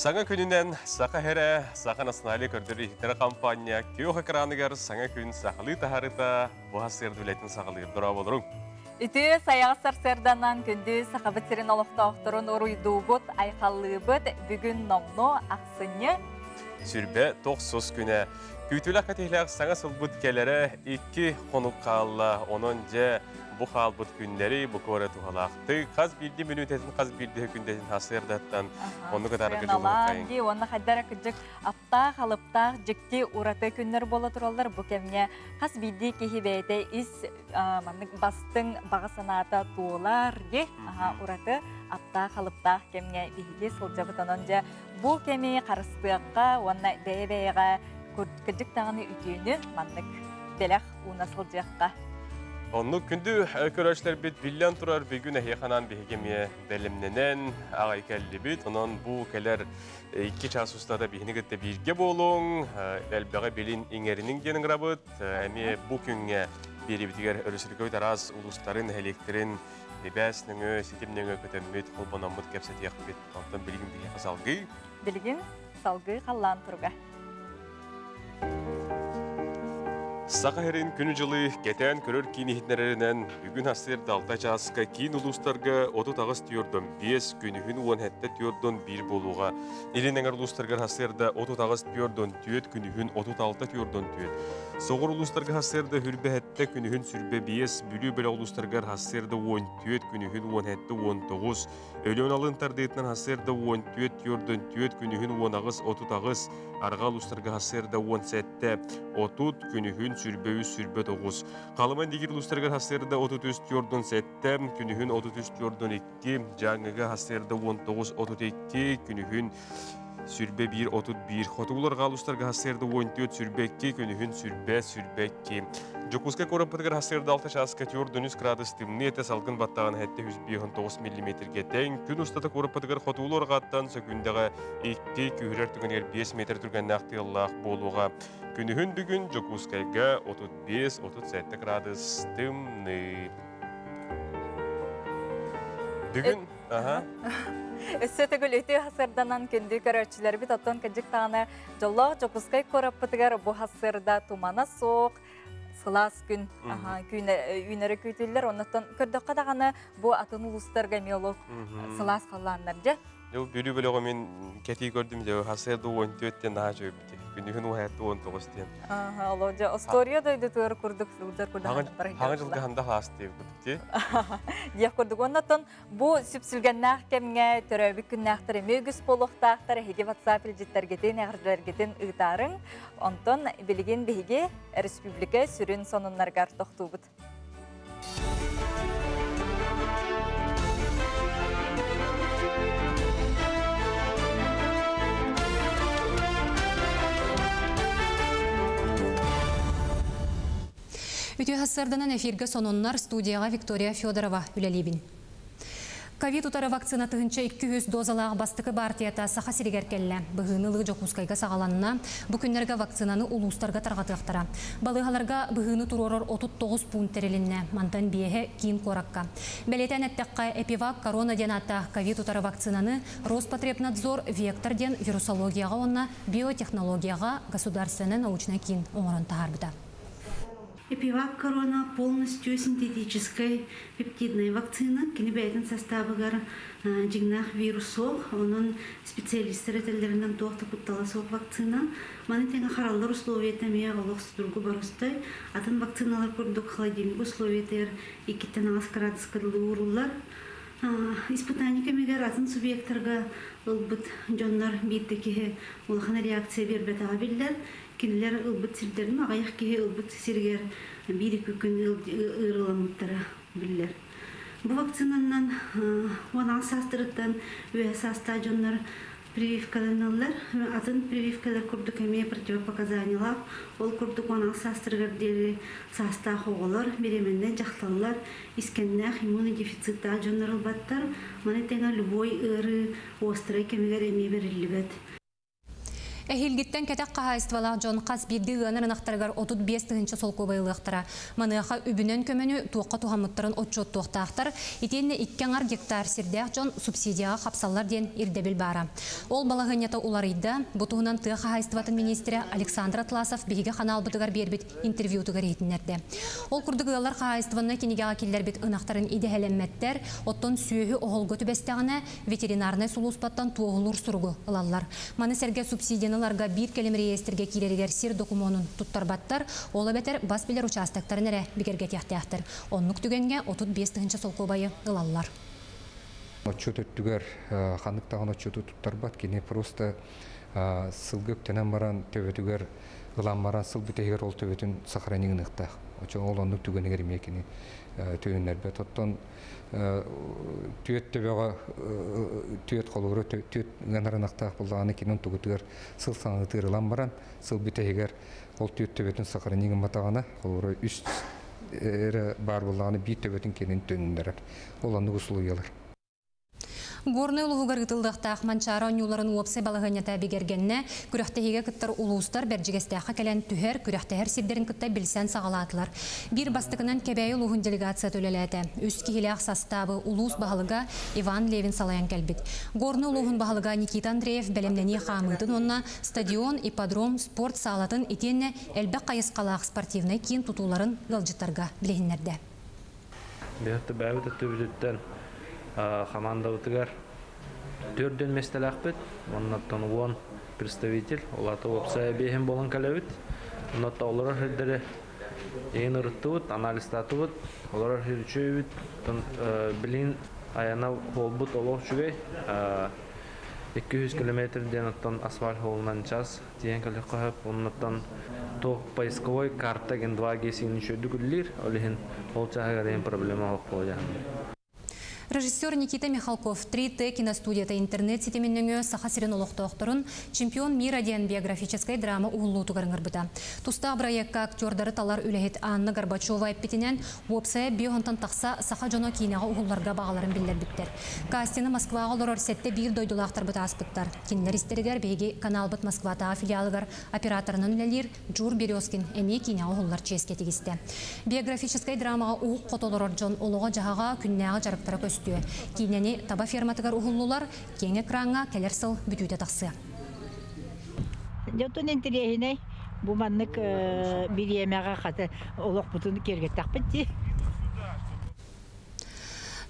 Саҥа күнүнэн Саха Сирэ, Саха национальнай көрдөрүү-иһитиннэрэр хампаанньа күөх экраныгар саҥа күн сахалыы таһаарыыта бу сарсыарда үлэтин саҕалыыр. Дорооболоруҥ! Үтүө сайаҕас сарсыарданан күндү Сахабыт сирин олохтоохторун уруйдуубут, айхаллыыбыт. Бүгүн номнуо ахсынньы 29 күнэ. Күүтүүлээх кэтиһилээх саҥа сылбыт кэлэрэ 2 хонук хаалла. Онон дьэ бу хаалбыт күннэри бу куора туһалаахтык хас биирдии мүнүүтэтин хас биирдии күндэтин сарсыардаттан оннук ытаарга дьулуһуккайын. Дии уонна хайдара кырдьык аптаах, алыптаах, дьикти ураты күннэр буола тураллар. Бу кэмҥэ хас биирдии киһи бэйэтэ ис маннык бастыҥ баҕа санаата туолар дии ураты аптаах, алыптаах кэмҥэ биһиги сылдьабыт. Онон дьэ бу кэми харыстыахха уонна бэйэ-бэйэҕэ кырдьык даҕаны үтүөнү маннык бэлэх ууна сылдьыахха. Оннук күндү көрөөччүлэрбит биллэн турар бүгүн эһиэхэ анаан биһиги эмиэ бэлэмнэнэн аҕай кэллибит. Онон бу кэлэр 2 чаас устата биһини кытта бииргэ буолуҥ, элбэҕи билин иҥэриниҥ диэн ыҥырабыт. Эмиэ бу күҥҥэ биэриибитигэр өрөспүүбүлүкэбит араас улуустарын, нэһилиэктэрин сибээс нөҥүө, ситим нөҥүө көтөммүт, холбономмут кэпсэтиэхпит. Онтон билигин биһиэхэ салгыы. Билигин салгыы халлаан туруга. Саха сирин күнү-дьылы кэтээн көрөр киин иһитиннэрэринэн, бүгүн сарсыарда 6 чааска киин улуустарга 38 түөрдөн 5, күнүһүн 17 түөрдөн 1 буолуоҕа. Илин эҥэр улуустарга сарсыарда 38 түөрдөн 4, күнүһүн 36 түөрдөн 4. Соҕур улуустарга сарсыарда хүрбэһэттэ, күнүһүн сүрбэ 5, Бүлүү бөлөх улуустарыгар сарсыарда 14, күнүһүн 17 19, Өлөөн алын тардыытынан сарсыарда 14 түөрдөн 4, күнүһүн 18 38, арҕаа улуустарга сарсыарда 17 30, күнүһүн сүрбэ 3 сүрбэ 9. Халыма Индигир улуустарыгар сарсыарда 33 түөрдөн 7, күнүһүн 33 түөрдөн 2, Дьааҥыга сарсыарда 19 32, күнүһүн сүрбэ 1 31. Хотугулар арҕаа улуустарга сарсыарда 14 сүрбэ 2, күнүһүн сүрбэ сүрбэ 2. Дьокуускай куораппытыгар сарсыарда 6 чааска 4 градус тымныы этэ салгын баттаҕын 759 миллиметргэ тэҥ. Күн устата куораппытыгар хотугулуу арҕааттан сөкүүндэҕэ 2, күүһүрэр түгэнигэр 5 метр түргэннээх тыаллаах буолуоҕа. Күнүһүн бүгүн Дьокуускайга 35-37 градус тымныы. Бүгүн аха. Өссө төгүл үтүө сарсыарданан күндү көрөөччүлэрбит оттон кырдьык даҕаны дьоллоох Дьокуускай куораппытыгар бу сарсыарда тумана суох, сылаас күн үүнэрэ күүтүллэр. Оннуттан көрдөххө даҕаны бу атын улуустарга эмиэ олох сылаас халлааннар дьэ. Дьыл Бүлүү бөлөҕө мин кэтии көрдүм дьэ сарсыарда 14 диэн наһаа үчүгэй Күнүһүн уһаятты 19 диэн. Аха, оло дьэ остуоруйа дойдутугар курдук сылдьар курдук. Хаҥа жылга ханда хаас диэбит курдук дии. Диэх курдук. Оннотон бу сүпсүлгэннээх кэмҥэ төрөөбүт күннээхтэр эмиэ үгүс буолуохтаахтар. Эһиги WhatsApp илдьиттэргитин, эҕэрдэлэргитин ыытаарыҥ. Онтон билигин биһиги республика сүрүн сонуннарыгар тохтуубут. Үтүө сарсыарданан эфиргэ сонуннар студияҕа Виктория Федорова үлэлиибин. Ковид утары вакцина 1200 дозалаах бастакы баартыйата Саха сиригэр кэллэ. Быһыыны ылыы Дьокуускайга саҕаланна. Бу күннэргэ вакцинаны улуустарга тарҕатыахтара. Балыыһаларга быһыыны туруорар 39 пуун тэрилиннэ. Мантан биэһэ киин куоракка. Бэлиэтээн эттэххэ, Эпивак Корона диэн ааттаах ковид утары вакцинаны Роспотребнадзор Вектор диэн вирусологияҕа уонна биотехнологияҕа государственнай научнай киин оҥорон таһаарбыта. Эпивак Корона полностью синтетическай пептидная вакцина. Кини бэйэтин састаабыгар дьиҥнээх вирус суох, онон специалистар этэллэринэн туох да куттала суох вакцина. Маны тэҥэ хараллар условията эмиэ олох судургу боростой. Атын вакциналар курдук холодильник условиятыгар 2-тэн 8 градуска дылы ууруллар. Испытание кэмигэр атын субъектарга ылбыт дьоннор биир да киһи улахан реакция биэрбэтэҕэ биллэр. Кинилэр ылбыт сирдэрин аҕыйах киһи ылбыт сиригэр биир-икки күн ыарыыламмыттара биллэр. Бу вакцинаннан 16 саастарыттан үөһэ саастаах дьоннор прививкаланаллар. Атын прививкалар курдук эмиэ противопоказаниелаах. Ол курдук 16 саастарыгар диэри саастаах оҕолор, беременнай дьахталлар, искэннээх иммунодефициттаах дьоннор ылбаттар. Маны тэҥэ любой ыарыы острай кэмигэр эмиэ бэриллибэт. Эһиилгиттэн кэтэх хаһаайыстыбалаах дьон хас биирдии ыанар ынахтарыгар 35 тыһыынча солкуобай ылыахтара. Маныаха үбүнэн көмөнү туохха туһаммыттарын отчуоттуохтаахтар. Итиэннэ 2,5 гектар сирдээх дьон субсидияҕа хапсаллар диэн ирдэбил баара. Ол балаһыанньата уларыйда. Бу туһунан тыа хаһаайыстыбатын миниистирэ Александр Атласов биһиги ханаалбытыгар биэрбит интервьютугар иһитиннэрдэ. Ол курдук ыаллар хаһаайыстыбаннай кинигэҕэ киллэрбит ынахтарын идэһэлэммэттэр, оттон сүөһү оһолго түбэстэҕинэ ветеринарнай сулууспаттан туоһулуур суругу ылаллар. Маны сэргэ субсидияны ыларга биир кэлим реестргэ киирэригэр сир докумуонун туттарбаттар, ол эбэтэр бас билэр участоктарын эрэ бигэргэтиэхтээхтэр. Оннук түгэҥҥэ 35 тыһыынча солкуобайы ылаллар. Отчуот өттүгэр ханнык даҕаны отчуоту туттарбат, кини просто сылгы үктэнэн баран төбөтүгэр ылан баран сыл бүтэһигэр ол төбөтүн сохранить гыныахтаах. Очо ол оннук түгэнигэр эмиэ кини төнүннэрбэт. Оттон түөрт төбөҕө түөрт холобура түөрт ыанар ынахтаах буоллаҕына кини онтугутугар сыл саҥатыыр ылан баран сыл бүтэһигэр ол түөрт төбөтүн сохранить гымматаҕына холобура үс эрэ баар буоллаҕына биир төбөтүн кинин төнүннэрэр. Ол оннук условиялар. Горнай улууһугар ыытыллыахтаах Манчаары оонньууларын уопсай балаһыанньата бигэргэннэ. Күрэхтэһиигэ кыттар улуустар Бэрдьигэстээххэ кэлэн түһэр, күрэхтэһэр сирдэрин кытта билсэн саҕалаатылар. Биир бастакынан Кэбээйи улууһун делегацията үлэлээтэ. Үс киһилээх састаабы улуус баһылыга Иван Левин салайан кэлбит. Горнай улууһун баһылыга Никита Андреев бэлэмнэнии хаамыытын уонна стадион, ипподром, спорт саалатын итиэннэ элбэх хайысхалаах спортивнай киин тутууларын ыалдьыттарга билиһиннэрдэ. Биһиги бэйэбит өттүбүтүттэн хамаандабытыгар 4 миэстэлээхпит, оннуттан 10 представитель, ол аата уопсайа биэһин буолан кэлэбит. Оннуттан олорор сирдэри эҥин ырыттыбыт, анализтаатыбыт, олорор сир үчүгэйбит. Билигин айана буолбут олох үчүгэй. 200 километр диэн оттон асфальт суолунан час тиийэн кэлиэххэ сөп. Оннуттан туох поисковой карта ген 2G сиҥин үчүгэйдик үлэлиир, ол иһин ол чааһыгар эҥин проблема суох буолуо. Режиссер Никита Михалков 3T киностудията интернет ситимин нөҥүө Саха сирин олохтоохторун «Чемпион мира» диэн биографическай драма уһуллуутугар ыҥырбыта. Тустаах бырайыакка актердары талар үлэһит Анна Горбачева эппитинэн, уопсайа 510-тан тахса саха дьоно киинэҕэ уһулларга баҕаларын биллэрбиттэр. Кастины Москваҕа олорор сэттэ биир дойдулаахтарбыт ааспыттар. Кинилэр истэригэр биһиги каналбыт Москватааҕы филиалыгар операторынан үлэлиир Джур Березкин эмиэ киинэҕэ уһуллар чиэскэ тигистэ. Биографическай драмаҕа уһук хоту олорор дьон олоҕо-дьаһаҕа, күннээҕи дьарыктара көстүө. Киинэни таба ферматыгар уһуллулар, киэҥ экраҥҥа кэлэр сыл бүтүүтэ тахсыа. Дьонтон интэриэһинэй бу маннык бириэмэҕэ хата олохпутун киэргэттэхпит дии.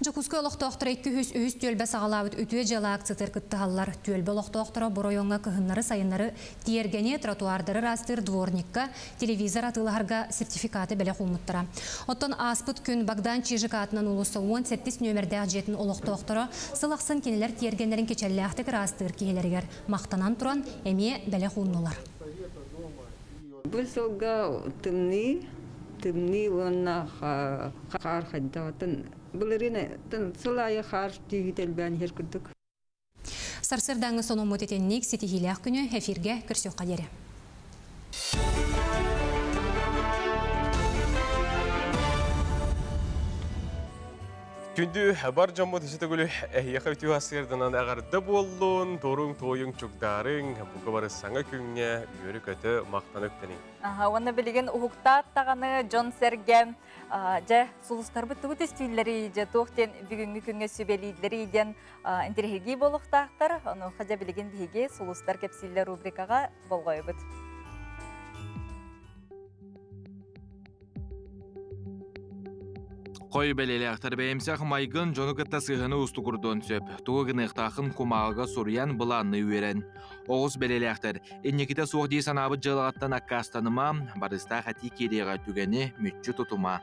Дьокуускай олохтоохторо 203 түөлбэ саҕалаабыт үтүө дьыала акциятыгар кыттыһаллар. Түөлбэ олохтоохторо бу оройуоҥҥа кыһыннары-сайыннары тиэргэни, тротуардары ыраастыыр дворникка телевизор атыылаһарга сертификаты бэлэх ууммуттара. Оттон ааспыт күн Богдан Чижик аатынан уулусса 18 нүөмэрдээх дьиэтин олохтоохторо сыл ахсын кинилэр тиэргэннэрин кичэллээхтик ыраастыыр киһилэригэр махтанан туран эмиэ бэлэх ууннулар. Бу сылга тымныы, тымныы уонна хаар хайдаҕытын былырыын сыл аайы хаар түүһүт элбээн иһэр курдук. Сарсыардааҥҥы сонуммут итинник. Ситиһиилээх күнү, эфиргэ көрсүөххэ диэри. Күндү бар дьоммут үс төгүл эһиэхэ үтүө сарсыарданан эҕэрдэ буоллун, туруҥ, туойуҥ, чугдаарыҥ, бука бары саҥа күҥҥэ үөрэ-көтө махтана үктэниҥ. Аха, уонна билигин уһуктаат даҕаны дьон-сэргэ дьэ сулустарбыт тугу түстүүллэрий, дьэ туох диэн бүгүҥҥү күҥҥэ сүбэлииллэрий диэн интэриэһиргиир буолуохтаахтар. Онуоха дьэ билигин биһиги «Сулустар кэпсииллэр» рубрикаҕа болҕойобут. Хой бэлиэлээхтэр бэйэмсэх майгын дьону кытта сыһыаны уустугурдуон сөп. Тугу гыныахтаахын кумааҕыга суруйан былаанныы үөрэн. Оҕус бэлиэлээхтэр инникитэ суох дии санаабыт дьыалаҕыттан аккаастаныма, барыстаах этии киириэҕэ түгэни мүччү тутума.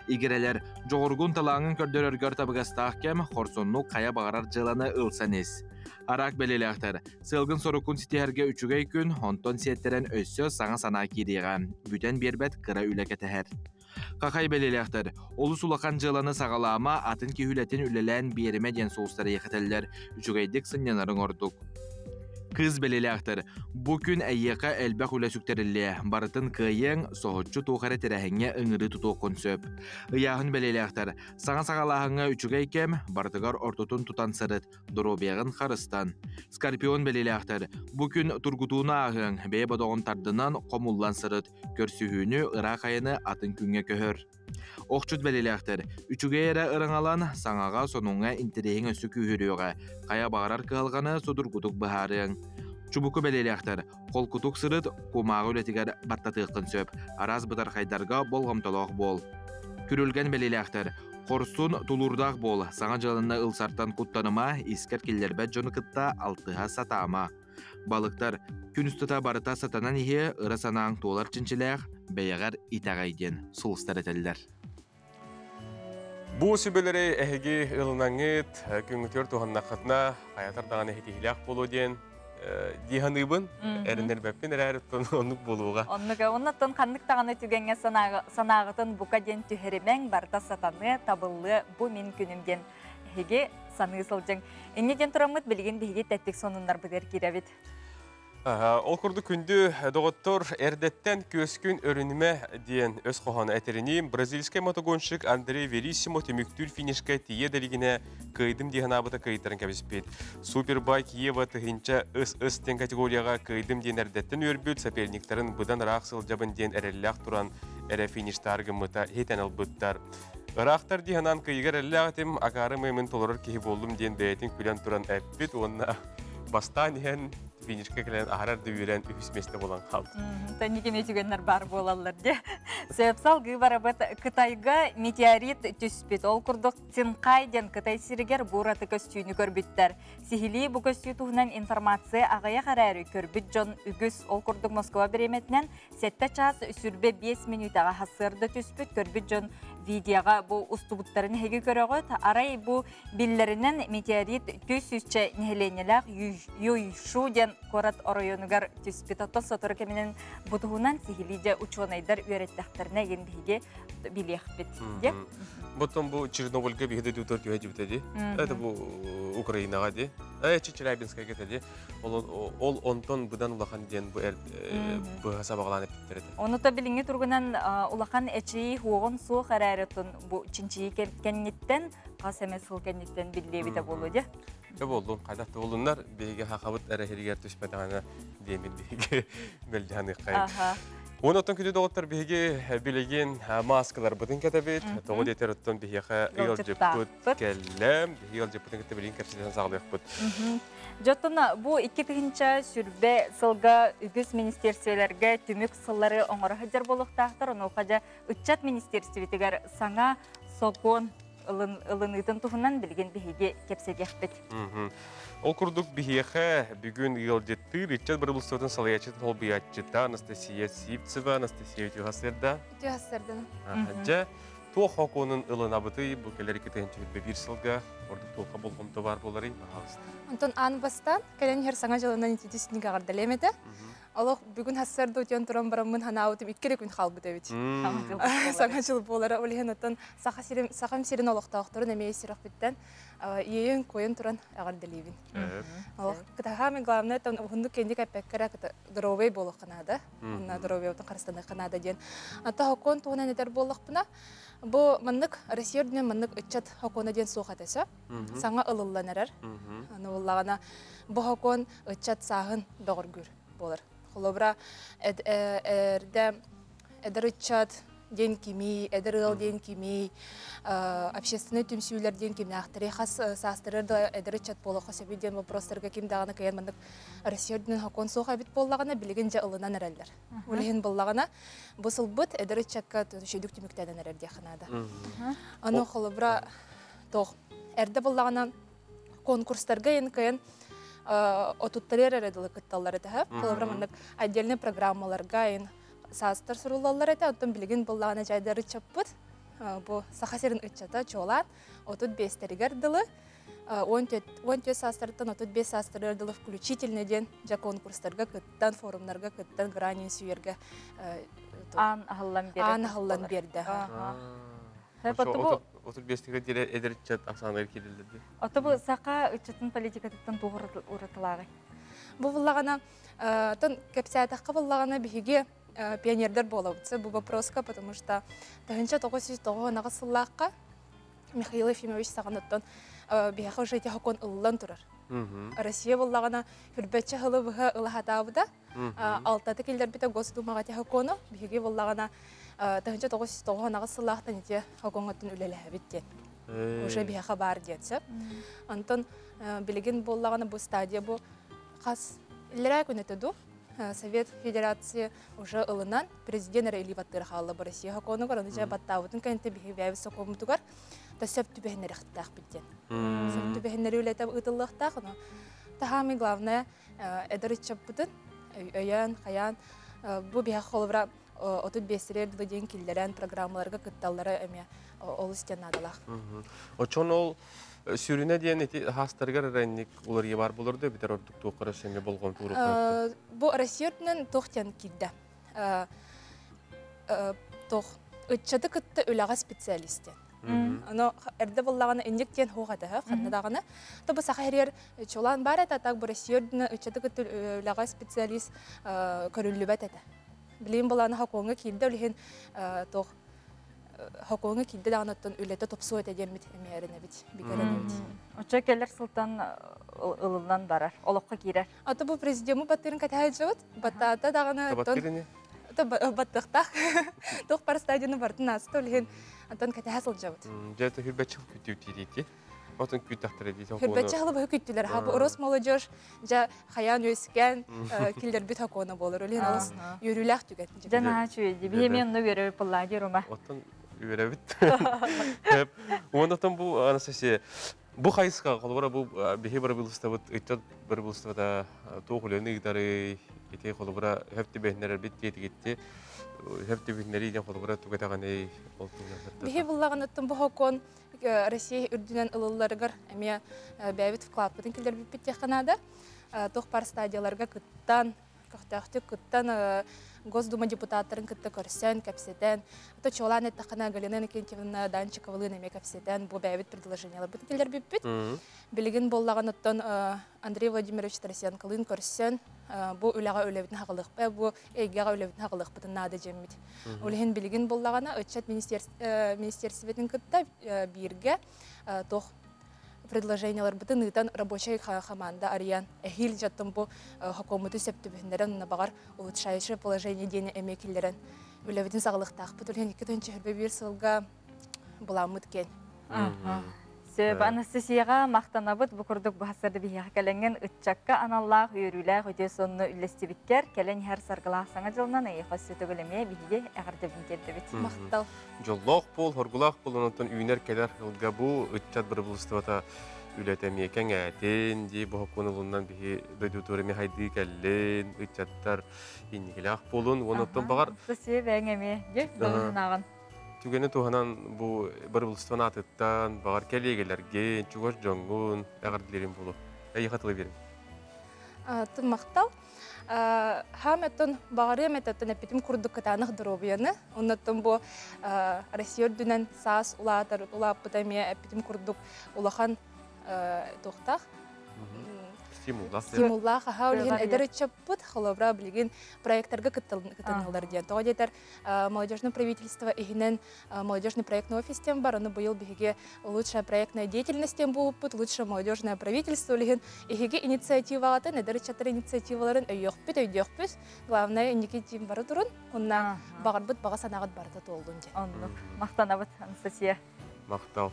Игирэлэр дьоҕургун талааҥҥын көрдөрөргөр табыгастаах кэм, хорсуннук хайа баҕарар дьыаланы ылсан ис. Араак бэлиэлээхтэр сыалгын-соруккун ситиһэргэ үчүгэй күн, онтон сиэттэрэн өссө саҥа санаа киириэҕэ. Бүтэн биэрбэт кыра үлэ кэтэһэр. Хахай бэлиэлээхтэр олус улахан дьыаланы саҕалаама, атын киһи үлэтин үлэлээн биэримэ диэн сулустар этэллэр, үчүгэйдик сынньанарыҥ ордук. Кыыс бэлиэлээхтэр, бу күн эйиэхэ элбэх үлэ сүктэриллиэ, барытын кыайыаҥ, соһуччу туох эрэ тэрээһиҥҥэ ыҥырыы тутуоххун сөп. Ыйааһын бэлиэлээхтэр, саҥа саҕалааһыҥҥа үчүгэй кэм, барытыгар ортотун тутан сырыт, доруобуйаҕын харыстан. Скорпион бэлиэлээхтэр, бу күн тургутууну ааһыаҥ, бэйэ бодоҕун тардынан, хомуллан сырыт, көрсүһүүнү, ыраах айаны атын күҥҥэ көһөр. Охчут бэлиэлээхтэр, үчүгэй эрэ ырыҥалан, саҥаҕа, сонуҥҥа интэриэһиҥ өссө күүһүрүөҕэ, хайа баҕарар кыһалҕаны судургутук быһаарыаҥ. Чубуку бэлиэлээхтэр, холкутук сырыт, кумааҕы үлэтигэр баттатыаххын сөп, араас бытархайдарга болҕомтолоох буол. Күрүлгэн бэлиэлээхтэр, хорсун, тулуурдаах буол, саҥа дьыаланы ылсартан куттаныма, искэр киллэрбэт дьону кытта алтыһа сатаама. Балыктар, күн устата барыта сатанан иһиэ, ыра санааҥ туолар чинчилээх, бэйэҕэр итэҕэй диэн сулустар этэллэр. Бу сүбэлэри эһиги ылынаҥҥыт, күҥҥүтүгэр туһаннаххытына, хайатар даҕаны иһитиһилээх буолуо диэн дии саныыбын. Эрэнэрбэппин эрээри оннук буолуоҕа. Оннук, оннуттан ханнык даҕаны түгэҥҥэ санааҕытын бука диэн түһэримэҥ, барыта сатаныа, табыллыа, бу мин күнүм диэн эһиги саныы сылдьыҥ. Инньэ диэн тураммыт билигин биһиги тэттик сонуннарбытыгар киирэбит. Ол курдук күндү доҕоттор, эрдэттэн күөскүн өрүнүмэ диэн өс хоһооно этэринии, бразильскай мотогонщик Андрей Вериссимо түмүктүүр финишка тиийэ да илигинэ кыайдым дии санаабыта кыайтаран кэбиспит. Супербайк Ева тыһыынча ыс-ыс диэн категорияҕа кыайдым диэн эрдэттэн үөрбүт, соперниктарын быдан ыраах сылдьабын диэн эрэллээх туран эрэ фиништаар гыммыта хитэн ылбыттар. Ыраахтар дии санаан кыйыгар эрэллээх этим, акаары мыымын толорор киһи буоллум диэн бэйэтин күлэн туран эппит уонна бастаан иһэн финишка кэлэн аһарар да үөрэн үһүс миэстэ буолан хаалды. Тэнникини түгэннэр баар буолаллар дии. Сөп салгыы барабыт Кытайга метеорит түспүт. Ол курдук Цинхай диэн Кытай сиригэр бу ураты көстүүнү көрбүттэр. Сиһилии бу көстүү туһунан информация аҕыйах эрээри көрбүт дьон үгүс. Ол курдук Москва бириэмэтинэн Сэттэ чаас 25 мүнүүтэҕэ сарсыарда түспүт көрбүт дьон видеоҕа бу устубуттарын эһиги көрөҕүт. Арай бу биллэринэн метеорит түс сүүсчэ нэһилиэнньэлээх Юйшу диэн куорат оройуонугар түспүт. Оттон сотору кэминэн бу туһунан сиһилии дьэ учуонайдар үөрэттэхтэринэ игин биһиги билиэхпит диэ. Потом бу Чернобыльга биһиги дойдутугар түһэ дьибитэ дии. Это бу Украинаҕа дии. Э, Челябинскайга дии. Ол онтон быдан улахан диэн бу быһа сабаҕалаан эппиттэр этэ. Ону та билиҥҥи туругунан улахан эчийии хуоҕун суох эрээри бу чинчийии кэнниттэн хас эмэ сыл кэнниттэн биллиэбитэ буолуо дии. Дьэ буоллун, хайдах да буоллуннар, биһиги хахабыт эрэһиригэр түспэтэҕинэ диэммит биһиги мэлдьаныаххайын. Уон оттон күндү доҕоттор биһиги билигин мааскаларбытын кэтэбит. Тоҕо диэтэр оттон биһиэхэ ыалдьыппыт кэллэ. Биһиги ыалдьыппытын кытта билигин кэпсэтэн саҕалыахпыт. Дьоттон бу 2020 сылга үгүс министиэрстибэлэргэ түмүк сыллары оҥоро сылдьар буолуохтаахтар. Онуоха дьэ ыччат министиэрстибитигэр саҥа сокуон ылыныытын туһунан билигин биһиги кэпсэтиэхпит. Ол курдук биһиэхэ бүгүн ыалдьыттыыр ыччат бырабыылыстыбатын салайааччытын солбуйааччыта Анастасия Сивцева, Анастасия үтүө Үтүө сарсыарда. Дьэ, туох сокуонун ылынабытый бу кэлэр 2021 сылга ордук туохха болҕомто баар буоларый баһаалыста. Онтон аан бастаан кэлэн иһэр саҥа дьылынан ититисник аҕардалиэм этэ. Олох бүгүн хассарда утуйан туран бараммын ханаабытым икки эрэ күн хаалбыт эбит. Саҥа дьыл буолара ол иһин оттон Саха сирин Сахам сирин олохтоохторун эмиэ сүрэхпиттэн иэйэн куойан туран эҕэрдэлиибин. Олох кытаһаамай главное там уһуннук кэнник эппэккэ эрэ здоровый буолуохха наада. Онно здоровьебытын харыстаныахха наада диэн. Ата хокуон туһунан этэр буоллахпына, бу маннык Россия үрдүнэн маннык ыччат хокуона диэн суох этэ сөп. Саҥа ылыллан эрэр. Аны буоллаҕына бу хокуон ыччат сааһын бөҕөргүүр буолар. Холобура, эрдэ эдэр ыччат диэн кимий, эдэр ыал диэн кимий, общественнай түмсүүлэр диэн кимнээхтэрий, хас саастарыгар да эдэр ыччат буолуохха сөбүй диэн вопростарга ким даҕаны кыайан маннык Россия үрдүнэн сокуон суох эбит буоллаҕына, билигин дьэ ылынан эрэллэр. Ол иһин буоллаҕына, бу сылбыт эдэр ыччакка үчүгдүк түмүктэнэн эрэр диэххэ наада. Аны холобура, туох эрдэ буоллаҕына конкурстарга ин кыайан отуттарыар эрэ дылы кытталлар этэ. Холобура маннык отдельный программаларга ин саастар суруллаллар этэ. Оттон билигин быллаана жайдар ыччаппыт бу Саха сирин ыччата чуолаан 35-тэригэр дылы 14 саастарыттан 35 саастарыгар дылы включительно диэн дьэ конкурстарга кыттан, форумнарга кыттан грани сүүйэргэ аан аһыллан биэрдэ. Аан аһыллан биэрдэ. 35-тигэр диэри эдэр ыччат ахсааныгар киирэллэр дии. Ото бу саха ыччатын политикатыттан туох уратылааҕый? Бу буллагана тон кепсээтахха буллагана биһиги пионердар буолабыт бу вопроска, потому что тыһынча 990 сыллаахха Михаил Ефимович саҕаныттан биһиэхэ уже ити хокон ыллан турар. Россия буллагана хүрбэтчэ хылы быһа ылаһатаабыта, алтаты киллэрбитэ Госдумаҕа ити хокону, биһиги буллагана 1998 сыллаахтан ити хокоҥоттон үлэлэһэбит диэн. Уже биһиэхэ баар диэн сөп. Онтон билигин буоллаҕына бу стадия бу хас иллэрээ күн этэ ду Совет Федерация уже ылынан президент эрэ илии баттыыр хаалла бу Россия сокуонугар, ону дьэ баттаабытын кэннэ биһиги бэйэбит сокуоммутугар да сөп түбэһиннэриэхтээхпит диэн. Сөп түбэһиннэри үлэтэ ыытыллыахтаах, но таһаамый главное эдэр ыччаппытын өйөөн, хайаан бу биһэх холобура 35 дылы диэн киллэрэн программаларга кытталлара эмиэ олус диэн наадалаах. Очон ол сүрүнэ диэн ити хаастарыгар эрэнник уларыйа бар болорду битер ордук туохкара сөмө болгон тууру Бу Россия үрдүнэн туох диэн киирдэ. Туох ыччаты кытта үлэҕэ специалист диэн. Оно эрдэ буллаҕына инник диэн хуох этэ, ханна даҕаны. То бу саха хэригэр чулаан бар этэ, так бу Россия үрдүнэн ыччаты кытта үлэҕэ специалист көрүллүбэт этэ. Билигин булааны хокуоҥҥа киирдэ, ол иһин туох хокуоҥҥа киирдэ даҕаны оттон үлэтэ тупсуо этэ диэммит эмиэ эрэнэбит, бигэрэнэбит. Оччо келер сылтан ылыллан барар, олоххо киирэр. Ата бу президиуму баттырын кэтэһэ баттаата даҕаны оттон баттыахтаах. Туох бар стадиону бартын ааста, ол иһин антон кэтэһэ сылдьабыт. Дьэ хүрбэччи күттүүтиити. Отон күттахтара дии. Хүрбэччи хылы быһы күттүлэр. Ха бу Росмолодежь жа хаян өскән киллербит хокуона болор. Ол иһин олус үөрүүлээх түгэн. Жана чуйди. Биһи мен үөрөр пыллаади рума. Оттон үөрэбит. Онотон бу Анастасия бу хайыска холобура бу биһи барыбылыстабыт ыттат барыбылыстабыта туох үлэни ыытары ити холобура хөп түбэһиннэрэр бит диэтигитти хөп түбэһиннэри диэн холобура тугатаҕаны ол тугунан Биһи буллаганыттан бу хокуон Россия үрдүнэн ылылларыгар эмиэ бэйэбит вкладпытын киллэрбиппит диэххэ Туох пар стадияларга кыттан, көхтөөхтүк кыттан, Госдума депутаттарын кытта көрсөн, кэпсэтэн, то чуолаан эттэххинэ Галина Иннокентьевна Данчиковалыын эмиэ кэпсэтэн, бу бэйэбит предложенияларбытын киллэрбиппит. Билигин буоллаҕыныттан Андрей Владимирович Тарасенколыын көрсөн, бу үлэҕэ үлэбитин хаҕылыахпа, бу эйгэҕэ үлэбитин хаҕылыахпытын наада дьэммит. Ол иһин билигин буоллаҕына ыччат министерствотын кытта бииргэ туох предложенияларбытын ыытан рабочай команда арыйан эһиил жаттым бу хокуоммуту сөптүбүһүннэрэн багар улучшающее положение диэни эмиэ киллэрэн үлэбитин саҕалыктаахпыт. Үлэн 2021 сылга буламмыт кен. Сөп Анастасияға мақтанабыт бу курдук бу биһиэхэ кэлэҥҥин ыччакка аналлаах үөрүүлээх үтүө сонну үллэстибиккэр кэлэн иһэр саргылаах саҥа дьылынан эйиэхэ сөтөгүлэмиэ биһиги эҕэрдэбин тиэрдэбит. Махтал. Жоллоох пол, хоргулаах пол, онтон үүнэр келер хылга бу ыччат барыбылыстыбата үлэтэ миэкэҥ ээтин, дии бу хокуонулунан биһи дойдутур эми хайды кэллин, ыччаттар инникилээх полун, онуттан багар Анастасия бэйэҥ эмиэ дьэ баҕар Түгэни туһанан бу барыбылыстыбан атыттан, багар кэлиэгелерге, чугас дьоҥҥун, эҕэрдилерин болу. Эйиэхэ тылы берим. Тын махтал. Хааметтон бағарыам этеттен эппитим курдук кытаанах доруобуйаны. Онноттон бу Россия үрдүнэн саас улаатар улааппыта эмиэ эппитим курдук улахан туохтаах. Стимуллаах. Стимуллаах аха ол иһин эдэр ыччаппыт холобура билигин проекттарга кыттыналар диэн. Тоҕо диэтэр молодежное правительство иһинэн молодежный проектный офис тем бар, ону быйыл биһиги лучшая проектная деятельность тем буолуппут, лучшее молодежное правительство илиһин иһиги инициативаҕатын, эдэр ыччаттар инициативаларын өйүөхпүт, өйдүөхпүт. Главное, инники тиим бары турун, онна бағарбыт баҕа санааҕыт барыта туоллун диэн. Оннук. Махтанабыт, Анастасия. Махтал.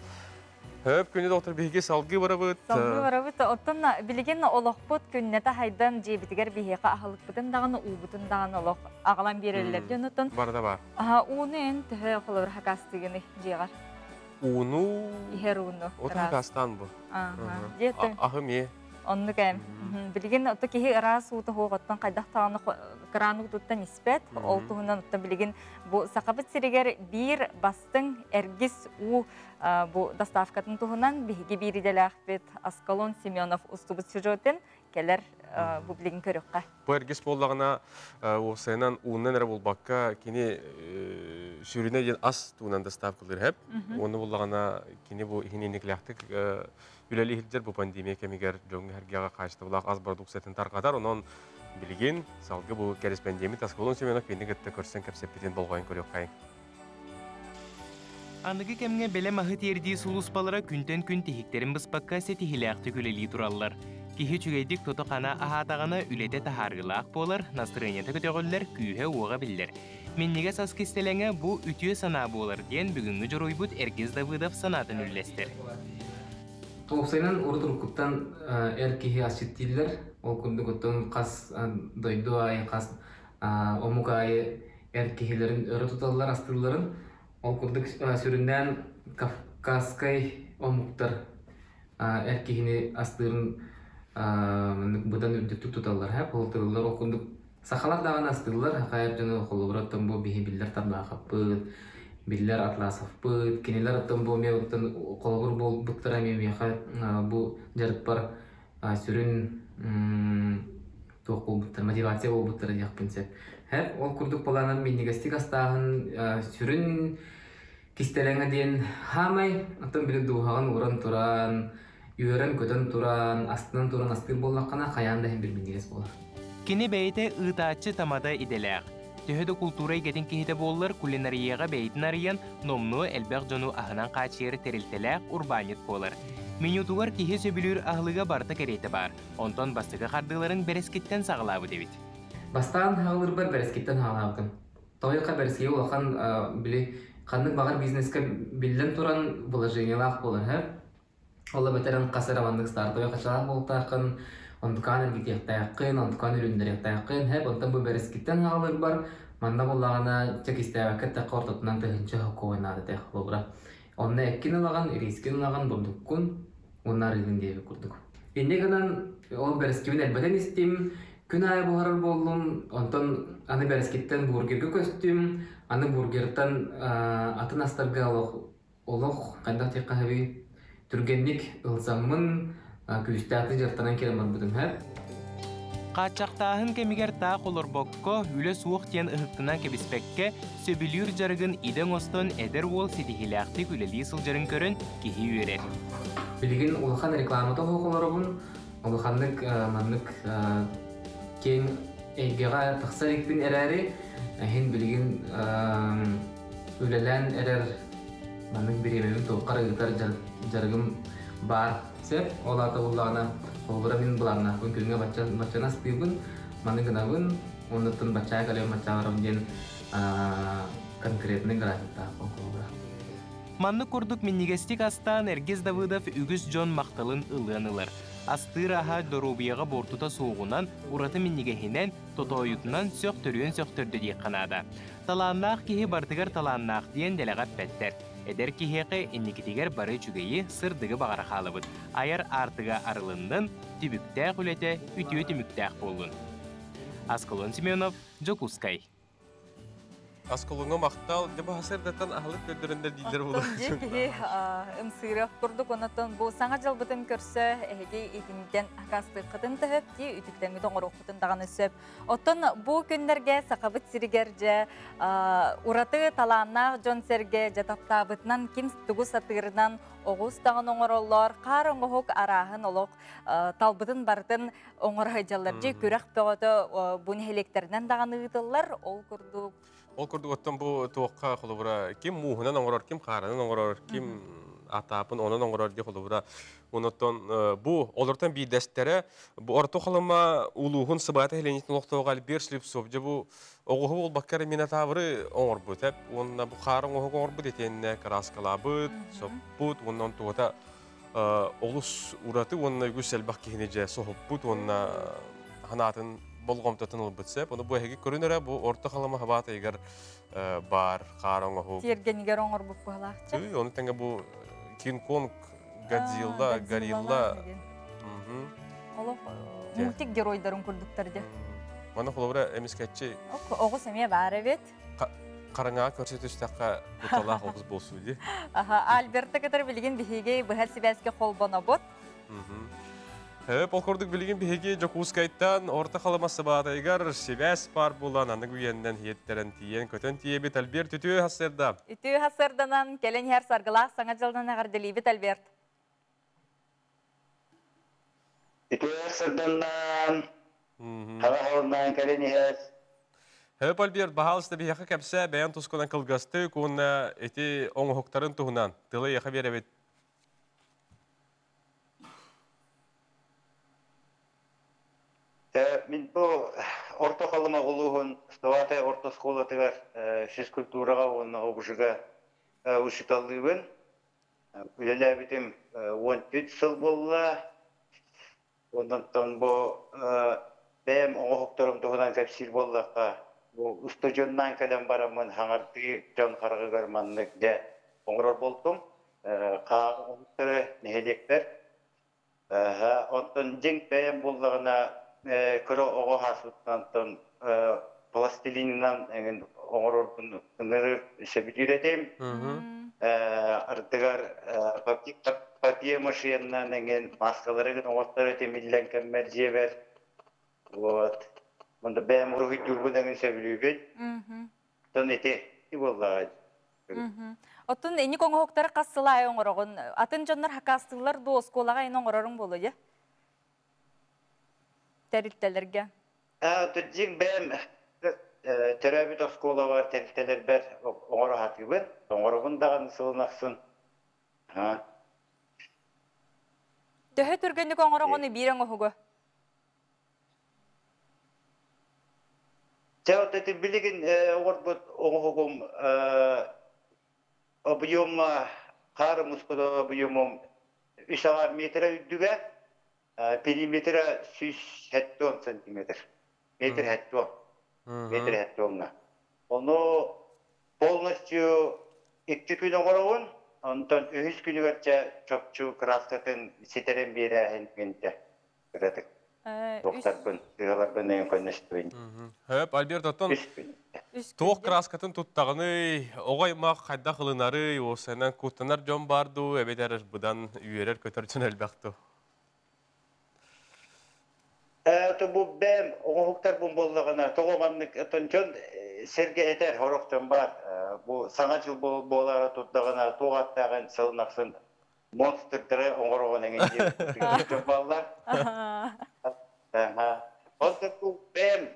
Хөп күнү доктор биһиги салгыы барабыт. Салгыы барабыт. Оттон билигин олохпут күннэтэ хайдан жебитигер биһиэхэ аһылыкпытын даҕаны уубутун даҕаны олох аҕалан биэрэллэр диэн оттон. Барда бар. Аха ууну эн төһө холобур хакастыгыны дьиэҕэр? Ууну Иһэр ууну. От хакастаан бу. Аха. Дьиэтэ. Ахы мие. Оннук эм. Билигин ото киһи ыраас уута хуоҕоттон хайдах таҕаны кран уутуттан испэт. Ол туһунан оттон билигин бу сахабыт сиригэр биир бастыҥ эргис уу бу доставкатын туһунан биһиги биириделээхпит Аскалон Семенов устубут сюжетин келер бу билигин көрүөххэ. Бу эргис буоллаҕына уопсайынан уунан эрэ буолбакка кини сүрүнэ диэн ас туунан доставкалыыр хэп. Уонна буоллаҕына кини бу иһин иниклээхтик Үлэлии сылдьар бу пандемия кэмигэр дьоҥҥо-сэргэҕэ хаачыстыбалаах ас бородууксуйатын тарҕатар. Онон билигин салгыы бу кэрэспэндиэммит Аскалон Семенов кинини кытта көрсөн кэпсэппитин болҕойон көрүөххэйиҥ. Аныгы кэмҥэ бэлэм аһы тиэрдии сулууспалара күнтэн күн тиһиктэрин быспакка ситиһиилээхтик үлэлии тураллар. Киһи үчүгэйдик тото-хана аһаатаҕына үлэтэ таһаарыылаах буолар, настырыанньата көтөҕүллэр, күүһэ-уоҕа биллэр. Минньигэс ас кистэлэҥэ бу үтүө санаа буолар диэн бүгүҥҥү дьоруойбут Эргис Давыдов санаатын үллэстэр. Уопсайынан урут уруккуттан эр киһи асчыт дииллэр. Ол курдук оттон хас дойду аайы, хас омук аайы эр киһилэрин өрө туталлар, астыылларын. Ол курдук сүрүннээн кавказскай омуктар эр киһини астыырын быдан үрдүктүк туталлар, холтырыллар. Ол курдук сахалар даҕаны астыыллар, хайар дьону холобура оттон бу биһи биллэр Тарбаахаппыт, биллэр Атласовпыт, кинилэр оттон бу эмиэ оттон холобур буолбуттара эмиэ миэхэ бу дьарыкпар сүрүн туох буолбуттар, мотивация буолбуттара диэхпин сөп. Һэ, ол курдук былаанан минньигэстик астааһын сүрүн кистэлэҥэ диэн хаамай, оттон били дууһаҕын ууран туран, үөрэн-көтөн туран, астынан туран астыыр буоллаххына, хайаан да иһин бир минньигэс буолар. Кини бэйэтэ ыытааччы тамада идэлээх. Төһө да култуура эйгэтин киһитэ буоллар, кулинарияҕа бэйэтин арыйан, номнуо элбэх дьону аһынан хааччыйар тэрилтэлээх урбаанньыт буолар. Менютугар киһи сөбүлүүр аһылыга барыта кэриэтэ баар. Онтон бастакы хардыыларын бэрэскиттэн саҕалаабыт эбит. Бастаан хаалырбар бэрэскиттэн хаалаабытым. Тоҕо бэрэскигэ улахан били ханнык баҕар бизнескэ биллэн туран вложениелаах буолар һэ. Ол эбэтэр хас эрэ маннык стартовый хачалаах буолтааххын, онтукаан эргитиэхтээххин, онтукаан үлүннэриэхтээххин, һэ онтон бу бэрэскиттэн хаалырбар манна буоллаҕына чэ кистээбэккэ эттэххэ ортотунан тыһыынча хокуой наада этэ холобура. Онно эккин ылаҕын, рискин ылаҕын, бурдуккун уонна арыыгын диэбит курдук. Инньэ гынан ол бэрэскибин элбэтэн истим, күн аайы буһарар буоллум, онтон аны бэрэскиттэн бургерга көстүм, аны бургертан атын астарга олох олох хайдах диэххэ сөбүй түргэнник ылсаммын күүстээхтик дьарыктанан кэлэн барбытым һэ. Хааччахтааһын кэмигэр таах олорбокко, үлэ суох диэн ыһыктынан кэбиспэккэ, сөбүлүүр дьарыгын идэ оҥостон эдэр уол ситиһиилээхтик үлэлии сылдьарын көрөн киһи үөрэр. Билигин улахан рекламата суох олоробун, улаханнык маннык киэҥ эйгэҕэ тахса иликпин эрээри, иһин билигин үлэлээн эрэр маннык бириэмэбин туоххар ыытар дьарыгым баар сөп. Ол аата буоллаҕына, холобура мин былааннаахпын күҥҥэ баччаны астыыбын, маны гынабын, оннуттан баччаа кэлэн баччаа диэн конкретный графиктаахпын холобура. Маннык курдук минньигэстик астаан Эргис Давыдов үгүс дьон махталын ылыан ылар. Астыыр аһа доруобуйаҕа буортута суоҕунан, ураты минньигэһинэн, тотоойутунан сөхтөрүөн сөхтөрдө диэххэ наада. Талааннаах киһи барытыгар талааннаах диэн дэлэҕэ эппэттэр. Эдэр киһиэхэ инникитигэр бары үчүгэйи, сырдыгы баҕара хаалабыт. Айар аартыга арылыннын, түбүктээх үлэтэ үтүө түмүктээх буоллун. Аскалон Семенов, Дьокуускай. Аскалоҥҥа махтал, дьэ бу сырдатан аһылык көрдөрөндөр дииллэр буолар. Дьиэ киһи ымсыырыах курдук, оннотон бу саҥа дьылбытын көрсө эһиги итинтэн акаастыаххытын төһөп дии үтүктэммит оҥоруоххутун даҕаны сөп. Оттон бу күннэргэ Сахабыт сиригэр дьэ ураты талааннаах дьон-сэргэ дьэ таптаабытынан ким тугу сатыырынан оҕус даҕаны оҥороллор, хаар оҥоһук арааһын олох талбытын барытын оҥоро сылдьаллар. Дьэ күрэх бөҕөтө бу нэһилиэктэринэн даҕаны ыытыллар. Ол курдук Ол курдук оттон бу туохха холобура ким мууһунан оҥорор, ким хаарынан оҥорор, ким атаапын онон оҥорор дии холобура. Онотон бу олортон биирдэстэрэ бу Орто Халыма улууһун сыбаата нэһилиэнньэтин олохтооҕо Альберт Слепцов дьэ бу оҕуһу буолбакка эрэ минотавры оҥорбут эп уонна бу хаары оҥоһук оҥорбут итиэннэ кырааскалаабыт, соппут уонна онтугата олус ураты уонна үгүс элбэх киһини дьэ соһуппут уонна санаатын болҕомтотун ылбыт сөп. Ону бу эһиги көрүн эрэ бу Орто Халыма хабаатайыгар баар хаар оҥоһук. Тиэргэнигэр оҥорбут быһалаахча. Ону тэҥэ бу Кинг-Конг, Годзилла, Горилла. Олох мультик геройдарын курдуктар дьэ. Маны холобура эмискэччи Оҕус эмиэ баар эбит. Хараҥаҕа көрсө түстэххэ кутталаах оҕус буолсу дии. Аха, Альберта кытары билигин биһиги быһа сибээскэ холбонобут. Хөп, ол курдук билигин биһиги Дьокуускайтан Орто Халыма сыбаатайыгар сибээс баар буолан аныгы үйэннэн иһиттэрэн тиийэн көтөн тиийэбит. Альберт, үтүө Үтүө сырдыннаан, хара холуннаан кэлин иһэр. Хөп Альберт, баһаалыста биһиэхэ кэпсээ, бэйэн тускунан кылгастык уонна ити оҥоһуктарын туһунан тылы эйиэхэ биэрэбит. Мин бу Орто Халыма улууһун Словакия орто оскуолатыгар физкультураҕа уонна ОБЖ-га учууталлыыбын. Үлэлээбитим 13 сыл буолла. Онтон бу бэйэм оҥоһуктарым туһунан кэпсиир буоллахха, бу устудьуоннаан кэлэн бараммын хаҥардыы дьон хараҕыгар маннык дьэ оҥорор буолтум. Хаар оҥоһуктары нэһилиэкпэр. Оттон дьиҥ бэйэм буоллаҕына кыра оҕо сааспыттан пластилинынан эҥин оҥорорбун ыҥырыр сөбүлүүр этим. Ардыгар папье машинанан эҥин мааскалары гын оҥостор этим иллэҥ кэммэр дьиэбэр. Вот. Онто бэйэм уруһуйдуурбун эҥин сөбүлүүбүн. Оттон ити буоллаҕа. Оттон инник оҥоһуктары хас сыл аайы оҥороҕун? Атын дьоннор хакаастыыллар дуо, оскуолаҕа ин оҥороруҥ буолуо дьэ? Тэрилтэлэргэ. Дьиҥ бэйэм төрөөбүт оскуолабар тэрилтэлэрбэр оҥоро сатыыбын. Оҥоробун даҕаны сылын ахсын. Төһө түргэнник оҥороҕун биир оҥоһугу? Чэ, вот ити билигин оҥорбут оҥоһугум объема хаар мускута объемум үс аҕа метра үрдүгэ, периметра 170 сантиметр. Метр 70. Метр 70-ҥа. Ону полностью икки күн оҥоробун, онтон үһүс күнүгэр чэ чопчу краскатын ситэрэн биэрээһин гинтэ. Кыратык туохтарбын, тыаларбын эйэн көннөстүбүн. Хөп, Альберт, оттон туох краскатын туттаҕыный, оҕо аймах хайдах ылынарый, уосайынан куттанар дьон баар дуу, эбэтэр быдан үөрэр-көтөр дьон элбэх дуу? Бу бэйэм оҥоһуктарбын буоллаҕына, тоҕо маннык оттон дьон сэргэ этэр сорох дьон баар. Бу саҥа дьыл буолаары турдаҕына, туох аттааҕын сылын ахсын монстрдары оҥороҕун эҥин диэн дьон бааллар. Онтон бу бэйэм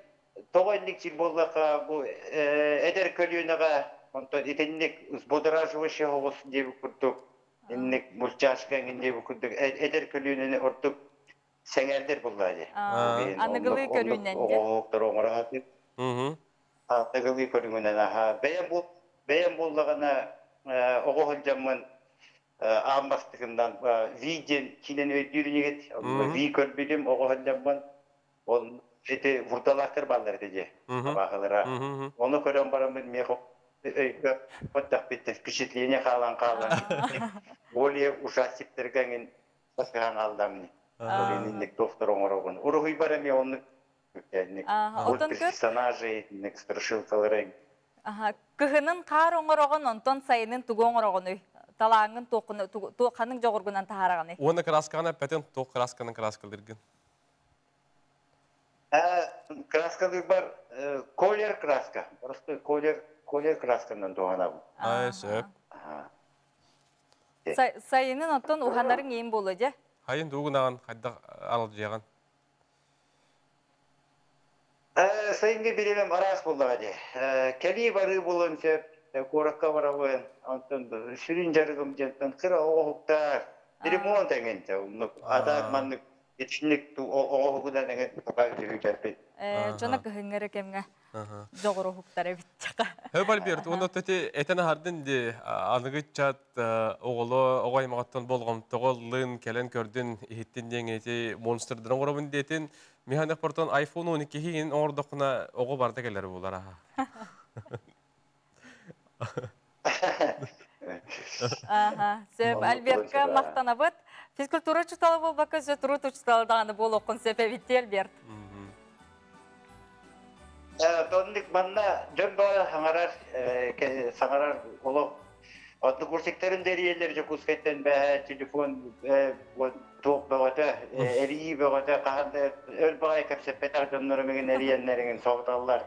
тоҕо инник сир буоллахха, бу эдэр көлүөнэҕэ онтон итинник взбудораживающий оҕус диэбит курдук, инник мультяшка эҥин диэбит курдук эдэр көлүөнэни ордук сэҥээрдэр буоллаа дии. Аныгылыы көрүүнэн дии. Оҕоһуктары оҥоро сатыыр. Аныгылыы көрүҥүнэн аха. Бэйэм бу бэйэм буоллаҕына оҕо сылдьаммын аан бастакынан Ви диэн киинэни өйдүүр инигит. Ви көрбүтүм оҕо сылдьаммын. Ол ити вурдалаахтар бааллар этэ дии. Абааһылара. Ону көрөн бараммын миэхэ өйгө оттахпыттан впечатление хаалан хаалан более ужастиктарга эҥин басыһан хаалламни. Инник доктор оҥоробун. Уруһуйбар эмиэ оннук Отон көр персонажи, страшилкалары. Кыһынын хаар оҥороҕун, онтон сайынын тугу оҥороҕунуй? Талааҥҥын ханнык дьоҕургунан таһаараҕыный? Уонна красканы эппэтин, туох красканан краскалыыргын? Краскалыырбар колер краска. Просто колер, колер красканан туһанабын. Ай, сөп. Сайынын оттон уһанарыҥ иин буолуо дьэ? Хайын тугунаҕын хайдах аралдьыйаҕын? Сайыҥҥы бириэмэм араас буоллаҕа дии. Кэлии барыы буолуон сөп, куоракка барабын, онтон сүрүн дьарыгым диэнтэн кыра оҕоһуктар, ремонт эҥин оннук атаак маннык итинник оҕоһугунан эҥин пока үһүтэрбит. Дьоно кыһыҥҥы эрэ кэмҥэ дьоҕуруһуктар эбит Хөп Альберт, уонна эти этэн аһардын ди аныгы ыччат оҕоло оҕо аймаҕыттан болҕомтоҕо ыллын, кэлэн көрдүн, иһиттин диэн эти монстрдарын оҥоробун диэтин. Миһанах портон iPhone 12 иһин оҥордоххуна оҕо барда кэлэр буолар аха. Аха, сөп. Альбертка махтанабыт. Физкультура учуутала буолбакка, өссө труд учуутала даҕаны буолуоххун сөп эбит Альберт. Тонник манна дьон баҕа саҥарар саҥарар олох однокурсиктарын дэрийэллэр Дьокуускайтан бэһэ телефон туох бөҕөтө эрийии бөҕөтө хаһан да өр баҕайы кэпсэппэтэх дьоннорум игин эрийэннэр игин соһуталлар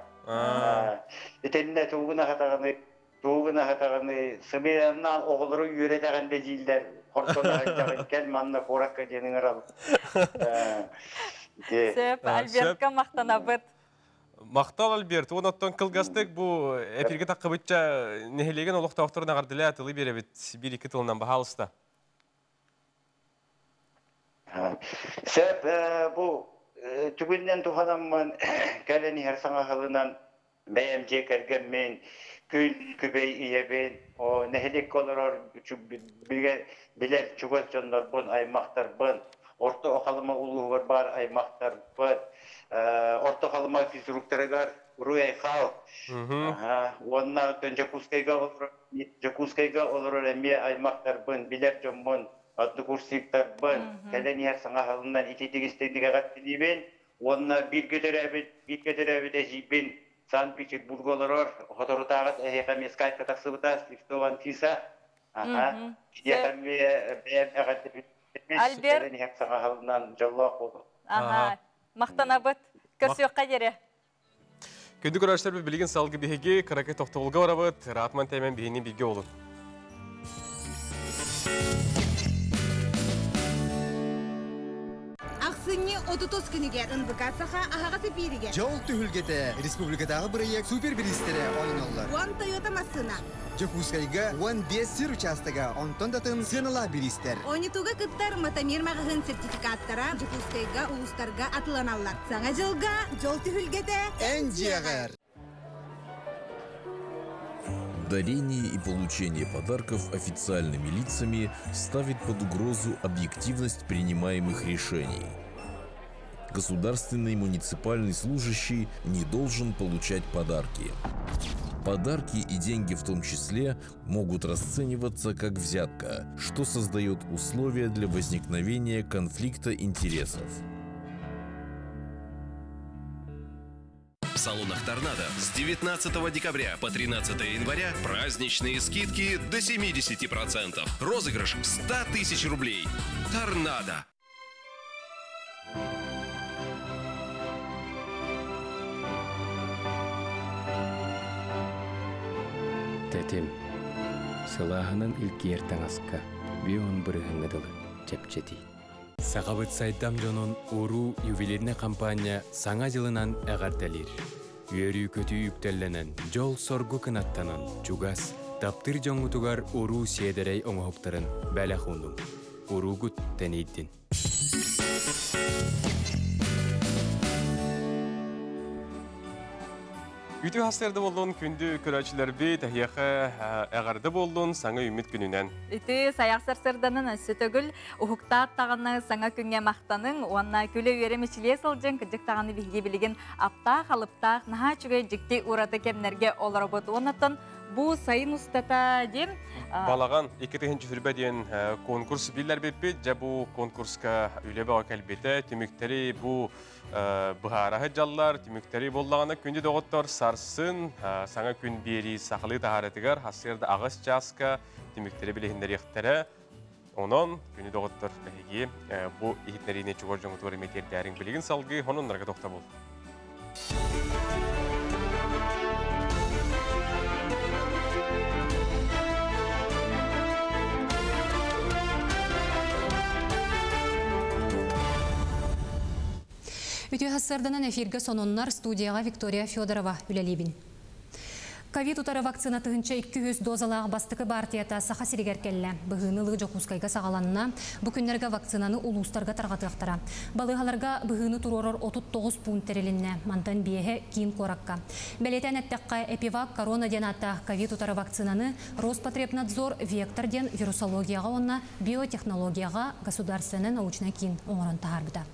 итиннэ тугун ахатаҕыны Тугун аһатаҕыный, сымыйаннаан оҕолору үөрэтэҕин да дииллэр, хорсун аһыйдаҕын кэл манна куоракка диэн ыҥырал. Сөп, Альбертка махтанабыт. Махтал, Альберт. Уон оттон кылгастык бу эфирге таққыбытча нэһилиэгин олохтоохторун аҕардылаа тылы биэрэбит биир-икки тылынан баһаалыста. Сөп, бу түгүннэн туһанаммын кэлэн иһэр саҥа сылынан бэйэм дьиэ кэргэммин, күн күбэй ийэбин, нэһилиэккэ олорор билэр чугас дьоннорбун, аймахтарбын, Орто Халыма улууһугар баар аймахтарбыт, Орто Халыма физруктарыгар Руй Айхал, уонна Дьокуускайга олорор Дьокуускайга олорор эмиэ аймахтарбын, билэр дьоммун, однокурсниктарбын, кэлэн иһэр саҥа аһылынан ититик-истиҥник эҕэрдэлиибин уонна бииргэ төрөөбүт бииргэ төрөөбүт эдьиийбин Санкт-Петербурга олорор, соторутааҕыт эһиэхэ эмиэ скайпка тахсыбыта, Слепцова Анфиса. Аха. Киниэхэ эмиэ бэйэм эҕэрдэбин Альберт. Кэлэн иһэр саҥа аһылынан дьоллоох буолуҥ. Аха. Махтанабыт. Көрсүөххэ диэри. Күндү көрөөччүлэр билигин салгы биһиги кыракый тохтобулга барабыт. Ратман тэмэн биһини бииргэ олун. Ахсынньы 30 күнүгэр НБК Саха аһаҕас эпииригэр Дьол түһүлгэтэ республикатааҕы бырайыак супер-бириистэрэ оонньоноллор. Уон Тойота массыына. Дьокуускайга 15 сир учаастага, онтон да атын сыаналаах бириистэр. Оонньотууга кыттар Матамир маҕаһыын сертификаттара Дьокуускайга, улуустарга атыланаллар. Саҥа дьылга дьол түһүлгэтэ Эн дьиэҕэр! Дарение и получение подарков официальными лицами ставит под угрозу объективность принимаемых решений. Государственный муниципальный служащий не должен получать подарки. Подарки и деньги в том числе могут расцениваться как взятка, что создает условия для возникновения конфликта интересов. В салонах «Торнадо» с 19 декабря по 13 января праздничные скидки до 70%. Розыгрыш 100 тысяч рублей. «Торнадо». Тэтим. Сылааһынан илгиэр таҥаска бион бырыһыҥҥа дылы чэпчэтии. Сахабыт сайдам дьонун уруу ювелирнай хампаанньа Саҥа дьылынан эҕэрдэлиир. Үөрүү-көтүү үктэллэнэн, дьол-соргу кынаттанан, чугас, таптыыр дьоҥҥутугар уруу сиэдэрэй оҥоһуктарын бэлэх уунуҥ. Уруугут тэнийдин. Үтүө хастырды боллун күндү көрөөчүлөрбүт, эһиэхэ эҕэрдэ боллун саҥа үүммүт күнүнэн. Ити саяқ сарсырданын өссө төгүл уһуктаат таҕаны саҥа күҥҥэ махтаның уонна күлэ үөрэ мичилиэ сылдьын кыдьык таҕаны биһиги билигин аптаах алыптаах наһаа үчүгэй дьикти ураты кэмнэргэ олоробут. Уоннаттан бу сайын устата диэн Балаҕан 2020 диэн конкурс биллэрбиппит. Дьэ бу конкурска үлэ бөҕө кэлбитэ. Түмүктэри бу быһаараһы дьаллар, түмүктэри боллаҕына күндү доҕоттор сарсын саҥа күн биэрии сахалыы таһаарытыгар хасыарда аҕыс чааска түмүктэри билиһиннэриэхтэрэ. Онон күндү доҕоттор эһиги бу иһитиннэриини чугас дьоҥутугар эмиэ тиэрдээриҥ билигин салгыы сонуннарга тохтобул. Үтүө сарсыарданан эфиргэ сонуннар студияҕа Виктория Федорова үлэлиибин. Ковид утары вакцина 1200 дозалаах бастакы баартыйата Саха сиригэр кэллэ. Быһыыны ылыы Дьокуускайга саҕаланна. Бу күннэргэ вакцинаны улуустарга тарҕатыахтара. Балыыһаларга быһыыны туруорар 39 пуун тэрилиннэ. Мантан биэһэ киин куоракка. Бэлиэтээн эттэххэ, Эпивак корона диэн ааттаах ковид утары вакцинаны Роспотребнадзор Вектор диэн вирусологияҕа уонна биотехнологияҕа государственнай научнай киин оҥорон таһаарбыта.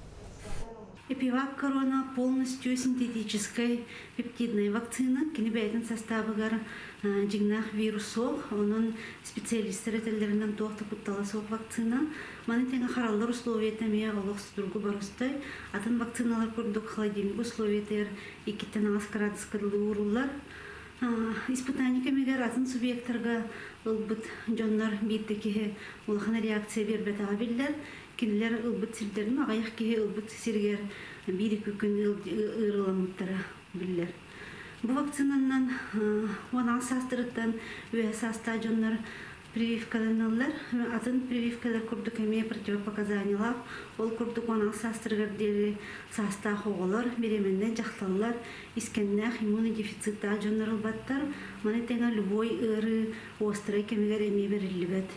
Эпивак корона полностью синтетическай пептидная вакцина. Кини бэйэтин састаабыгар дьиҥнээх вирус суох, онон специалистар этэллэринэн туох да куттала суох вакцина. Маны тэҥэ хараллар условията эмиэ олох судургу боростой. Атын вакциналар курдук холодильник условиятыгар иккиттэн аҕыс градуска дылы ууруллар. Испытание кэмигэр атын субъектарга ылбыт дьоннор биир да киһи улахан реакция биэрбэтэҕэ биллэр. Кинилэр ылбыт сирдэрин аҕыйах киһи ылбыт сиригэр биир-икки күн ыарыыламмыттара биллэр. Бу вакцинаннан 16 саастарыттан үөһэ саастаах дьоннор прививкаланаллар. Атын прививкалар курдук эмиэ противопоказаниялаах. Ол курдук 16 саастарыгар диэри саастаах оҕолор, беременнай дьахталлар, искэннээх иммунодефициттаах дьоннор ылбаттар. Маны тэҥэ любой ыарыы острай кэмигэр эмиэ бэриллибэт.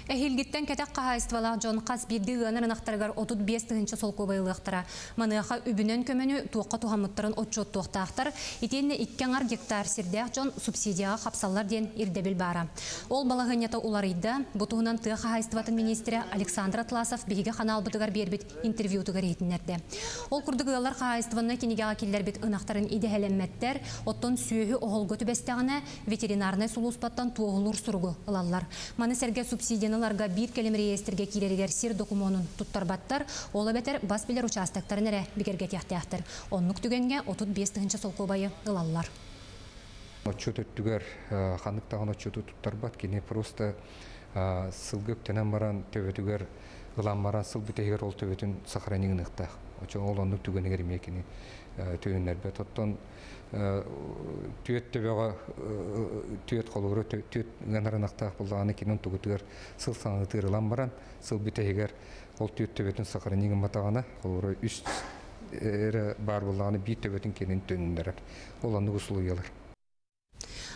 Эһиилгиттэн кэтэх хаһаайыстыбалаах дьон хас биирдии ыанар ынахтарыгар 35 тыһыынча солкуобай ылыахтара. Маныаха үбүнэн көмөнү туохха туһаммыттарын отчуоттуохтаахтар. Итиэннэ икки аҥар гектар сирдээх дьон субсидияҕа хапсаллар диэн ирдэбил баара. Ол балаһыанньата уларыйда. Бу туһунан тыа хаһаайыстыбатын миниистирэ Александр Атласов биһиги ханаалбытыгар биэрбит интервьютугар иһитиннэрдэ. Ол курдук ыаллар хаһаайыстыбаннай кинигэҕэ киллэрбит ынахтарын идэһэлэммэттэр, оттон сүөһү оһолго түбэстэҕинэ ветеринарнай сулууспаттан туоһулуур суругу ылаллар. Маны сэргэ субсидияны ыларга биир кэлим реестргэ киирэригэр сир докумуонун туттарбаттар, ол эбэтэр бас билэр учаастактарын эрэ бигэргэтиэхтээхтэр. Оннук түгэҥҥэ 35 тыһыынча солкуобайы ылаллар. Отчуот өттүгэр ханнык даҕаны отчуоту туттарбат, кини просто сылга үктэнэн баран төбөтүгэр ылан баран сыл бүтэһигэр ол төбөтүн сохрани гыныахтаах. Ол оннук түгэнигэр эмиэ кини төнүннэрбэт. Оттон түөт төбөҕө түөт холура түөт ыанар ынахтаах буоллаҕына кини онтугутугар сыл саҥатыыр ылан баран сыл бүтэһигэр ол түөт төбөтүн сохрани гымматаҕына холура үс эрэ баар буоллаҕына биир төбөтүн кинин төнүннэрэр. Ол оннук усулуйалар.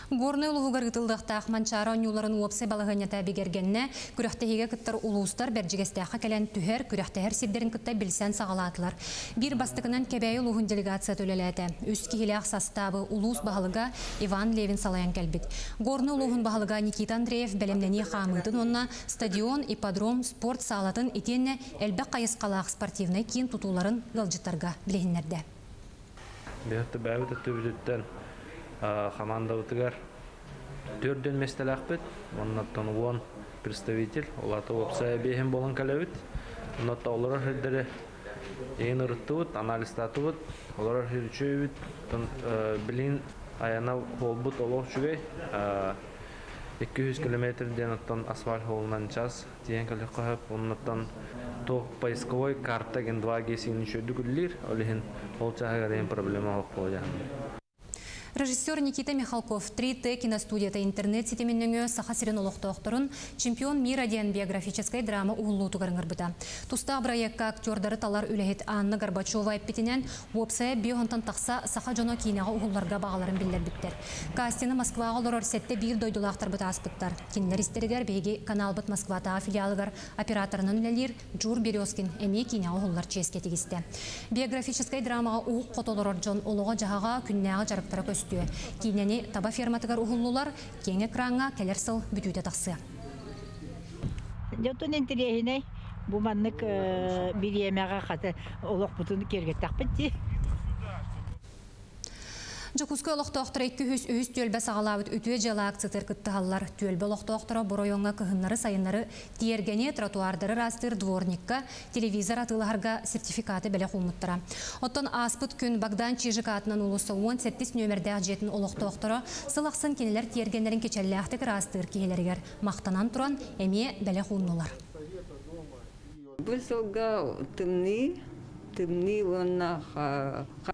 Горнай улууһугар ыытыллыахтаах Манчаары оонньууларын уопсай балаһыанньата бигэргэннэ. Күрэхтэһиигэ кыттар улуустар Бэрдьигэстээххэ кэлэн түһэр, күрэхтэһэр сирдэрин кытта билсэн саҕалаатылар. Биир бастакынан Кэбээйи улууһун делегацията үлэлээтэ. Үс киһилээх састаабы улуус баһылыга Иван Левин салайан кэлбит. Горнай улууһун баһылыга Никита Андреев бэлэмнэнии хаамыытын уонна стадион, ипподром, спорт саалатын итиэннэ элбэх хайысхалаах спортивнай киин тутууларын ыалдьыттарга билиһиннэрдэ. Биһиги бэйэбит өттүбүтүттэн хамаандабытыгар төрдүн миэстэлээхпит, оннуттан уон представитель, ол аата уопсайа биэһин буолан кэлэбит. Оннуттан олорор сирдэри иһин ырыттыбыт, анализтаатыбыт, олорор сир үчүгэйбит. Билигин айана буолбут олох үчүгэй. 200 километр диэн оттон асфальт холунан час тиийэн кэлиэххэ сөп. Оннуттан туох поисковой карта ген 2G сиин үчүгэйдик үлэлиир. Ол иһин ол чааһыгар иһин проблема суох буолуо Режиссер Никита Михалков 3Т киностудията интернет ситимин нөҥүө Саха сирин олохтоохторун Чемпион мира диэн биографическай драма уһуллуутугар ыҥырбыта. Тустаах бырайыакка актердары талар үлэһит Анна Горбачева эппитинэн, уопсайа биэс тахса саха дьоно киинэҕэ уһулларга баҕаларын биллэрбиттэр. Кастины Москваҕа олорор сэттэ биир дойдулаахтарбыт ааспыттар. Кинилэр истэригэр биһиги каналбыт Москватааҕы филиалыгар операторынан үлэлиир Джур Березкин эмиэ киинэҕэ уһуллар чиэскэ тигистэ. Биографическай драмаҕа уһук хоту олорор дьон олоҕо-дьаһаҕа, күннээҕи дьарыктара көстүө. Киинэни таба ферматыгар уһуллулар, киэҥ экраҥҥа кэлэр сыл бүтүүтэ тахсыа. Дьонтон интэриэһинэй бу маннык бириэмэҕэ хата олохпутун киэргэттэхпит дии. Дьокуускай олохтоохторо 203 түөлбэ саҕалаабыт үтүө дьыала акциятыгар кыттыһаллар. Түөлбэ олохтоохторо бу оройуоҥҥа кыһыннары-сайыннары тиэргэни, тротуардары ыраастыыр дворникка телевизор атыылаһарга сертификаты бэлэх ууммуттара. Оттон ааспыт күн Богдан Чижик аатынан уулусса 18 нүөмэрдээх дьиэтин олохтоохторо сыл ахсын кинилэр тиэргэннэрин кичэллээхтик ыраастыыр киһилэригэр махтанан туран эмиэ бэлэх ууннулар. Бу сылга тымныы, тымныы уонна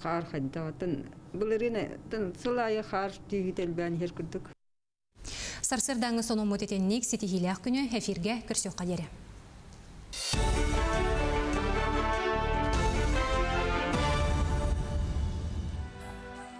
хаар хайдаҕытын былырыын сыл аайы хаар түүһүт элбээн иһэр курдук. Сарсыардааҥҥы сонуммут итинник ситиһиилээх күнү эфиргэ көрсүөххэ диэри.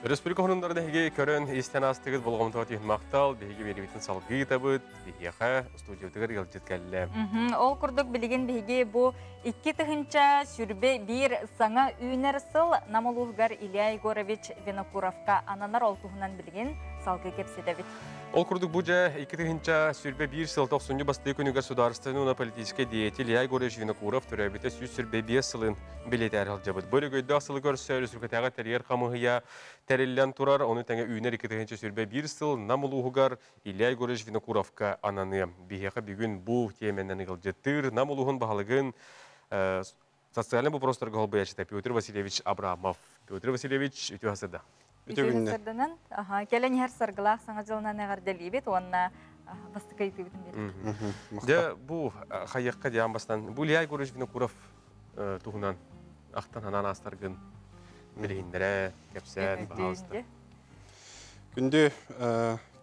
Республика хонуннарын эһиги көрөн истэн астыгыт болҕомтоҕо түһүн махтал, биһиги биэримитин салгыы табыт, биһиэхэ студиябытыгар ыалдьыт кэллэ. Ол курдук билигин биһиги бу икки тыһынча сүрбэ биир саҥа үүнэр сыл Нам улууһугар Илья Егорович Винокуровка ананар ол туһунан билигин салгыы кэпсэтэбит. Ол курдук бу дьэ 2021 сыл тохсунньу бастыы күнүгэр судаарыстыбаннай уонна политическай деятель Илья Егорович Винокуров төрөөбүтэ 125 сылын бэлиэтээр сылдьабыт. Бу өрөгөйдөөх сылы көрсө республикатааҕы тэрийэр хамыыһыйа тэриллэн турар, ону тэҥэ үүнэр 2021 сыл Нам улууһугар Илья Егорович Винокуровка ананыа. Биһиэхэ бүгүн бу тиэмэнэн ыалдьыттыыр Нам улууһун баһылыгын социальнай вопростарга холбуйааччыта Петр Васильевич Абрамов. Петр Васильевич, үтүө хасырда. Үтүө хасырданан, кэлэн иһэр саргылаах саҥа дьылынан эҕэрдэлиибит уонна бастакы ыйытыыбытын биэрэбит. Дьэ, бу хайыахха диэн бастан, бу Илья Егорович Винокуров туһунан ахтан санаан аастаргын. Билиһиннэрэ, кэпсээн, баһаалыста. Күндү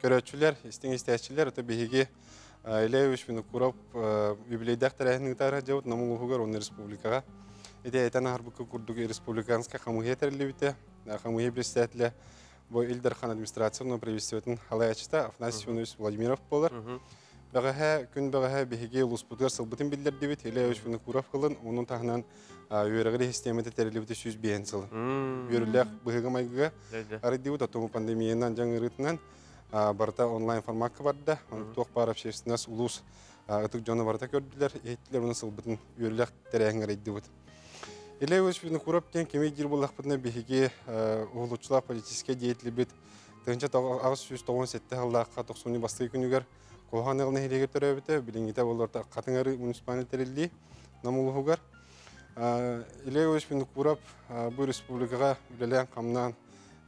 көрөөччүлэр, истиҥ истээччилэр, ото биһиги Илья Ильич Винокуров юбилейдаах тэрээһин ыытаары дьабыт Нам улууһугар уонна республикаҕа. Ити этэн аһарбыкка курдук республиканскай хамыыһыйа тэриллибитэ. Хамыыһыйа председателэ бу Ил Дархан администрациятын правительствотын халайааччыта Афанасий Семенович Владимиров буолар. Бэҕэһээ, күн бэҕэһээ биһиги улууспутугар сылбытын биллэрдибит. Илья Ильич Винокуров кылын, онун таһынан үөрэҕи систиэмэтэ тэриллибитэ 105 сыл. Үөрүүлээх быһыыга-майгыга арыйдыбыт, оттон пандемиянан дьаҥ ыарыытынан барыта онлайн формакка барда. Туох баар общественность улуус ытык дьоно барыта көрдүлэр, иһиттилэр, уонна сылбытын үөрүүлээх тэрээһин арыйдыбыт. Илья Ильич Винокуров диэн кими диир буоллахпытына биһиги уһулуччулаах политическай деятелибит 1897 сыллаахха тохсунньу бастакы күнүгэр Куһаҕан ыал нэһилиэгэр төрөөбүтэ, билиҥҥитэ боллорто Хатыҥ-Арыы муниципальнай тэриллии Нам улууһугар. Илья Ильич Винокуров бу республикаҕа үлэлээн-хамнаан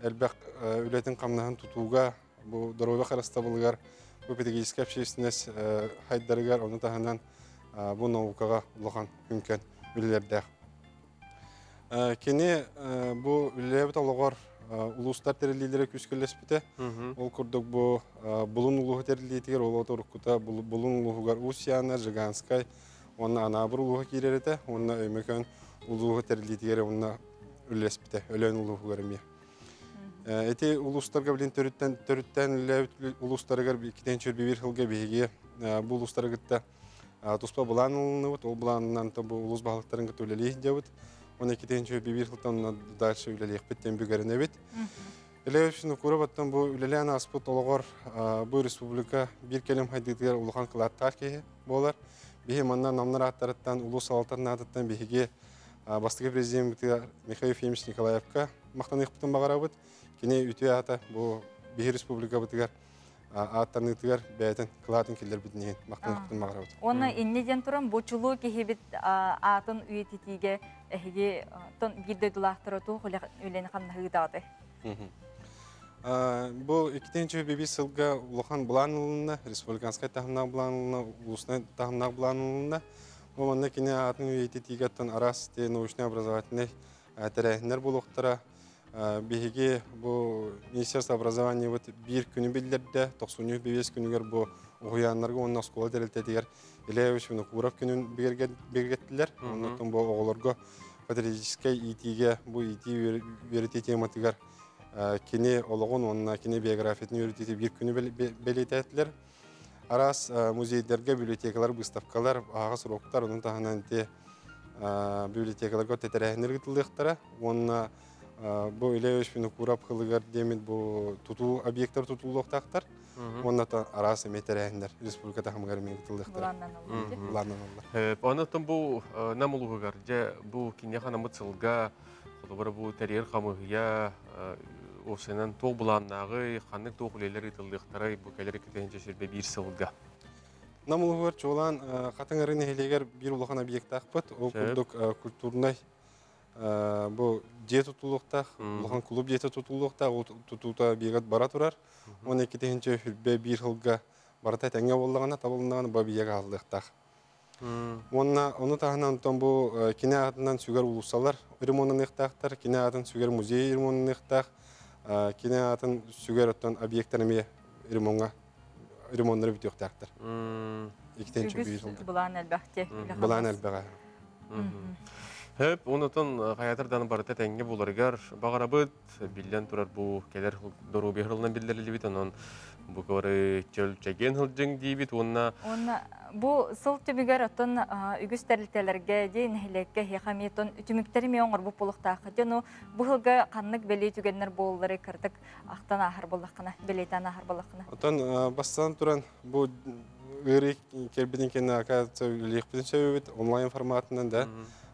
элбэх үлэтин-хамнаһын тутууга, бу доруобуйа харыстабылыгар, бу педагогическай общественность хайдарыгар, ону таһынан бу наукаҕа улахан күҥкэн үлэлэрдээх. Кини бу үлэлээбит олоҕор улуустар тэриллиилэрэ күүскэлэспитэ. Ол курдук бу Булун улууһу тэриллиитигэр ол уруккута Булун улууһугар Усть-Яна, Жиганскай уонна Анаабыр улууһа киирэр этэ уонна Өймөкөөн улууһу тэриллиитигэр уонна үлэлэспитэ Өлөөн улууһугар эмиэ. Ити улуустарга билин төрүттэн төрүттэн үлэлээбит улуустарыгар 2021 сылга биһиги бу улуустары кытта туспа былаан ылынныбыт. Ол былаанынан бу улуус баһылыктарын кытта үлэлии сылдьабыт. Оны 2021 сылтан дальше үлэлиэхпит диэн бүгэринэбит. Илья Винокуров оттон бу үлэлээн ааспыт олоҕор бу республика биир кэлим хайдыытыгар улахан кылааттаах киһи буолар. Биһи манна намнар ааттарыттан, улуус салалтатын аатыттан биһиги бастакы президеммитигэр Михаил Ефимович Николаевка махтаныахпытын баҕарабыт. Кини үтүө аата бу биһи республикабытыгар ааттаныытыгар бэйэтин кылаатын киллэрбитин иһин махтаныахпытын баҕарабыт. Уонна инни диэн туран бу чулуу киһибит аатын үйэтитиигэ эһиги биир дойдулаахтара туох үлэни хамнаһыытаҕытай? Бу 2005 сылга улахан былаан ылынна, республиканскай таһымнаах былаан ылынна, улуснай таһымнаах былаан ылынна. Бу манна кини аатын үйэтитиигэттэн араас научно-образовательнай тэрээһиннэр буолуохтара. Биһиги бу Министерство образованиебыт биир күнү биллэрдэ, 95 күнүгэр бу уһуйааннарга уонна оскуола тэрилтэтигэр Илья Ильич Винокуров күнүн бигэргэттилэр. Оннуттан бу оҕолорго патриотическай иитиигэ, бу иитии үөрэтии тематыгар кини олоҕун уонна кини биографиятын үөрэтиитэ биир күнү бэлиэтээтилэр. Араас музейдарга, библиотекалар, выставкалар, аһаҕас уроктар, онон таһынан ити библиотекаларга тэтэрээһиннэр ыытыллыахтара уонна бу Илья Ильич Винокуров кылыгар диэмит бу тутуу объектар тутуллуохтаахтар уонна араас эмиэ тэрээһиннэр республика таһымыгар эмиэ ыытыллыахтара былааннаналлар. Онон бу Нам улууһугар дьэ бу киниэхэ анаммыт сылга холобура бу тэрийэр хамыыһыйа уопсайынан туох былааннааҕый, ханнык туох үлэлэр ыытыллыахтарай бу кэлэр 2021 сылга? Нам улууһугар чуолаан Хатыҥ Арыы нэһилиэгэр биир улахан объектаахпыт. Ол курдук культурнай бу дьиэ тутуллуохтаах, улахан клуб дьиэтэ тутуллуохтаах, ол тутуута объект бара турар. 12 2021 сылга барыта этэҥҥэ буоллаҕына, табылыннаҕына бу объект аһыллыахтаах. Уонна ону таһынан онтон бу кини аатынан сүгэр уулуссалар ремоннаныахтаахтар, кини аатын сүгэр музей ремоннаныахтаах, кини аатын сүгэр оттон объектар эмиэ ремоҥҥа ремоннары бүтүөхтээхтэр. Үгүс былаан элбэхти. Былаан элбэҕэ. Хөп, онутун хаятырдан барыта тэҥҥэ буларыгар баҕарабыт, биллэн турар бу кэлэр доруобуйа хырылынан биллэриллибит, онон бу кыбары чөл чэгиэн сылдьыҥ диибит уонна Уонна бу сыл түмүгэр оттон үгүс тэрилтэлэргэ дии нэһилиэккэ эһиэхэ эмиэ тон түмүктэри эмиэ оҥорбут буолуохтааххыт. Дьону бу сылга ханнык бэлиэ түгэннэр буоллары кырдык ахтан ааһар буоллаххына, бэлиэтээн ааһар буоллаххына. Оттон бастаан туран бу ыарыы кэлбитин кэннэ оказывается үлэлиэхпитин сөбүбүт онлайн форматынан да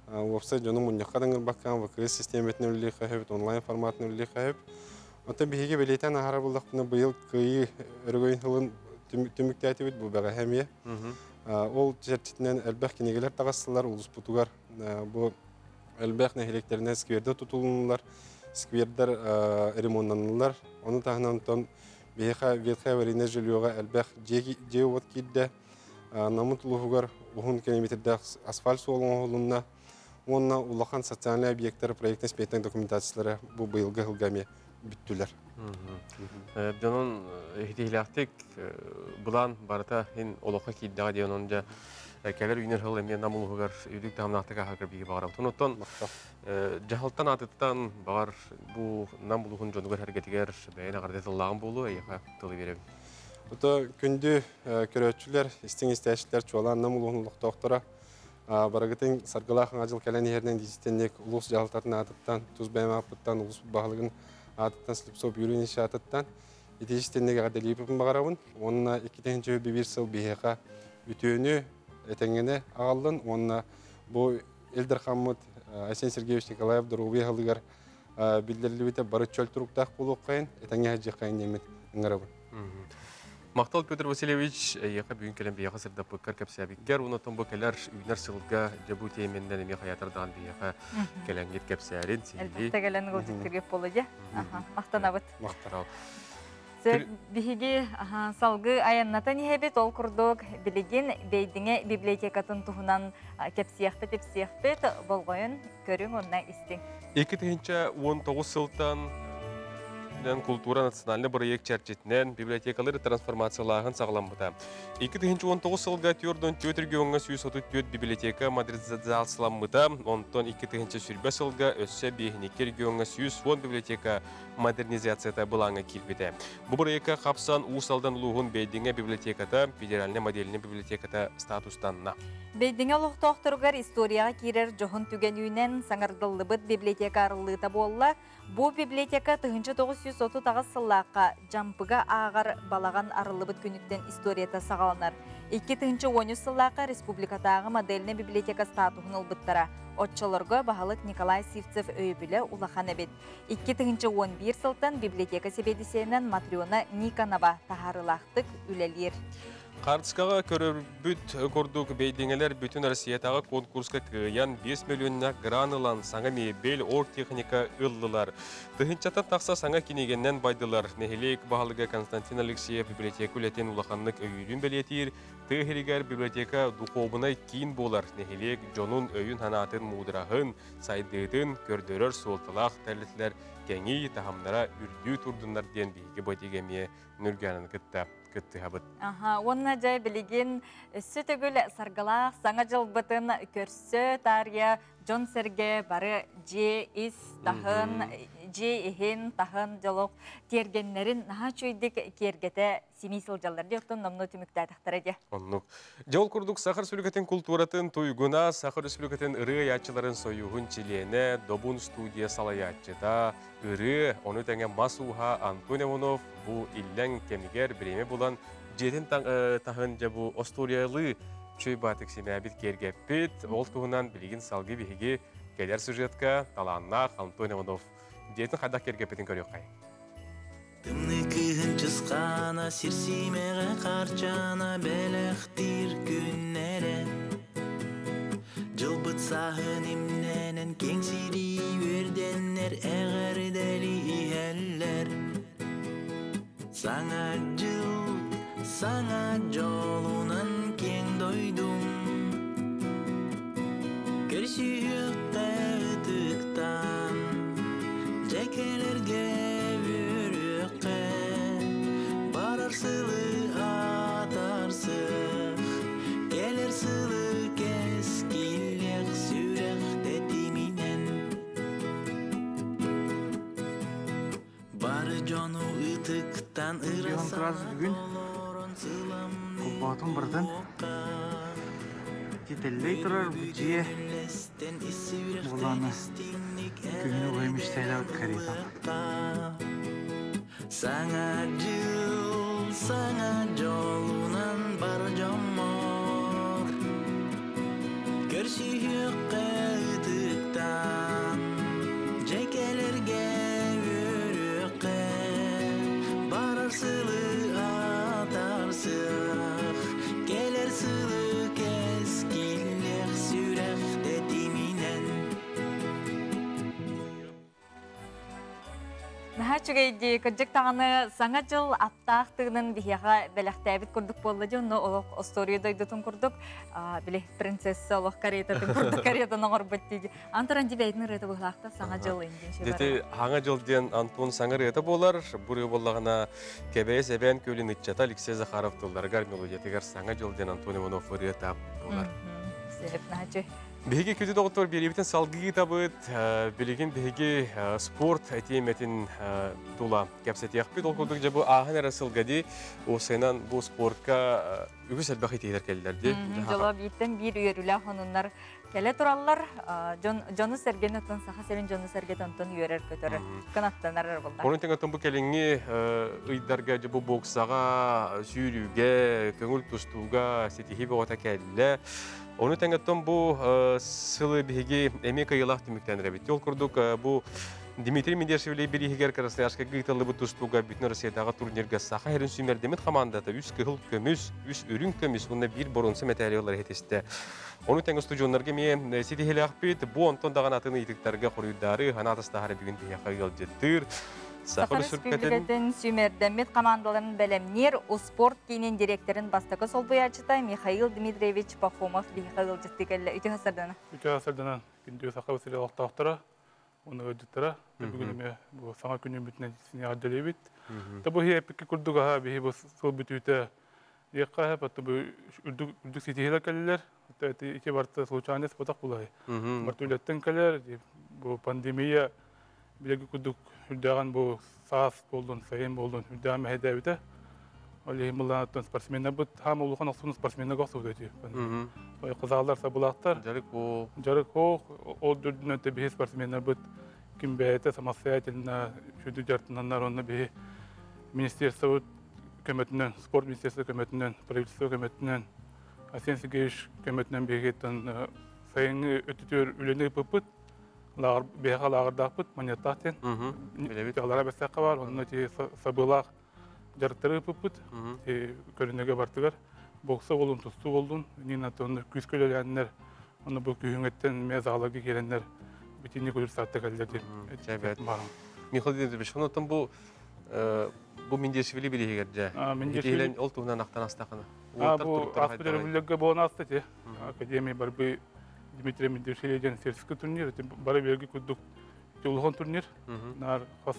уопсай дьону мунньахха ыҥырбакка ВКС систиэмэтинэн үлэлиэххэ сөбүт, онлайн форматынан үлэлиэххэ сөп. Оттон биһиги бэлиэтээн аһара буллахпына быйыл Кыайыы өрөгөйүн сылын түмүктээтибит бу бэҕэһээ эмиэ. Ол чэрчитинэн элбэх кинигэлэр таҕыстылар улууспутугар бу элбэх нэһилиэктэринэн сквердэр тутулуннулар, сквердэр ремоннаннылар. Ону таһынан онтон биһиэхэ ветхое аварийное жильеҕа элбэх дьиэ-уот киирдэ. Намыт улууһугар уһун километрдаах асфальт суол оҥоһулунна. Онна улахан социальный объекттар проектный сметный документациялары бу быйылгы хылгаме бүттүлер. Дьонун ихтихлэхтик булан барыта хин олохо кииддага диэн он жа кэлэр үүнэр хыл эмиэ нам улуһугар үрдүк таһымнаахтык аһагар биһиги баҕарабыт. Онуттан дьаһалтан аатыттан баҕар бу нам улуһун дьонугар хэргэтигэр бэйэн аҕарда тыллааҕын буолуо эйиэхэ тылы биэрэбин. Ото күндү көрөөччүлэр, истиҥ истээччилэр чуолаан нам улуһун олохтоохторо барыгытын саргылаах аңа кэлэн иһэринэн диистенник улуус дьаһалтатын аатыттан, тус бэйэм ааппыттан, улуус баһылыгын аатыттан, Слепцов Юрий Ильич аатыттан итиистенник эҕэрдэлиибин баҕарабын. Уонна иккитинчи бибир сыл биһиэхэ үтүөнү этэҥҥэни аҕаллын уонна бу Ил Дархаммыт Айсен Сергеевич Николаев доруобуйа аһылыгар биллэриллибитэ бары чөл туруктаах буолуоххайын, этэҥҥэ сылдьыаххайын диэммит ыҥырабын. Махтал Петр Васильевич, эйиэхэ бүгүн кэлэн биһиэхэ сырдаппыккар кэпсээбиккэр, онон бу кэлэр үүнэр сылга дьэ бу тиэмэннэн эмиэ хайатардаан биһиэхэ кэлэҥҥит кэпсээрин, сиһилии. Элбэхтэ кэлэн ыалдьыттыргып буолла дьэ. Махтанабыт. Махтанабыт. Биһиги салгыы айаннатан иһэбит, ол курдук билигин Бэйдиҥэ библиотекатын туһунан кэпсиэхпит, ипсиэхпит, болҕойон көрүҥ уонна истиҥ. 2019 сылтан култуура национальный проект чэрчитинэн библиотекалары трансформациялааһын саҕаламмыта. 2019 сылга 44 региоҥҥа 134 библиотека модернизацияланмыта, онтон 2020 сылга өссө 52 региоҥҥа 110 библиотека модернизацията былааҥҥа киирбитэ. Бу бырайыакка хапсан Уус Алдан улууһун Бэйдиҥэ библиотеката федеральнай модельнай библиотеката статустанна. Бэйдиҥэ олохтоохторугар историяҕа киирэр дьоһун түгэн үүнэн саҥардыллыбыт библиотека арыллыыта буолла. Бу библиотека 1938 сыллаахха Дьампыга ааҕар балаҕан арыллыбыт күнүттэн историята саҕаланар. 2013 сыллаахха республикатааҕы модельнай библиотека статуһун ылбыттара. Оччолорго баһылык Николай Сивцев өйөбүлэ улахан эбит. 2011 сылтан библиотека сэбиэдиссэйинэн Матрена Никонова таһаарыылаахтык үлэлиир. Хаартыскаҕа көрөрбүт курдук Бэйдиҥэлэр бүтүн Россиятааҕы конкурска кыайан 5 миллионнаах гран ылан саҥа мебель, оргтехника ыллылар. Тыһыынчаттан тахса саҥа кинигэннэн байдылар. Нэһилиэк баһылыга Константин Алексеев библиотека үлэтин улаханнык өйүүрүн бэлиэтиир. Тыа иһигэр библиотека духуобунай киин буолар. Нэһилиэк дьонун өйүн-санаатын муудараһын, сайдыытын көрдөрөр суолталаах тэрилтэлэр кэҥии таһымнара үрдүү турдуннар диэн биһиги бу этиигэ эмиэ Нүргээнин кытта кыттыһабыт. Аха, уонна дьэ билигин өссө төгүл саргылаах саҥа дьылбытын көрсө таарыйа дьон-сэргэ бары дьиэ ис таһын, дьиэ иһин таһын дьолох тиэргэннэрин наһаа үчүгэйдик киэргэтэ симии сылдьаллар дии, оттон номнуо түмүктээтэхтэрэ дии. Оннук. Дьэ ол курдук Саха Республикатын култууратын туйгуна, Саха Республикатын ырыа айааччыларын союһун чилиэнэ, Добун студия салайааччыта, ырыа, ону тэҥэ мас ууһа Антон Иванов бу иллэҥ кэмигэр бириэмэ булан дьиэтин таһын дьэ бу остуоруйалыы чүй баатык симээбит киэргэппит. Ол туһунан билигин салгыы биһиги кэлэр сюжетка талааннаах Антон Иванов дьиэтин хайдах киэргэппитин көрүөххэй. Тымныы кыыһын чысхаана сир сиимэҕэ хаарчаана бэлэхтиир күннэрэ. Дьылбыт сааһын имнэнэн киэҥ сирии үөрдэннэр эҕэрдэли иһэллэр. Саҥа дьыл, саҥа дьолунан киэҥ дойдум. Көрсүһүөххэ ытыктаан, дьэ кэлэргэ үөрүөххэ, барар сылы атарсых, кэлэр сылы кэскиллиэх сүрэх тэтиминэн. Бары дьону ытыктан ыра бүгүн холбоотун барытын тителлей турар бу дьиэ буолааны күһүнү уһайым истээлээбит карета. Саҥа дьыл, саҥа дьолунан бар дьоммор Көрсүһүөххэ ытыктаан, дьэ кэлэргэ үөрүөххэ, барар сылы атарсыах, кэлэр сылы кэскиллиэх сүрэх тэтиминэн. Наһаа Наһаа үчүгэй дии, кырдьык даҕаны Саҥа дьыл аптаах тыынын биһиэхэ бэлэхтээбит курдук буолла дии, онно олох остуоруйа дойдутун курдук, били принцесса олох каретатын курдук каретаны оҥорбут дии. Антон дии бэйэтин ырыата быһылаахта Саҥа дьыл индин Дети Саҥа дьыл диэн Антон саҥа ырыата буолар. Бу ырыа буоллаҕына Кэбээс эбээн күөлүн ыччата Алексей Захаров тылларыгар, мелодиятыгар Саҥа дьыл диэн Антон Иванов ырыата буолар. Сөп, наһаа Биһиги күндү доҕоттор биэриибитин салгыы ыытабыт. Билигин биһиги спорт тиэмэтин тула кэпсэтиэхпит. Ол курдук дьэ бу ааһан эрэ сылга дии уопсайынан бу спортка үгүс элбэх итиилэр кэллэр дии. Дьоло бииртэн биир үөрүүлээх сонуннар кэлэ тураллар. Дьон дьону-сэргэни оттон Саха сирин дьону-сэргэтэ онтон үөрэр-көтөр, кынаттанар эрэ буолла. Онон тэҥэ бу кэлиҥҥи ыйдарга дьэ бу боксаҕа, сүүрүүгэ, көҥүл тустууга ситиһии бөҕөтө кэллэ. Ону тэҥэттэн бу сылы биһиги эмиэ кыайыылаах түмүктэнэр эбит. Ол курдук бу Дмитрий Медешевилей бирииһигэр Красноярскайга ыытыллыбыт тустууга Бүтүн Россиятааҕы турнирга Саха сирин сүүмэрдэммит хамаандата үс кыһыл көмүс, үс үрүҥ көмүс уонна биир боруонса мэтээли ылар иһитистэ. Ону тэҥэ устудьуоннарга эмиэ ситиһиилээхпит. Бу онтон даҕаны атын ыйытыктарга хоруйдаары санаа атастаһары бүгүн биһиэхэ ыалдьыттыыр. Саха Өрөспүүбүлүкэтин сүүмэрдэммит хамаандаларын бэлэмниир успуорт киинин дириэктэрин бастакы солбуйааччыта Михаил Дмитриевич Пахомов биһиэхэ ыалдьыттыы кэллэ. Үтүө сарсыардана. Үтүө сарсыарданан күндү Саха сирин олохтоохторо уонна ыалдьыттара. Бүгүн эмиэ бу саҥа күнүммүтүнэн синиэҕэрдэлиибит. Та бу эппикки курдук аһа биһи бу сыл бүтүүтэ диэххэ сөп, бу үрдүк үрдүк ситиһиилэр кэллилэр. Ити барыта случайность ботах булай. Барыта үлэттэн кэлэр, бу пандемия билэрги курдук үрдээҕин бу саас буоллун, сайын буоллун үрдээҕин мэһэйдээбитэ. Ол иһин былаанаттан спортсменнарбыт хаама улахан охсуну спортсменнарга охсубут эти. Кызаалар сабылаахтар. Жарык оох. Жарык оох. Ол үрдүнэн биһи спортсменнарбыт ким бэйэтэ самостоятельно сүдү дьарыктананнар онно биһи министерствобыт көмөтүнэн, спорт министерство көмөтүнэн, правительство көмөтүнэн, Арсен Сергеевич көмөтүнэн биһигиттэн сайыҥҥы өттүтүгэр үлэни ыыппыппыт. Лааҕыр биһиэхэ лааҕырдаахпыт, Манньыаттаах диэн. Билэбит. Аллараа Бэстээххэ баар, онно ити сабыылаах дьарыктары ыыппыппыт. Көрүнэгэ бартыгар бокса болун, тустуу боллун, Нина онно күүскэ үлэлээннэр, онно бу күһүҥҥэттэн эмиэ зааларга киирэннэр бүтүннүү күлүр саатта кэллэр диэн баарым. Михаил Дмитриевич, онтон бу бу Миндиашвили бириһигэр дьэ. Миндиашвили ол туһунан ахтан астахына. Бу ааспыт өрөбүллэргэ буолан ааста ити. Академия борьбы Дмитрий Миндиашвили диэн сельский турнир. Ити бары берги курдук ити улахан турнир. Наар хас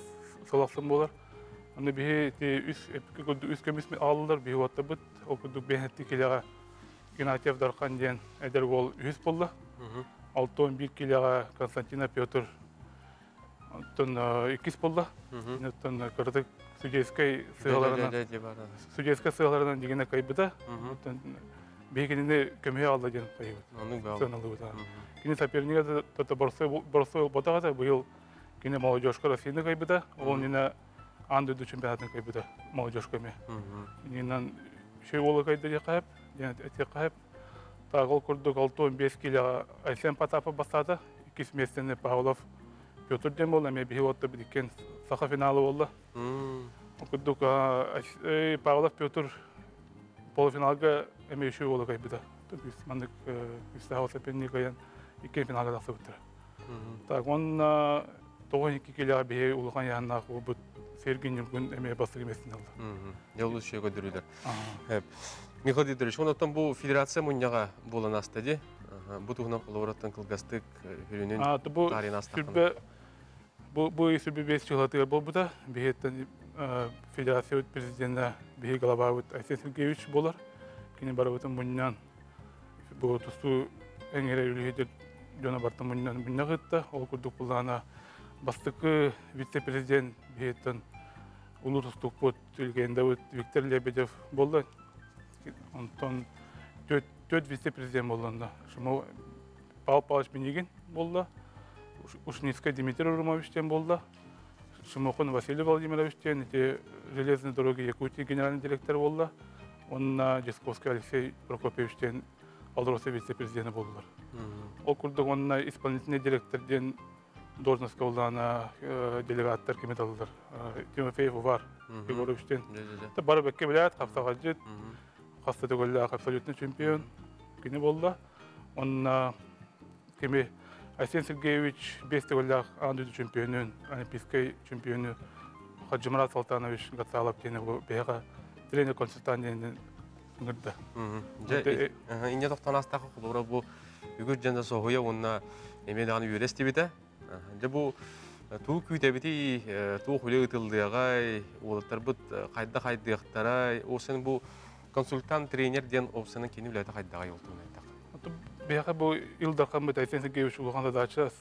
сыл ахсын буолар. Аны биһи ити үс курдук үс көмүс ааллар биһи уоттабыт. Ол курдук биһи килэҕэ Игнатьев Дархан диэн эдэр уол үһүс буолла. 61 килэҕэ Константина Петр Оттон иккис буолла. Оттон кыратык судейскай сыаларынан судейскай сыаларынан дигинэ кайбыта. Оттон биһи көмүһэ алла диэн хайыбыт. Сыаналыбыт. Кини сопернига тото боростой ботаҕата быйыл кини молодежка Россияны кайбыта. Ол нина аан дойду чемпионатын кайбыта молодежка эме. Нинан шей уолу кайда диэххэ сөп, диэн этиэххэ сөп. Так ол курдук 65 килоҕа Айсен Потапов бастаата. Иккис миэстэни Павлов Петр диэн буолла, эмиэ биһи уотта иккиэн саха финала буолла. Ол курдук Павлов Петр полуфиналга эмиэ үчүгэй уолу кыайбыта. Маннык Кристахов соперник кыайан иккиэн финалга тахсыбыттара. Так, уонна 92 килоҕа биһи улахан яһаннаах уолбут Сергей Нюргун эмиэ бастакы миэстэни ылла. Дьолу үчүгэй көрдөрүүлэр. Михаил Дмитриевич, онтон бу федерация мунньаҕа буолан ааста дии. Бу туһунан холобураттан кылгастык хүрүнүн таарыйан астаххына. Бу бу сүрбэ биэс чыһылатыгар буолбута. Биһиэттэн федерациябыт президенэ биһи главабыт Айсен Сергеевич буолар. Кини барыбытын мунньан бу тустуу эҥэрэ үлэһитэ дьоно барытын мунньан мунньах ыытта. Ол курдук былаана бастакы вице-президент биһиэттэн улуу тустуукпут легендабыт Виктор Лебедев буолла. Онтон төрт вице-президент буолла. Шумо Павел Павлович Минигин буолла. Ушницкай Дмитрий Румович диэн буолла. Шумохон Василий Владимирович диэн ити железной дороги Якутии генеральный директор буолла. Онна Десковский Алексей Прокопьевич диэн Алроса вице-президенэ буоллулар. Ол курдук онна исполнительный директор диэн должностка улаана делегаттар кими талылар. Тимофеев Увар Егорович диэн. Бары бэккэ билээт, хапсаҕайдьыт, хаста төгүллээх абсолютный чемпион кини буолла. Онна кими Айсен Сергеевич бес төгүллээх аан дойду чемпионун, олимпийскай чемпиону Хаджимурат Салтанович Гацалов диэн бу биһиэхэ тренер-консультант диэн ыҥырда. Дьэ, инньэ тохтоон астаах холобура бу үгүс дьон соһуйа уонна эмиэ даҕаны үөрэ истибитэ. Дьэ бу туу күүтэбитий, туох үлэ ыытыллыаҕай, уолаттарбыт хайдах хайдыахтарай, ол сен бу консультант тренер диэн опсанын кини үлэтэ хайдаҕай ол туһунан этэх. Биһиэхэ бу Ил Дархаммыт Айсен Сергеевич улахан задача,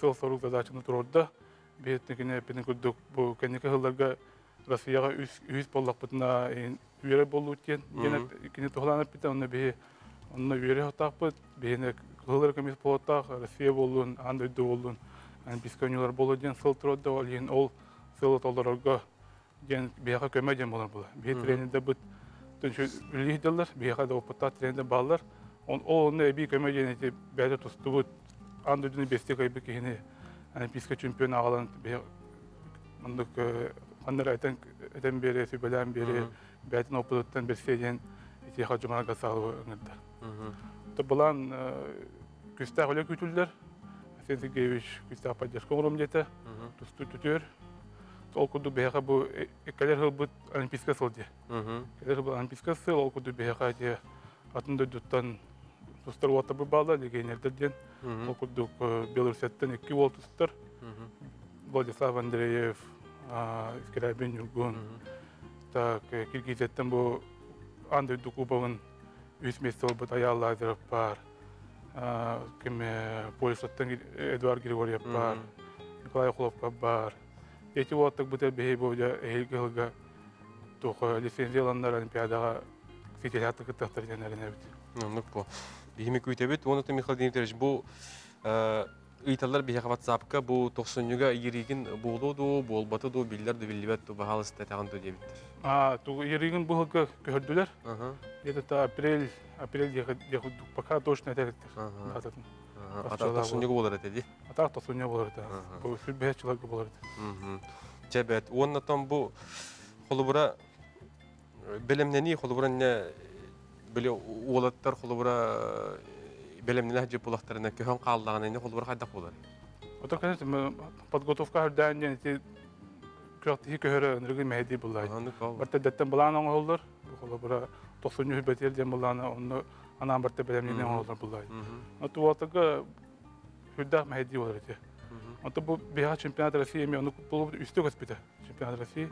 сыал-сорук задачаны туруорда. Биһиэттэн кини курдук бу кэнники сылларга Россияҕа үһүс буоллахпытына үөрэ буоллут диэн кини туһалаан эппитэ, онно биһи онно үөрэ хотаахпыт, биһини кыһыл көмүс буолуохтаах, Россия буоллун, аан дойду буоллун, Олимпийскай оонньуулар буолуо диэн сыл турда, ол иһин ол сылы толорорго диэн биһиэхэ көмө диэн буолар буолар. Биһи тренердэрбит үлэлии сылдьаллар, биһиэхэ да опыттаах тренердэр бааллар. Ол онно эбии көмө диэн ити бэйэтэ тустубут, аан дойдуну бэстик кыайбыт киһини Олимпийскай чемпион аҕалан биһи оннук ханна эрэ этэн этэн биэриэ, сүбэлээн биэриэ, бэйэтин опытыттан бэрсиэ диэн итиэхэ Дьумара Гасаловы ыҥырда. Былаан күстээх үлэ күүтүллэр. Арсен Сергеевич күстээх поддержка оҥоруом диэтэ. Тустуу түтүөр. Ол курдук биһиэхэ бу кэлэр сылбыт Олимпийскай сыл диэ. Кэлэр сылбыт Олимпийскай сыл, ол курдук биһиэхэ дьиэ атын дойдуттан тустар уолаттарбыт бааллар, легионердэр диэн. Ол курдук Белоруссияттан икки уол тустар. Владислав Андреев, Скрябин Ньургун. Так, Киргизияттан бу аан дойду кубогын үс миэстэ ылбыт Айаал Лазарев баар. Ким Польшаттан Эдуард Григорьев баар, Николай Хлопков баар. Эти уолаттар бу биһи бу эһиилги сылга туох лицензияланнар Олимпиадаҕа ситиһээхтик кыттыахтар диэн эрэнэбит. Оннук бу. Биһими күүтэбит. Уонна Михаил Дмитриевич бу ыйталлар биһиэхэ WhatsApp-ка бу тохсунньуга ириигин буолуо дуу, буолбаты дуу, биллэр да биллибэт дуу, баһаалыста этэҕин дуу диэбиттэр. А, тугу ириигин бу сылга көһөрдүлэр. Где-то апрель, апрель диэки пока точно этэликтэр. Дататын. Ата тохсунньуга буолар этэ дии. Ата тохсунньуга буолар этэ. Бу сүрбэһэ чыларга буолар этэ. Чэ бэт. Уонна там бу холобура бэлэмнэнии холобура не били уолаттар холобура бэлэмнэнэ сылдьар буоллахтарына көһөн хааллаҕына ини холобура хайдах буолар? Ото конечно подготовка үрдээн диэн ити күрэхтэһии көһөрө ынырыгы мэһэйдии буллаай. Барта дэттэн былаан оҥоһуллар. Холобура тохсунньу бэтиэр диэн былаана онно анаан барта бэлэмнэнии оҥоһуллар буллаай. Ото уолаттарга үрдээх мэһэйдии буолар ити. Онто бу биһиэхэ чемпионат России эмиэ ону буолбут үстэ көспүтэ. Чемпионат России.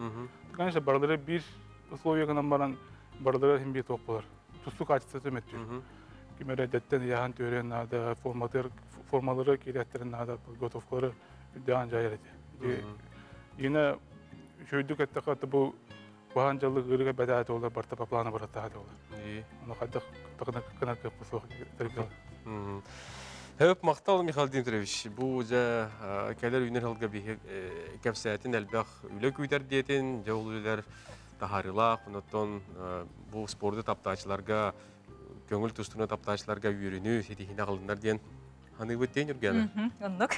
Конечно, барылары биир условия гынан баран барылары иһин биир туох буолар. Тустуу качествота мөттүүр. Ким эрэ дэттэн ыйаһан түөрэн наада, форматыр, формалары киирээттэрин наада, подготовкалары үрдээн дьайар этэ. Дьиҥэ үчүгэйдик эттэххэ бу куһаҕан дьаллык ыарыыга бэдээт буолар, барыта по плану барыттаах буолар. Ону хайдах гына кыаппыт суох тэрилтэ. Хөп махтал Михаил Дмитриевич. Бу дьэ кэлэр үүнэр сылга биһи кэпсээтин элбэх үлэ күүтэр диэтин, дьэ ол үлэлэр таһаарыылаах, онтон бу спорду таптаачыларга, көҥүл тустууну таптаачыларга үөрүүнү, ситиһиини аҕалыннар диэн ханыыбыт диэн Юргена. Оннук.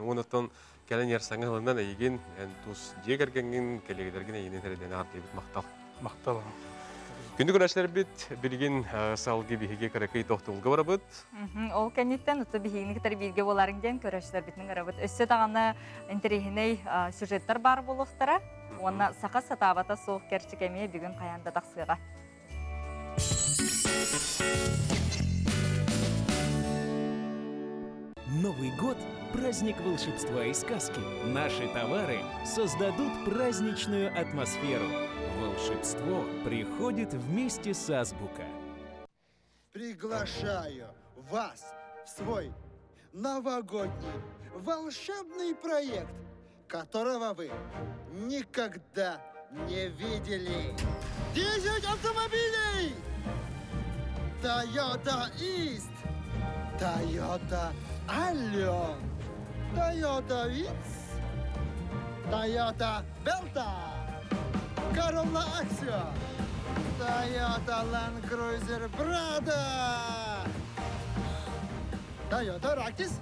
Онтон кэлэн ярсаҥа ылынан эйигин, эн тус дьиэ кэргэҥҥин, кэлигэлэргин эйигин эрэдэн аартыйбыт махтал. Махтал. Күндү көрөөччүлэрбит, билигин салгыы биһиги кыракый тохтуулга барабыт. Ол кэнниттэн оту биһигини кытары бииргэ буоларыҥ диэн көрөөччүлэрбитин ыҥырабыт. Өссө даҕаны интэриэһинэй сюжеттар баар буолуохтара. Уонна саха сатаабата суох кэрчик эмиэ бүгүн хайаан да тахсыаҕа. Новый год – праздник волшебства и сказки. Наши товары создадут праздничную атмосферу. Волшебство приходит вместе с Азбука. Приглашаю вас в свой новогодний волшебный проект, которого вы никогда не видели. 10 автомобилей! Toyota East, Toyota Allion, Toyota Vitz, Toyota Belta, Corolla Axio, Toyota Land Cruiser Prado, Toyota Ractis,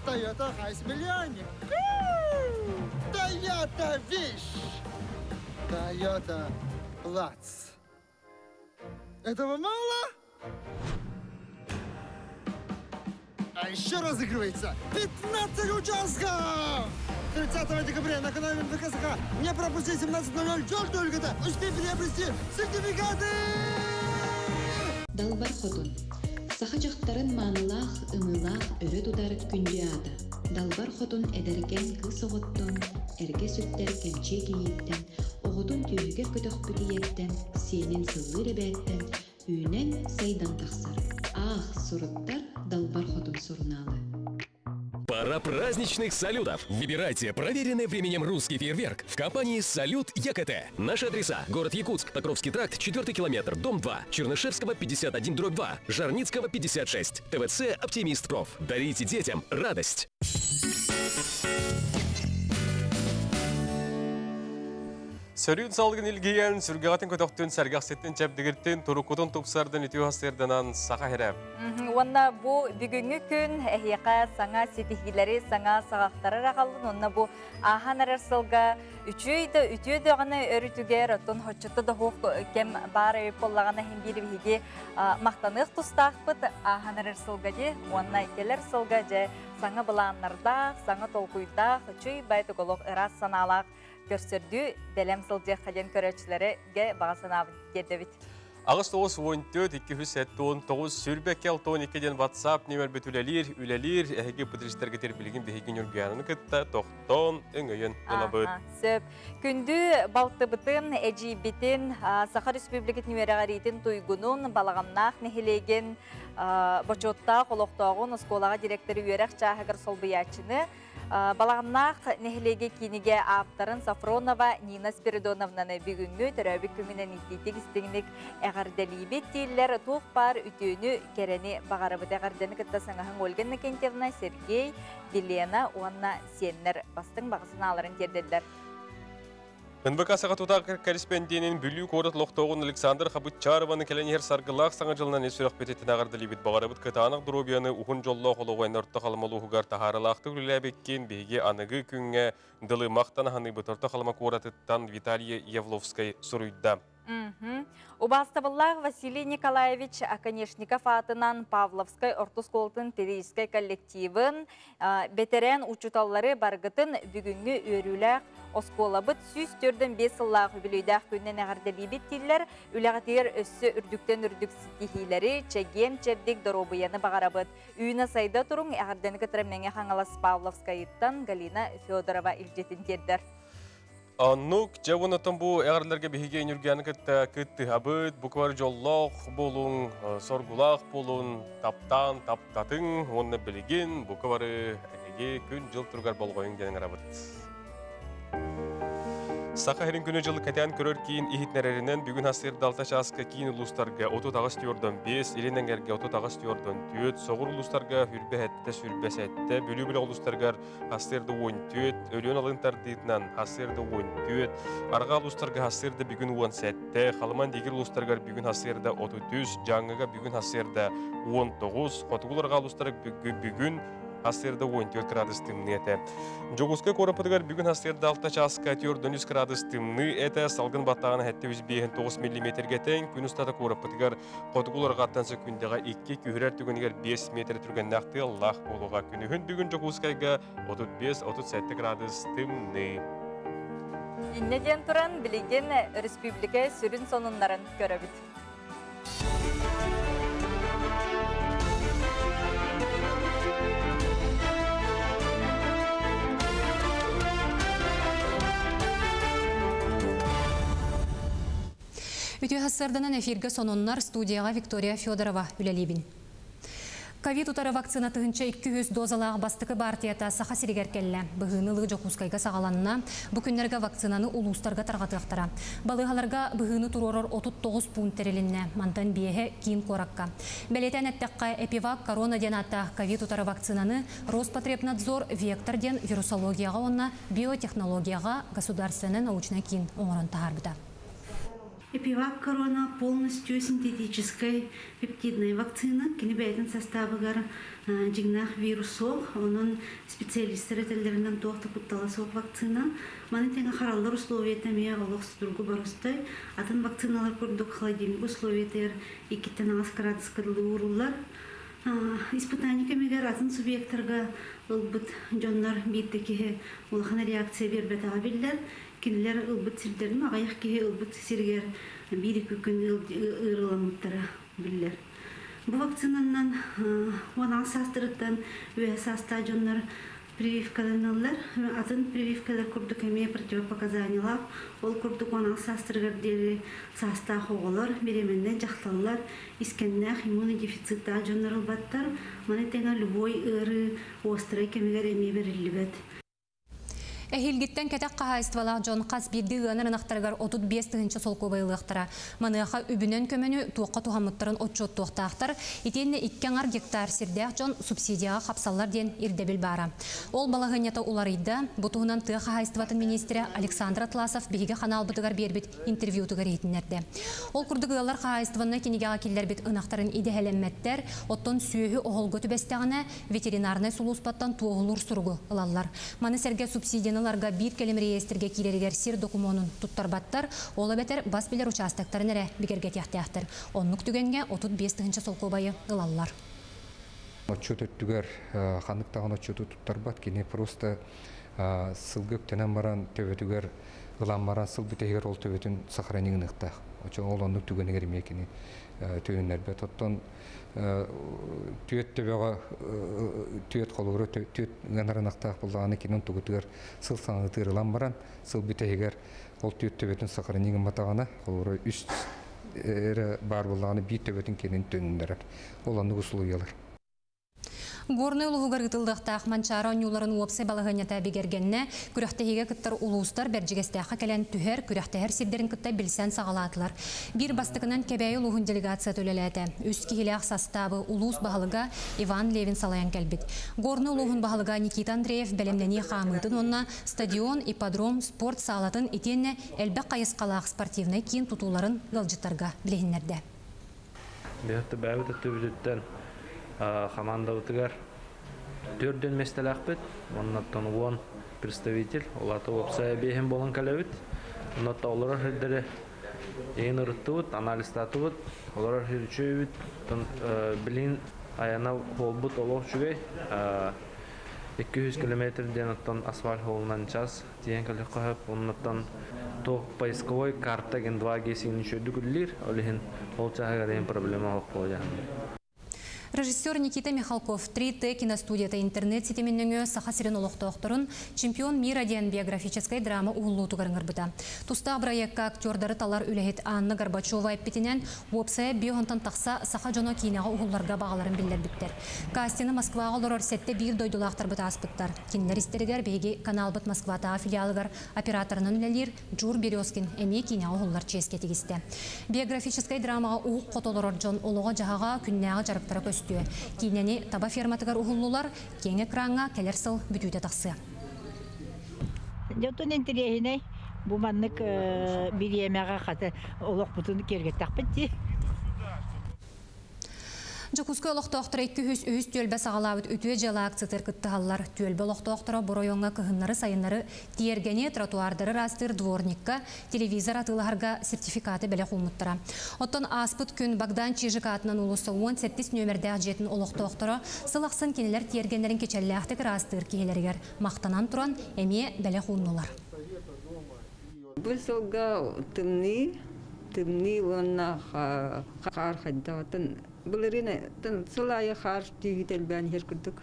Toyota Hiace Миллионник, Toyota Wish, Toyota Platz. Этого мало? А еще разыгрывается 15 участков! 30 декабря на канале НВК Саха не пропусти 17.00 Джордж Успей приобрести сертификаты! Далбар Хотун. Саха дьахтарын маанылаах, ымыылаах өрө тутар күндү аата. Далбар Хотун эдэркээн кыыс оҕоттон, эргэ сүктэр кэмчиэ кийииттэн, оҕотун түөһүгэр көтөхпүт ийэттэн, сиэнин сыллыыр эбээттэн үүнэн, сайдан тахсар. Аах, суруттар Далбар Хотун сурунаалы. Пора праздничных салютов. Выбирайте проверенный временем русский фейерверк в компании «Салют ЯКТ». Наши адреса. Город Якутск, Покровский тракт, 4 километр, дом 2, Чернышевского, 51, дробь 2, Жарницкого, 56, ТВЦ «Оптимист Проф». Дарите детям радость. Сөрүүн салгын илгийэн, сүргэҕитин көтөхтүн, сэргэхситтин, чэбдигиртин, туруккутун тупсардын үтүө сырданан Саха сирэ. Уонна бу бүгүҥҥү күн эһиэхэ саҥа ситиһиилэри, саҥа саҕахтары аҕаллын. Онно бу ааһан эрэр сылга үчүөй да үтүө даҕаны өрүтүгэр, оттон хоччото да суох кэм баар эбит буоллаҕына иһин биир биһиги махтаныах тустаахпыт ааһан эрэр сылга дии. Уонна кэлэр сылга дьэ саҥа былааннардаах, саҥа толкуйдаах, үчүй байтык олох ыраас санаалаах көрсөрдүү бэлэм сылдьыахха диэн көрөөччүлэргэ баҕа санаабын тиэрдэбит. 894 279 22 диэн WhatsApp нүөмэрбит үлэлиир, үлэлиир, эһиги патристэргитир билигин биһиги Ньургуйаананы кытта тохтоон өҥөйөн ылабыт. Сөп. Күндү балтыбытын, эдьиийбитин, Саха Республикатын үөрэҕириитин туйгунун, Балаҕаннаах нэһилиэгин бочуоттаах олохтооҕун, оскуолаҕа директоры үөрэх чааһыгар солбуйааччыны Балаҕаннаах нэһилиэгэ киинигэ ааптарын Сафронова Нина Спиридоновнаны бүгүҥҥү төрөөбүт күҥүнэн итиитик истиҥник эҕэрдэлиибит дииллэр туох баар үтүөнү, кэрэни баҕарабыт. Эҕэрдэни кытта саҥаһыҥ Ольга Иннокентьевна, Сергей, Елена уонна сиэннэр бастыҥ баҕа санааларын тиэрдэллэр. НВК саха тутаах корреспонденин Бүлүү куорат олохтооҕун Александр Хабытчарованы кэлэн иһэр саргылаах саҥа дьылынан ис сүрэхпититтэн эҕэрдэлиибит. Баҕарабыт кытаанах доруобуйаны уһун дьоллоох олоҕу эн Орто Халыма улууһугар таһаарылаахтык үлэлээбиккин биһиги аныгы күҥҥэ дылы махтана саныыбыт. Орто Халыма куоратыттан Виталий Явловскай суруйда. Убаастабыллаах Василий Николаевич Оконешников аатынан Павловскай орто оскуолатын педагогическай коллективын, бэтэрээн учууталлары баргытын бүгүҥҥү үөрүүлээх оскуолабыт 145 сыллаах үбүлүөйдээх күнүнэн эҕэрдэлиибит дииллэр. Үлэҕитигэр өссө үрдүктэн үрдүк ситиһиилэри, чэгиэн-чэбдик доруобуйаны баҕарабыт. Үүнэ-сайда туруҥ, эҕэрдэни кытары Мэҥэ Хаҥалас Павловскайыттан Галина Федорова илдьитин тиэрдэр. Оннук, дьэ уоннаттан бу эҕэрдэлэргэ биһиги Ньургуйаны кытта кыттыһабыт, буквар дьоллоох буолуҥ, соргулаах буолун, таптаан таптатыҥ уонна билигин бука бары эһиги күн-дьыл туругар болҕойуҥ диэн ыҥырабыт. Саха сирин күнү-дьылы кэтээн көрөр киин иһитиннэрэринэн бүгүн сарсыарда 6 чааска киин улуустарга 38,5, илин эҥэргэ 38,4, соҕуруу улуустарга 27, 27, Бүлүү бөлөх улуустарыгар Сарсыарда 14, Өлүөн алын тардыытынан сарсыарда 14, Арҕаа улуустарга сарсыарда бүгүн 17, Халыман Дигир улуустарыгар бүгүн сарсыарда 33, Дьааҥыга бүгүн сарсыарда 19, Хотугу Арҕаа улуустарыгар бүгүн сарсыарда 14 градус тымныы этэ. Дьокуускай куораппытыгар бүгүн сарсыарда 6 чааска 4 градус тымныы этэ, салгын баттааҕына 759 миллиметргэ тэҥ, күн устата куораппытыгар Хотугу уларҕаттан сөкүүндэҕэ 2, күһүрэр түгэнигэр 5 метр түргэннээх тыаллаах буолуоҕа. Күнүһүн бүгүн Дьокуускайга 35-37 градус тымныы. Инньэ диэн туран, билигин республика сүрүн сонуннарын көрөбүт. Үтүө сарсыарданан эфиргэ сонуннар студияҕа Виктория Федорова үлэлиибин. Ковид утары вакцина 1200 дозалаах бастакы баартыйата Саха сиригэр кэллэ. Быһыыны ылыы Дьокуускайга саҕаланна. Бу күннэргэ вакцинаны улуустарга тарҕатыахтара. Балыыһаларга быһыыны туруорар 39 пуун тэрилиннэ. Мантан биэһэ киин куоракка. Бэлиэтээн эттэххэ, Эпивак корона диэн ааттаах ковид утары вакцинаны Роспотребнадзор Вектор диэн вирусологияҕа уонна биотехнологияҕа государственнай научнай киин оҥорон таһаарбыта. Эпивак корона полностью синтетическай пептидная вакцина. Кини бэйэтин састаабыгар дьиҥнээх вирус суох, онон специалистар этэллэринэн туох да куттала суох вакцина. Маны тэҥэ хараллар условията эмиэ олох судургу боростой. Атын вакциналар курдук холодильник условиятыгар 2-тэн 8 градуска дылы ууруллар. Испытание кэмигэр атын субъектарга ылбыт дьоннор биир да киһи улахан реакция биэрбэтэҕэ биллэр. Кинилэр ылбыт сирдэрин аҕыйах киһи ылбыт сиригэр биир-икки күн ыарыыламмыттара биллэр. Бу вакцинанан 16 саастарыттан үөһэ саастаах дьоннор прививкаланаллар. Атын прививкалар курдук эмиэ противопоказаниялаах. Ол курдук 16 саастарыгар диэри саастаах оҕолор, беременнай дьахталлар, искэннээх иммунодефициттаах дьоннор ылбаттар. Маны тэҥэ любой ыарыы острай кэмигэр эмиэ бэриллибэт. Эһиилгиттэн кэтэх хаһаайыстыбалаах дьон хас биирдии ыанар ынахтарыгар 35 тыһыынча солкуобай ылыахтара. Маныаха үбүнэн көмөнү туохха туһаммыттарын отчуоттуохтаахтар. Итиэннэ икки аҥар гектар сирдээх дьон субсидияҕа хапсаллар диэн ирдэбил баара. Ол балаһыанньата уларыйда. Бу туһунан тыа хаһаайыстыбатын миниистирэ Александр Атласов биһиги ханаалбытыгар биэрбит интервьютугар иһитиннэрдэ. Ол курдук ыаллар хаһаайыстыбаннай кинигэҕэ киллэрбит ынахтарын идэһэлэммэттэр, оттон сүөһү оһолго түбэстэҕинэ ветеринарнай сулууспаттан туоһулуур суругу ылаллар. Маны сэргэ субсидияны ыларга биир кэлим реестргэ киирэригэр сир докумуонун туттарбаттар, ол эбэтэр бас билэр учаастактарын эрэ бигэргэтиэхтээхтэр. Оннук түгэҥҥэ 35 тыһыынча солкуобайы ылаллар. Отчуот өттүгэр ханнык даҕаны отчуоту туттарбат, кини просто сылга үктэнэн баран төбөтүгэр ылан баран сыл бүтэһигэр ол төбөтүн сохранить гыныахтаах. Ол оннук түгэнигэр эмиэ кини төнүннэрбэт. Оттон түөт төбөҕө түөт холуура түөт ыанар ынахтаах буоллаҕына кинин тугутугар сыл саҥатыыр ылан баран сыл бүтэһигэр ол түөт төбөтүн сохранить гымматаҕына холуура үс эрэ баар буоллаҕына биир төбөтүн кинин төнүннэрэр ол оннук усулуйалар. Горнай улууһугар ыытыллыахтаах Манчаары оонньууларын уопсай балаһыанньата бигэргэннэ. Күрэхтэһиигэ кыттар улуустар Бэрдьигэстээххэ кэлэн түһэр, күрэхтэһэр сирдэрин кытта билсэн саҕалаатылар. Биир бастакынан Кэбээйи улууһун делегацията үлэлээтэ. Үс киһилээх састаабы улуус баһылыга Иван Левин салайан кэлбит. Горнай улууһун баһылыга Никита Андреев бэлэмнэнии хаамыытын уонна стадион, ипподром, спорт саалатын итиэннэ элбэх хайысхалаах спортивнай киин тутууларын ыалдьыттарга билиһиннэрдэ. Биһиэхэ бэйэбит өттүбүтүттэн хамаандабытыгар төрдүн миэстэлээхпит, оннуттан уон представитель, ол аата уопсайа биэһин буолан кэлэбит. Оннуттан олорор сирдэри иһин ырыттыбыт, анализтаатыбыт, олорор сир үчүгэйбит. Билигин айана буолбут олох үчүгэй. 200 километр диэн оттон асфальт холунан час тиийэн кэлиэххэ сөп. Оннуттан туох поисковой карта ген 2G сигин үчүгэйдик үлэлиир. Ол иһин ол чааһыгар иһин проблема суох буолуо. Режиссер Никита Михалков 3Т киностудията интернет ситимин нөҥүө Саха сирин олохтоохторун «Чемпион мира» диэн биографическай драма уһуллуутугар ыҥырбыта. Тустаах бырайыакка актердары талар үлэһит Анна Горбачева эппитинэн, уопсайа биэс тахса саха дьоно киинэҕэ уһулларга баҕаларын биллэрбиттэр. Кастины Москваҕа олорор сэттэ биир дойдулаахтарбыт ааспыттар. Кинилэр истэригэр биһиги каналбыт Москватааҕы филиалыгар операторынан үлэлиир Джур Березкин эмиэ киинэҕэ уһуллар чиэскэ тигистэ. Биографическай драмаҕа уһук хоту олорор дьон олоҕо-дьаһаҕа күннээҕи дьарыктара көстүө. Киинэни таба ферматыгар уһуллулар, киэҥ экраҥҥа кэлэр сыл бүтүүтэ тахсыа. Дьонтон интэриэһинэй бу маннык бириэмэҕэ хата олохпутун киэргэттэхпит дии. Дьокуускай олохтоохторо 203 түөлбэ саҕалаабыт үтүө дьыала акциятыгар кыттыһаллар. Түөлбэ олохтоохторо бу оройуоҥҥа кыһыннары-сайыннары тиэргэни, тротуардары ыраастыыр дворникка, телевизор атыылаһарга сертификаты бэлэх ууммуттара. Оттон ааспыт күн Богдан Чижик аатынан уулусса 18 нүөмэрдээх дьиэтин олохтоохторо сыл ахсын кинилэр тиэргэннэрин кичэллээхтик ыраастыыр киһилэригэр махтанан туран эмиэ бэлэх ууннулар. Бу сылга тымныы, тымныы уонна хаар хайдаҕытын былырыын сыл аайы хаар түүһүт элбээн иһэр курдук.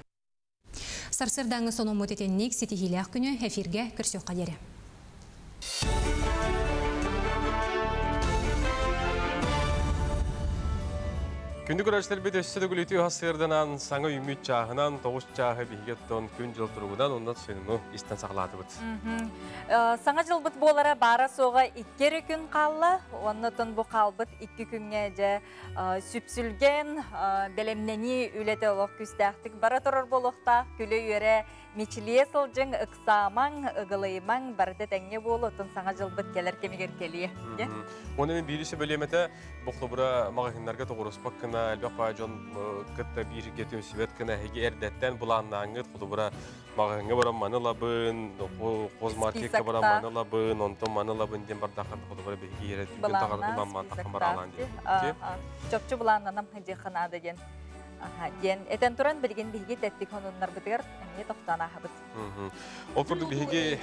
Сарсыардааҥҥы сонуммут итинник ситиһиилээх күнү эфиргэ көрсүөххэ диэри. Күндү көрөөччүлэрбит өссө да күлүтүү сырданан саҥа үүммүт чааһынан тоҕус чааһы биһиги оттон күн дьыл туругунан онно сыыны истэн саҕалаатыбыт. Саҥа дьылбыт буолара баара суоҕа икки эрэ күн хаалла. Оннотон бу хаалбыт икки күҥҥэ дьэ сүпсүлгэн, бэлэмнэнии үлэтэ олох күүстээхтик бара турар буолуохтаах. Күлэ-үөрэ мичилийэ сылдьыҥ, ыксаамаҥ, ыгылыйымаҥ, барыта тэҥҥэ буолуо, оттон саҥа дьылбыт кэлэр кэмигэр кэлиэ. Оны мен биири сөбөлиэмэтэ бохлобура маҕаһыыннарга тоҕуруспак гына элбэх баай дьон кытта бииргэ түмсүбэт гына эһиги эрдэттэн былааннааҥҥыт холобура маҕаһыыҥҥа баран маны ылабын, хозмаркетка баран маны ылабын, онтон маны ылабын диэн бардахха холобура биһиги эрэ түгэн таҕарбын маммаан таххан бараалаан диэн. Чопчу былааннанам диэххэ наада диэн. Диэн этэн туран билигин биһиги тэттик хонуннарбытыгар эмиэ тохтоон ааһабыт. Ол курдук биһиги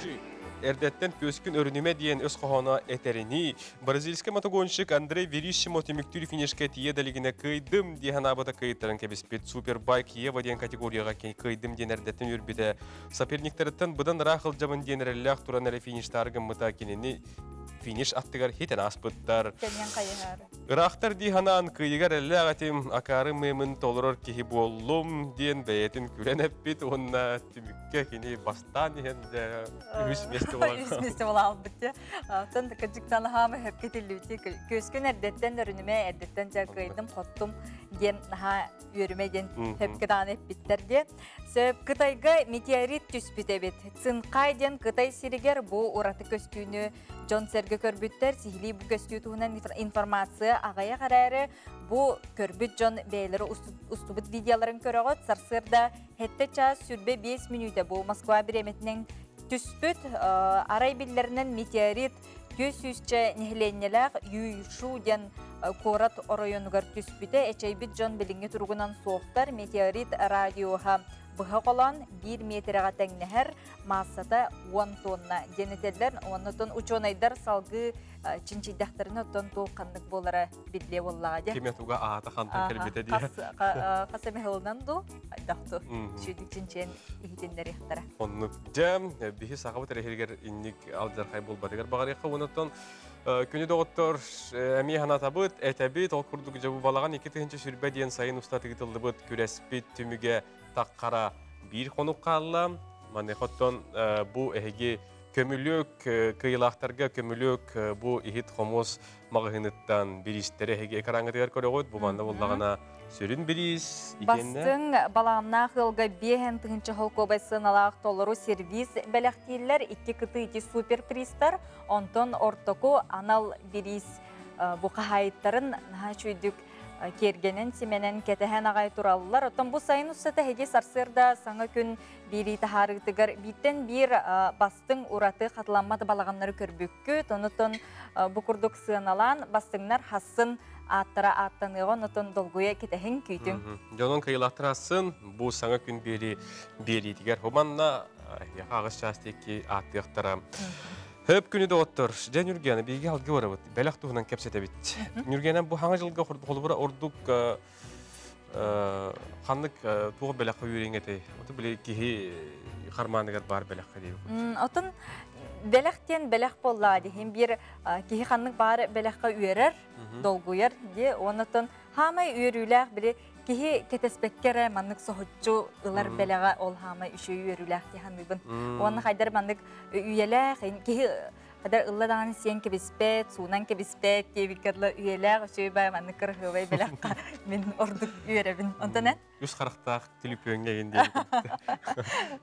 эрдэттэн көскүн өрүнүмэ диэн өс хоһооно этэринии, бразильскай мотогонщик Андрей Верищимо түмүктүүр финишкэ тиийэ да илигинэ кыайдым дии санаабыта кыайтаран кэбиспит. Супербайк Ева диэн категорияҕа кыайдым диэн эрдэттэн үөрбүтэ. Соперниктарыттан быдан ыраах ылдьабын диэн эрэллээх туран эрэ фиништаары гыммыта кинини финиш аттыгар хитэн ааспыттар. Кэннин хайыһаары. Ыраахтар дии санаан кыйыгар эллээх этим, акаары мыымын толорор киһи буоллум диэн бэйэтин күлэн эппит уонна түмүккэ кини бастаан иһэн дьэ үһүс миэстэ буолан үһүс миэстэ буола албыт дьэ. Оттон кырдьыктан хаама хөпкө тиллибити көскүн эрдэттэн өрүнүмэ эрдэттэн дьэ кыайдым хоттум диэн наһаа үөрүмэ диэн хөпкө даҕаны эппиттэр диэ. Сөп Кытайга метеорит түспүт эбит. Цинхай диэн Кытай сиригэр бу ураты көстүүнү дьон-сэргэ көрбүттэр. Сиһилии бу көстүү туһунан информация аҕыйах эрээри, бу көрбүт дьон бэйэлэрэ устубут видеоларын көрөҕүт. Сарсыарда 7 чаас 25 мүнүүтэ бу Москва бириэмэтинэн түспүт. Арай биллэринэн метеорит 400-чэ нэһилиэнньэлээх Юйшу диэн куорат оройуонугар түспүтэ. Эчэйбит дьон билиҥҥи туругунан суохтар. Метеорит радиуһа быһа холоон биир миэтэрэҕэ тэҥнэһэр, маассата 10 тонна диэн этэллэр. Оннотон учуонайдар салгыы чинчийдэхтэринэ оттон туох ханнык буолара биллиэ буоллаҕа дии. Кимэ туга аата хантан кэлбитэ дии. Хас эмэ сылынан дуу, хайдах дуу, сүүдүк чинчийэн иһитиннэриэхтэрэ. Оннук. Дьэ, биһи сахабыт эрэһиригэр инник алдьархай буолбатыгар баҕарыахха онотон күнү доҕоттор эмиэ санатабыт, этэбит, ол курдук дьэ бу балаҕан 2020 диэн сайын устата ыытыллыбыт күрэспит түмүгэ таххара биир хонук хаалла. Маныаха оттон бу эһиги көмүлүөк кыайыылаахтарга көмүлүөк бу иһит хомуос маҕаһыыныттан бириистэри эһиги экраҥҥытыгар көрөҕүт. Бу манна буллаҕына сүрүн бириис итиэннэ Бастыҥ балааннаах ыалга биэһэн тыһыынча холкуобай сыаналаах толору сервиз бэлэхтииллэр, икки кытыы ити суперпризтар, онтон ортоку анал бириис бу хаһаайыттарын наһаа үчүгүйдүк киэргэнэн, симэнэн, кэтэһэн аҕай тураллар. Оттон бу сайын устата эһиги сарсыарда саҥа күн биэрии таһаарыытыгар бииртэн биир бастыҥ ураты хатыламмат балаҕаннары көрбүккүт. Онутун бу курдук сыаналаан бастыҥнар хассын ааттара ааттаныаҕа, онутун долгуйа кэтэһиҥ, күүтүҥ. Дьонун кыйылаахтар ассын бу саҥа күн биэрии биэриитигэр хуманна эһиэхэ аҕыс чаас диэки ааттыахтара. Хөп күнү доҕоттор, дьэ Ньургиана биһиги алгы барабыт, бэлэх туһунан кэпсэтэбит. Ньургиана бу хаҥа дьылга холобура ордук ханнык туох бэлэххэ үөрэҥ этэй? Оту били киһи хармааныгар баар бэлэххэ диэбит. Отун бэлэх диэн бэлэх буоллаа диһин биир киһи ханнык баар бэлэххэ үөрэр, долгуйар дии. Оннотон хаамай үөрүүлээх били киһи кэтэспэккэ эрэ маннык соһуччу ылар бэлэҕэ ол хаамай үчүгэй үөрүүлээх дии саныыбын. Уонна хайдар маннык үйэлээх киһи хайдар ылла даҕаны сиэн кэбиспэт, суунан кэбиспэт диэбиккэ дылы үйэлээх үчүгэй бай маннык кырыһыабай бэлэххэ мин ордук үөрэбин. Онтон эн? Үс харахтаах түлүпүөҥҥэ игин диэн.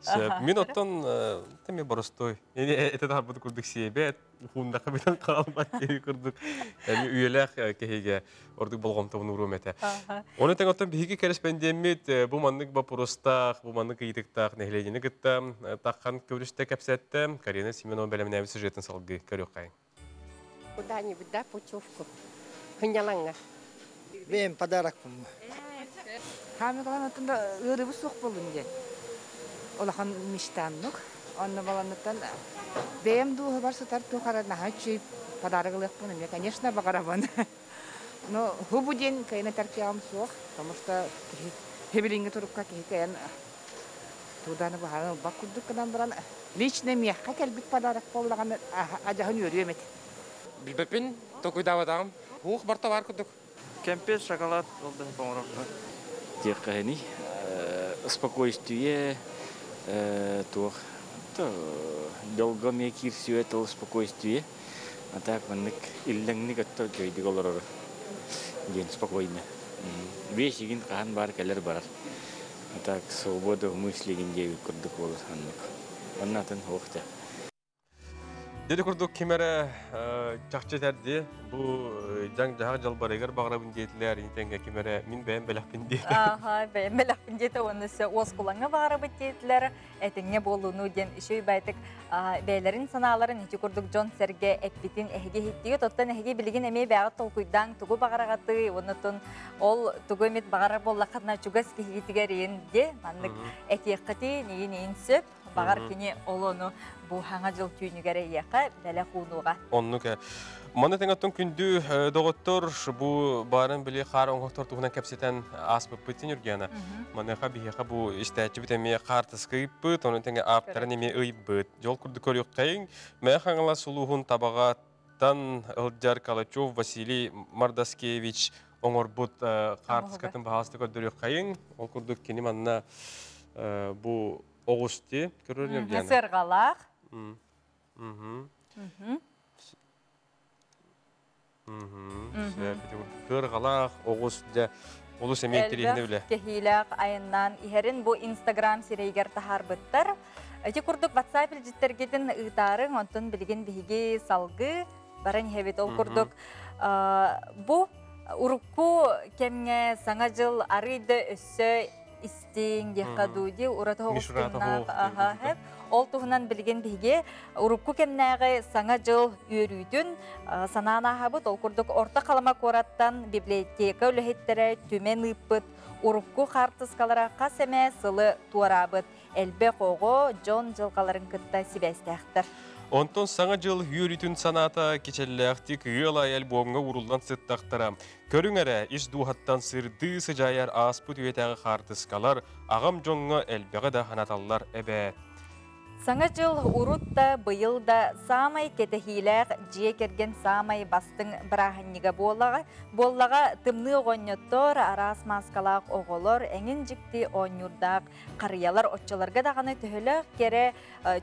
Сөп. Мин оттон тэми боростой. Эти таһарбыт курдук сиэбэт, хуундаха бүтэн хаалбат диэри курдук эми үйэлээх киһигэ ордук болҕомтобун уруум этэ. Оны тэҥ оттон биһиги кэрэспэндиэммит бу маннык боппуруостаах, бу маннык ыйытыктаах нэһилиэнньэни кытта таххан көрүстэ кэпсэттэ. Карина Семенова бэлэмнээбит сюжетын салгыы көрүөххэйиҥ. Куда-нибудь, да, путевку. Хынньалаҥҥа. Бэйэм подарокпын. Хаамыгалан оттон да ыарыыбыт суох буоллун диэн. Улахан мечтаннык. Онно баланыттан бэйэм дууһабар сытар туох эрэ наһаа үчүгэй подарок ылыахпын эмиэ, конечно, баҕарабын. Но хубу диэн кыайан этэр кыаҕым суох, потому что киһи хэбилиҥҥи турукка киһи кыайан тууданы быһааран ылбат курдук гынан баран лично миэхэ кэлбит подарок буоллаҕына адьаһын үөрүөм этэ. Билбэппин, толкуйдаабатаҕым. Ух, барта баар курдук. Кэмпиэт, шоколад ол да оҥоробун. Диэххэһиний спокойствие туох дьолго эмиэ киирсибэт ол спокойствие а так маннык иллэҥник өттө үчүгэйдик олорору диэн спокойно биэс игин хаһан баар кэлэр барар а так свобода в мысли игин диэбит курдук буолар оннук онно атын суох дьэ. Деди курдук ким эрэ чахчы этэрди бу дьаҥ-дьаһах дьалбарыгар баҕарабын диэтилэр инитэнгэ ким эрэ мин бэйэм бэлэхпин диэтэ. Аха, бэйэм бэлэхпин диэтэ уонна өссө уоскулаҥҥа баҕарабыт диэтилэр, этиҥҥэ буолууну диэн үчүгэй байтык бэйэлэрин санааларын ити курдук дьон-сэргэ эппитин эһиги иһиттигит. Оттон эһиги билигин эмиэ бэйэҕит толкуйдаан тугу баҕараҕатый уонна ол тугу эмит баҕарар буоллаххытына чугас киһигитигэр иин де маннык этиэххитин иин иин сөп. Баҕар кини ол ону бу хаҥа дьыл түүнүгэр эйиэхэ бэлэх уунуоҕа. Оннук ээ. Маны тэҥэ оттон күндү доҕоттор бу баарын били хаар оҥоһуктар туһунан кэпсэтэн ааспыппыт Нюргиана. Маныаха биһиэхэ бу истээччибит эмиэ хаартыска ыйыппыт, ону тэҥэ ааптарын эмиэ ыйбыт. Дьол курдук көрүөххэйиҥ. Мэҥэ Хаҥалас улууһун Табаҕаттан ылдьар Калачев Василий Мардаскевич оҥорбут хаартыскатын баһаалыста көрдөрүөххэйиҥ. Ол курдук кини манна бу оҕус дии көрөр Нюргиана. Сыарҕалаах. Сыарҕалаах оҕус дьэ олус эмиэ интэриэһинэй үлэ. Кэһиилээх айаннаан иһэрин бу Инстаграм сирэйигэр таһаарбыттар. Ити курдук WhatsApp илдьиттэргитин ыытаарыҥ, онтон билигин биһиги салгыы баран иһэбит. Ол курдук бу урукку кэмҥэ Саҥа дьыл арыый да өссө истиҥ диэххэ дуу дии ураты оҕустуҥнаах ол туһунан билигин биһиги урукку кэмнээҕи Саҥа дьыл үөрүүтүн санаан ааһабыт. Ол курдук Орто Халыма куораттан библиотека үлэһиттэрэ түмэн ыыппыт урукку хаартыскалара хас эмэ сылы туораабыт элбэх оҕо, дьон дьылҕаларын кытта сибээстээхтэр. Онтон Саҥа дьыл үөрүүтүн санаата кичэллээхтик ыал аайы альбомҥа ууруллан сыттахтара. Көрүҥ эрэ, ис дууһаттан сырдыы сыдьаайар ааспыт үйэтээҕи хаартыскалар аҕам дьоҥҥо элбэҕи да санаталлар эбээт. Саҥа дьыл урут да, быйыл да саамай кэтэһиилээх дьиэ кэргэн саамай бастыҥ бырааһынньыга буоллаҕа. Буоллаҕа тымныы оҕонньоттор, араас мааскалаах оҕолор, эҥин дьикти оонньуурдаах харыйалар оччолорго даҕаны төһөлөөх кэрэ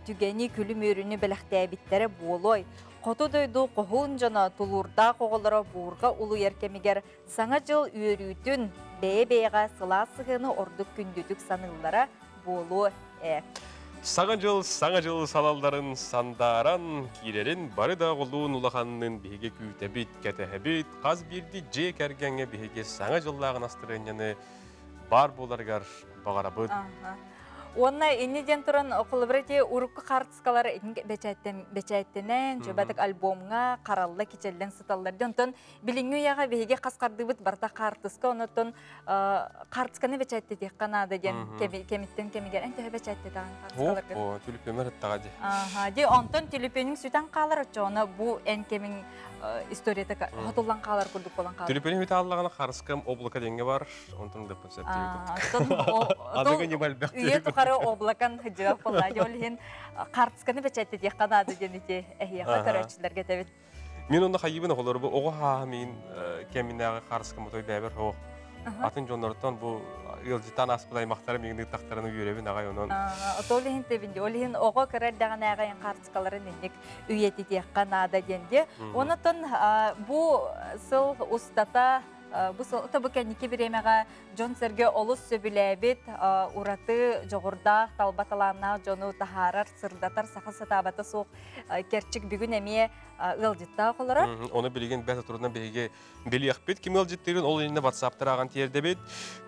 түгэни, күлүм-үөрүүнү бэлэхтээбиттэрэ буолуой. Хоту дойду хоһуун дьоно тулуурдаах оҕолоро буурҕа улуйар кэмигэр Саҥа дьыл үөрүүтүн, бэйэ-бэйэҕэ сылаас сыһыаны ордук күндүтүк саныыллара буолуо ээ. Саҥа дьыл Саҥа дьыл салалларын сандааран киирэрин бары да оҕолуун улаханныын биһиги күүтэбит, кэтэһэбит. Хас биирдии дьиэ кэргэҥҥэ биһиги Саҥа дьыллааҕы настырыанньаны баар буоларыгар баҕарабыт. Уонна инни диэн туран холобура ити урукку хаартыскалар бэчээттэнэн, чөбөтүк альбомҥа харалла кичэллэн сыталлар. Онтон билиҥҥи үйэҕэ биһиги хас хардыыбыт барыта хаартыска, онотон хаартысканы бэчээттэтиэххэ наада диэн кэмиттэн кэмигэр эн төһө бэчээттэтаҕын хаартыскаларгын? О, түлүпүөмэр ыттаҕа дии. Аха, ди онтон түлүпүөнүҥ сүтэн хаалар оччоҕуна бу эн кэмиҥ историята хотуллан хаалар курдук буолан хаалар. Түлүпүөнүм үтааллаҕына харыскам облако диэҥҥэ бар, онтон ылдыппын сөп Аныгы ньыма элбэх. Үйэ тухары облакан сылдьыбат буолла. Ол иһин хаартысканы бэчээттэтиэххэ наада диэн ити эһиэхэ көрөөччүлэргэ этэбит. Мин онно хайыыбын оҕолору бу оҕо хааһым кэминээҕи хаарыскам отой бэйэбэр суох. Атын дьоннортон бу ыалдьыттаан ааспыт аймахтарым иҥин ыыттахтарына үөрэбин аҕай онон. Ол иһин тэбин ол иһин оҕо кыра эрдэҕинээҕи хаартыскаларын инник үйэтитиэххэ наада диэн дии. Онотон бу сыл устата Бу сыл бу кэнники бириэмэҕэ дьон-сэргэ олус сөбүлээбит, ураты дьоҕурдаах, талба талааннаах дьону таһаарар, сырдатар саха сатаабата суох кэрчик бүгүн эмиэ ыалдьыттаах олорор. Ону билигин бэрт турунан биһиги билиэхпит ким ыалдьыттыырын ол иннинэ WhatsApp-тар ааҕан тиэрдэбит.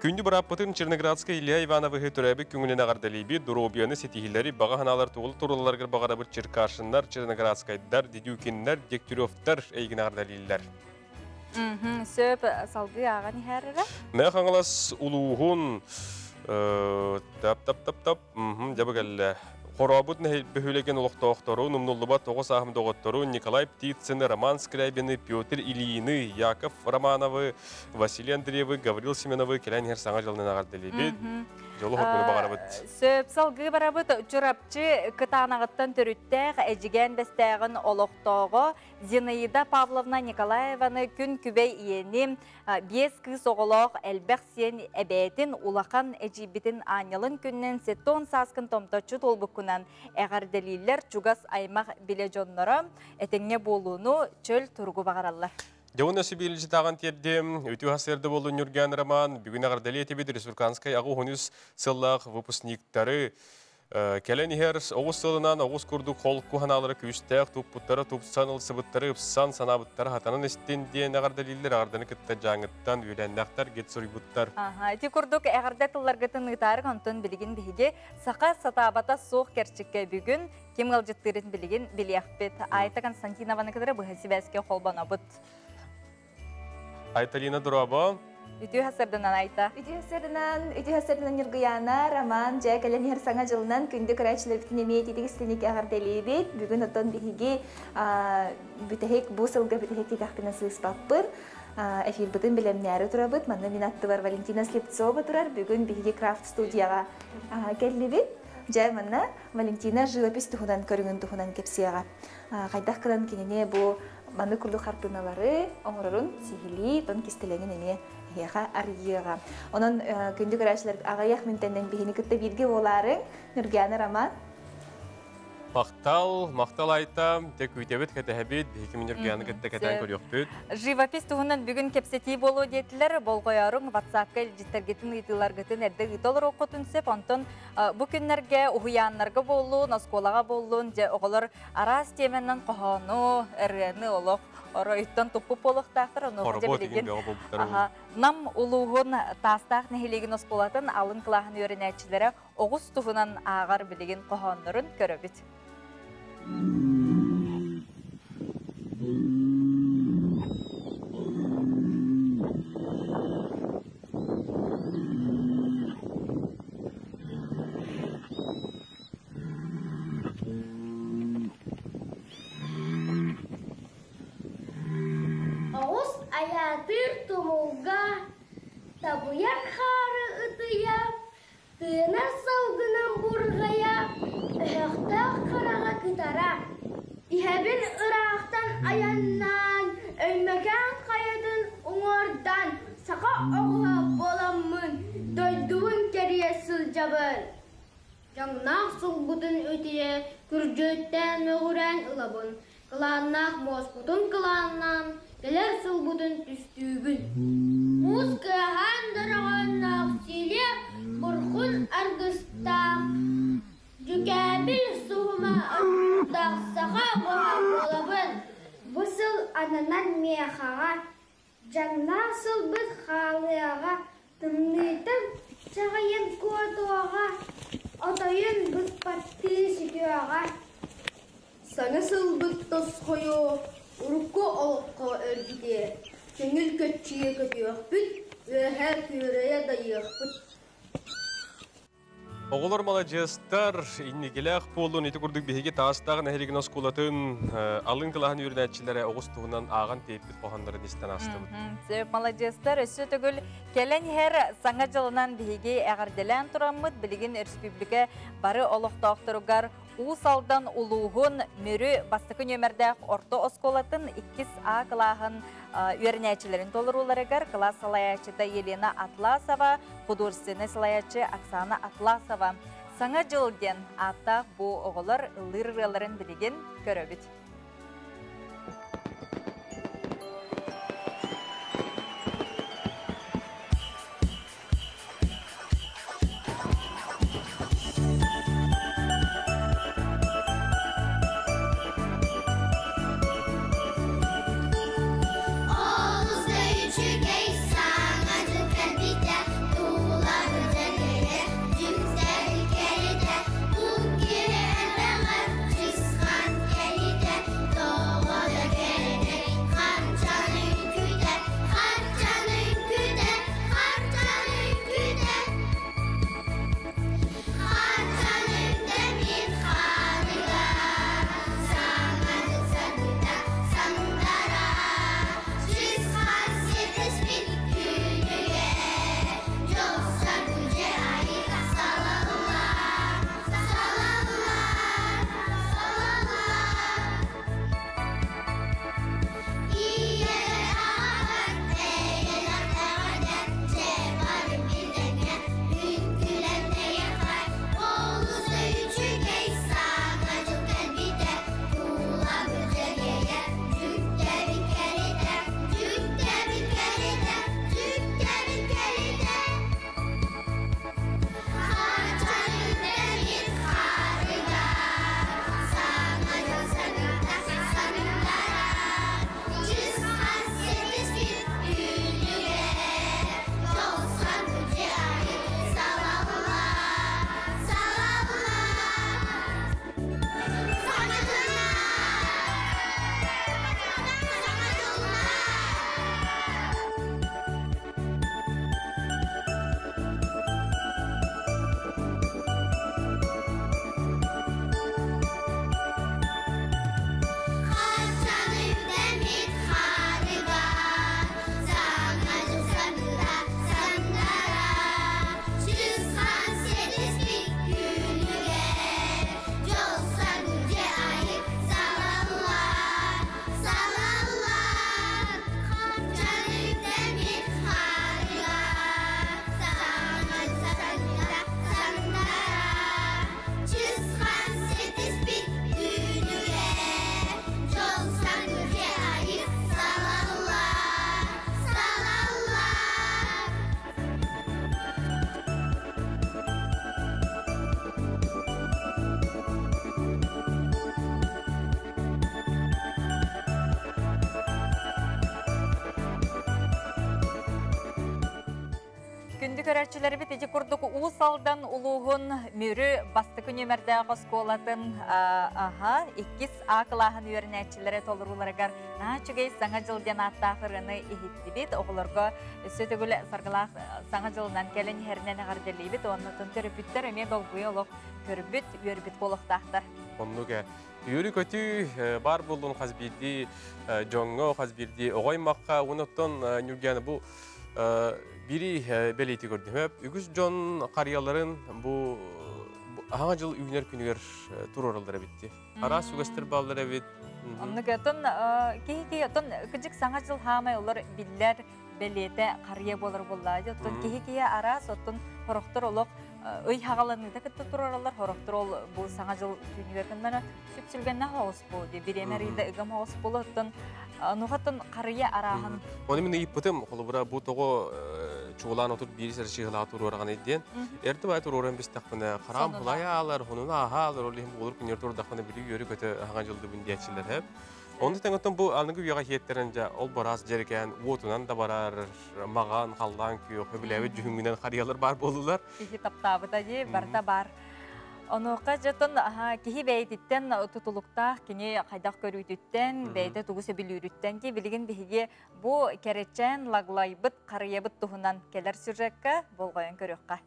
Күндү бырааппытын Черноградскай Илья Ивановиһы төрөөбүт күҥүнэн эҕэрдэлиибит, доруобуйаны ситиһиилэри, баҕа санаалар туолу турулларыгар баҕарабыт Черкашиннар, Черноградскайдар, Дедюкиннар, Дегтяревтар эйигин эҕэрдэлииллэр. Сөп, салгыы ааҕан иһээрэрэ. Мэҥэ Хаҥалас улууһун тап-тап-тап-тап дьабы кэллэ. Хорообут бөһүөлэгин олохтоохторун, умнуллубат оҕо сааһым доҕотторун Николай Птицыны, Роман Скрябины, Петр Ильины, Яков Романовы, Василий Андреевы, Гаврил Семеновы кэлэн иһэр Саҥа дьылынан эҕэрдэлиибит. Дьолу хоргуну баҕарабыт. Сөп, салгыы барабыт. Чурапчы Кытаанаҕыттан төрүттээх Эдьигээн Бэстээҕин олохтооҕо Зинаида Павловна Николаеваны күн күбэй ийэни, биэс кыыс оҕолоох элбэх сиэн эбээтин улахан эдьиийбитин аанньалын күнүнэн сеттон сааскын томточчу туолбуккунан эҕэрдэлииллэр чугас аймах билэ дьонноро этэҥҥэ буолууну, чөл туругу баҕараллар. Дьон өссө биирилдьитааҕын тиэрдим. Үтүө сарсыарда буоллун Ньурган Роман. Бүгүн эҕэрдэлиэ этибит республиканскай аҕа уһун үс сыллаах выпускниктары. Кэлэн иһэр оҕус сылынан оҕус курдук холку ханаалара күүстээх туппуттара тупсан ылсыбыттары ыпсан санаабыттара хатанан истин диэн эҕэрдэлииллэр эҕэрдэни кытта дьааҥыттан үөлээннээхтэр гит суруйбуттар. Аха, ити курдук эҕэрдэ тылларгытын ыытаарык онтон билигин биһиги саха сатаабата суох кэрчиккэ бүгүн ким ыалдьыттыырын билигин билиэхпит. Айта Константинованы кытары быһа сибээскэ холбонобут. Айталина дорообо. Үтүө сарсыарданан Айта. Үтүө сарсыарданан, үтүө сарсыарданан Ньургуйаана, Роман, дьэ кэлэн иһэр саҥа дьылынан күндү көрөөччүлэрбитин эмиэ ититик истиник эҕэрдэлиибит. Бүгүн оттон биһиги бүтэһик бу сылга бүтэһик диэтэхпинэ сыыспаппын. Эфирбытын бэлэмнээри турабыт. Манна мин аттыбар Валентина Слепцова турар. Бүгүн биһиги крафт студияҕа кэллибит. Дьэ манна Валентина живопись туһунан көрүҥүн туһунан кэпсиэҕэ. Хайдах гынан кинини бу Маннык курдук хартыыналары оҥорорун сиһилии, тон кистэлэҥин эмиэ эһиэхэ арыйыаҕа. Онон күндү көрөөччүлэр аҕыйах мүнтэннэн биһини кытта бииргэ буолаарыҥ. Нургиана Роман. Махтал, махтал Айта, те күүтэбит, кэтэһэбит, биһиги Нургианы кытта кэтээн көрүөхпүт. Живопись туһунан бүгүн кэпсэтии буолуо диэтилэр. Болҕойоруҥ, WhatsApp-ка илдьиттэргитин, ыйытыыларгытын эрдэ ыыта олоруоххутун сөп. Онтон бу күннэргэ уһуйааннарга буоллун, оскуолаҕа буоллун, дьэ оҕолор Араас тиэмэнэн хоһоону, ырыаны олох оройуттан туппут буолуохтаахтар. Онуоха дьэ билигин Нам улууһун Таастаах нэһилиэгин оскуолатын алын кылааһын үөрэнээччилэрэ оҕус туһунан ааҕар билигин хоһооннорун көрөбүт. Оҕус айаатыыр тумулга табыйар хаары ытыйа, тыынар салгынан бурҕайа, өһөхтөөх хараҕа кытара. Иһэбин ыраахтан айаннаан, Өймөкөөн хайатын уҥуордаан, саха оҕуһа буоламмын, дойдубун кэрийэ сылдьабын. Дьаҥнаах сылбытын үтүйэ күрдьүөттээн мөҕүрээн ылабын, кылааннаах муоспутун кылааннаан, кэлэр сылбытын түстүүбүн. Муус кыаһаан дороҕоонноох силиэ бурхун аргыстаах, дьүкээбил суһума аттаах саха оҕоһо буолабын. Бу сыл ананан миэхэҕэ Дьаҥнаах сылбыт хаалыаҕа, тымныытын чаҕыйан куотуоҕа, отойун быкпаттыы сүтүөҕэ. Саҥа сылбыт тосхойуо, урукку олоххо эргитиэ, көҥүл көччүйэ көтүөхпүт, үөһэ күөрэйэ дайыахпыт. Оҕолор маладьыастар, инникилээх буоллун ити курдук биһиги Таастаах нэһилигин оскуолатын алын кылааһын үөрэнээччилэрэ оҕус туһунан ааҕан тиэйпит хоһооннорун истэн аастыбыт. Сөп, маладьыастар өссө төгүл кэлэн иһэр саҥа дьылынан биһиги эҕэрдэлээн тураммыт билигин республика бары олохтоохторугар Уус Алдан улууһун Мүрү бастакы нүөмэрдээх орто оскуолатын иккис А кылааһын үөрэнээччилэрин толорууларыгар кылаас салайааччыта Елена Атласова, художественнай салайааччы Оксана Атласова Саҥа дьыл диэн ааттаах бу оҕолор ыллыыр ырыаларын билигин көрөбүт. Олус да үчүгэй саҥа дьыл кэлбитэ, туулабыт дьэҥкэйэр, дьүксэбил кэритэ, бу киһи элбэҕэр чысхан кэлитэ. Күндү көрөөччүлэрбит ити курдук Уус Алдан улууһун Мүрү бастакы нүөмэрдээх оскуолатын аха иккис А кылааһын үөрэнээччилэрэ толорууларыгар наһаа үчүгэй Саҥа дьыл диэн ааттаах ырыаны иһиттибит. Оҕолорго өссө төгүл саргылаах Саҥа дьылынан кэлэн иһэринэн эҕэрдэлиибит. Уонна төрөппүттэр эмиэ долгуйа олох көрбүт, үөрбүт буолуохтаахтар. Оннук ээ. Үөрүү-көтүү баар буоллун хас биирдии дьоҥҥо, хас биирдии оҕо аймахха. Онуттан Ньургиана бу бири бэлиэти көрдүм. Үгүс дьон харыйаларын бу аһаҥа дьыл үүнэр күнүгэр туруораллар эбит. Араас үгэстэр бааллар эбит. Оннук отон киһи киһи отон кыдьык саҥа дьыл хаамай олор биллэр бэлиэтэ харыйа буолар буоллаа. Оттон киһи киһи араас оттон хорохтор олох ый хаҕаланыыта кытта турараллар хорохтор ол бу саҥа дьыл түүнүгэр кыннара сүпсүлгэннэ хоҕус бу ди бириэмэ арыйда ыгам хоҕус буолу оттон нухаттан харыйа арааһын Оны мин ыйыппытым холобура бу тоҕо чуолаан 31 сэрчиһылаа туруораҕын диэн эрдэ бай туруоран бистахпына хараам хулай аалар хонун ааһаалар ол иһин буолур күннэр турдахпына били үөрү көтө аһаҥа дьылдыбын диэччилэр хэп Онно тэҥ бу аныгы үйэҕэ иһиэттэрэн дьэ ол бараас дьэрикээн уотунан да барар маҕан халлаан күөх өбүлээбит дьүһүҥҥүнэн харыйалар баар буоллулар. Киһи таптаабыта дии барыта бар. Онуоха дьотон киһи бэйэтиттэн тутулуктаах, кини хайдах көрүүтүттэн, бэйэтэ тугу сөбүлүүрүттэн ки билигин биһиги бу кэрэчээн лаглайбыт харыйабыт туһунан кэлэр сюжекка болҕойон көрүөххэ.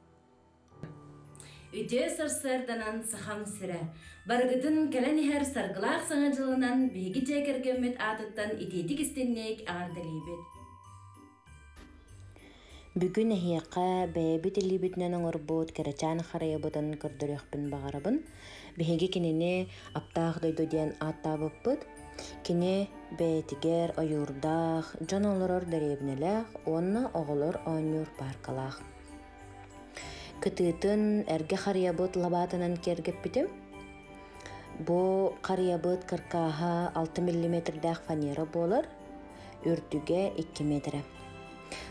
Үтүө сарсыарданан Сахам сирэ! Барыгытын кэлэн иһэр саргылаах Саҥа дьылынан биһиги дьиэ кэргэммит аатыттан итиитик истинник эҕэрдэлиибит! Бүгүн эһиэхэ бэйэбит илиибитинэн оҥорбут кэрэчээн харайабытын көрдөрүөхпүн баҕарабын. Биһиги кинини Аптаах дойду диэн ааттаабыппыт. Кини бэйэтигэр ойуурдаах, дьон олорор дэриэбинэлээх уонна оҕолор оонньуур пааркалаах. Кытыытын эргэ харыйабыт лабаатынан киэргэппитим. Бу харыйабыт каркааһа 6 миллиметрдээх фанера буолар, үрдүгэ 2 метрэ.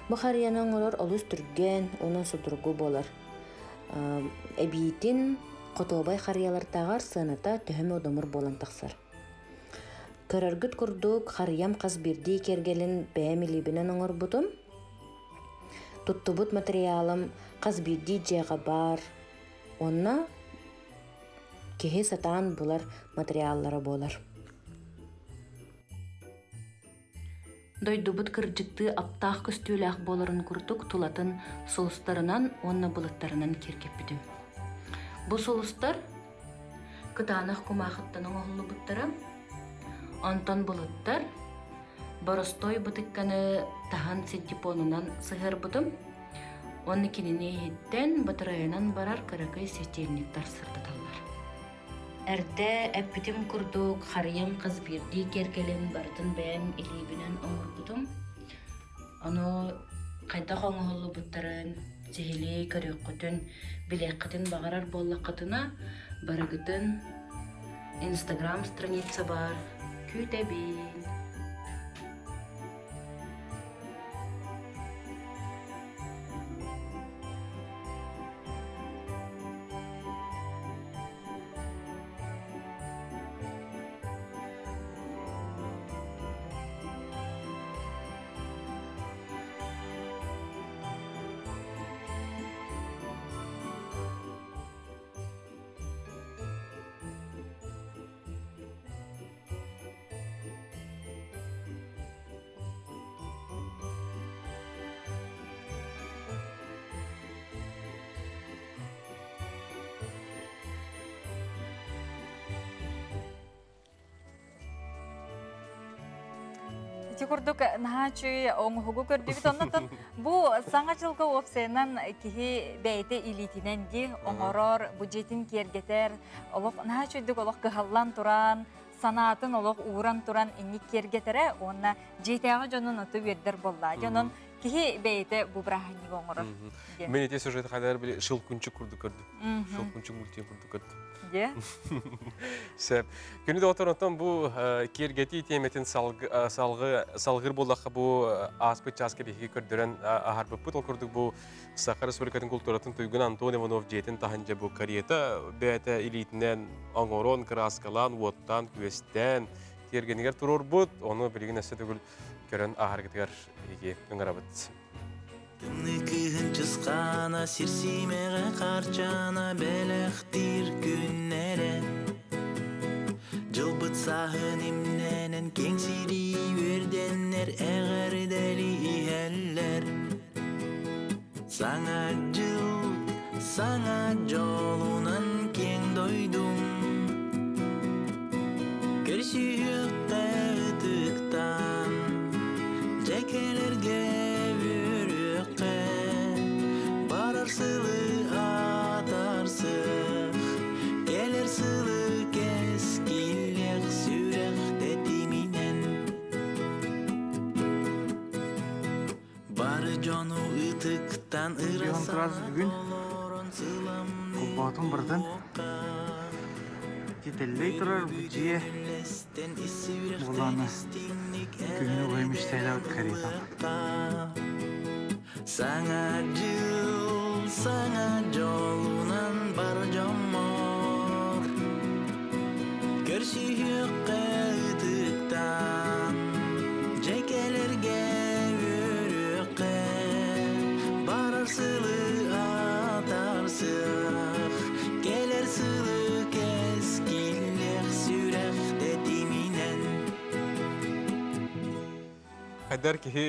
Бу харыйаны оҥорор олус түргэн уонна судургу буолар. Эбиитин хотуобай харыйалартааҕар сыаната төһө эмэ удамыр буолан тахсар. Көрөргүт курдук, харыйам хас биирдии киэргэлин бэйэм илиибинэн оҥорбутум. Туттубут матырыйаалым хас биирдии дьиэҕэ баар уонна киһи сатаан булар матырыйааллара буолар. Дойдубут кырдьыктыы аптаах көстүүлээх буоларын курдук тулатын сулустарынан уонна былыттарынан киэргэппитим. Бу сулустар кытаанах кумаахыттан оҥоһуллубуттара, онтон былыттар боростуой бытыкканы таһан синтепонунан сыһыарбытым уонна кинини иһиттэн батарайынан барар кыракый светильниктар сырдаталлар. Эрдэ эппитим курдук, харыйам хас биирдии киэргэлин барытын бэйэм илиибинэн оҥорбутум. Ону хайдах оҥоһуллубуттарын сиһилии көрүөххүтүн, билиэххитин баҕарар буоллаххытына, барыгытын Инстаграм страницабар күүтэбин. Ити курдук наһаа үчүгэй оҥоһугу көрдүбүт. Оннотон бу саҥа дьылга уопсайынан киһи бэйэтэ илиитинэн ди оҥорор, бу дьиэтин киэргэтэр, олох наһаа үчүгдүк олох кыһаллан туран, санаатын олох ууран туран инник киэргэтэрэ уонна дьиэтээҕи дьонун оту үөрдэр буолла. Дьонун киһи бэйэтэ бу бырааһынньыгы оҥорор. Мен ити сюжет хайдар били шелкунчик курдук көрдүм. Шелкунчик мультфильм курдук көрдүм. Де? Сөп. Күнү доҕоттор, онтон бу киэргэтии тиэмэтин салгы салгыр буоллахха бу ааспыт чааска биһиги көрдөрөн аһарбыппыт. Ол курдук бу Саха Республикатын култууратын туйгун Антон Иванов дьиэтин таһын дьэ бу карета бэйэтэ илиитинэн оҥорон, кырааскалаан, уоттаан, күөстээн тиэргэнигэр туруорбут. Ону билигин өссө төгүл көрөн ааһаргытыгар биһиги ыҥырабыт. Тымныы кыһын чысхаана сир симэҕэ хаарчаана бэлэхтиир күннэрэ. Дьылбыт сааһын имнэнэн киэҥ сирии үөрдэннэр эҕэрдэли иһэллэр. Саҥа дьыл, саҥа дьолунан киэҥ дойдум. Көрсүһүөххэ ытыктаан, дьэ кэлэргэ үөрүөххэ, барар сылы атарсых, кэлэр сылы кэскиллэх сүрэх тэтиминэн. Бары дьону ытыктан ыра бүгүн холбоотун барытын титэллэй турар бу дьиэ буолаана күһүнү уһайым истээлээбит каретам. Саҥа дьыл, саҥа дьолунан бар дьоммор Көрсүһүөххэ ытыктаан, дьэ кэлэргэ үөрүөххэ, барар сылы атарсыах, кэлэр сылы кэскиллэх сүрэх тэтиминэн. Хайдар киһи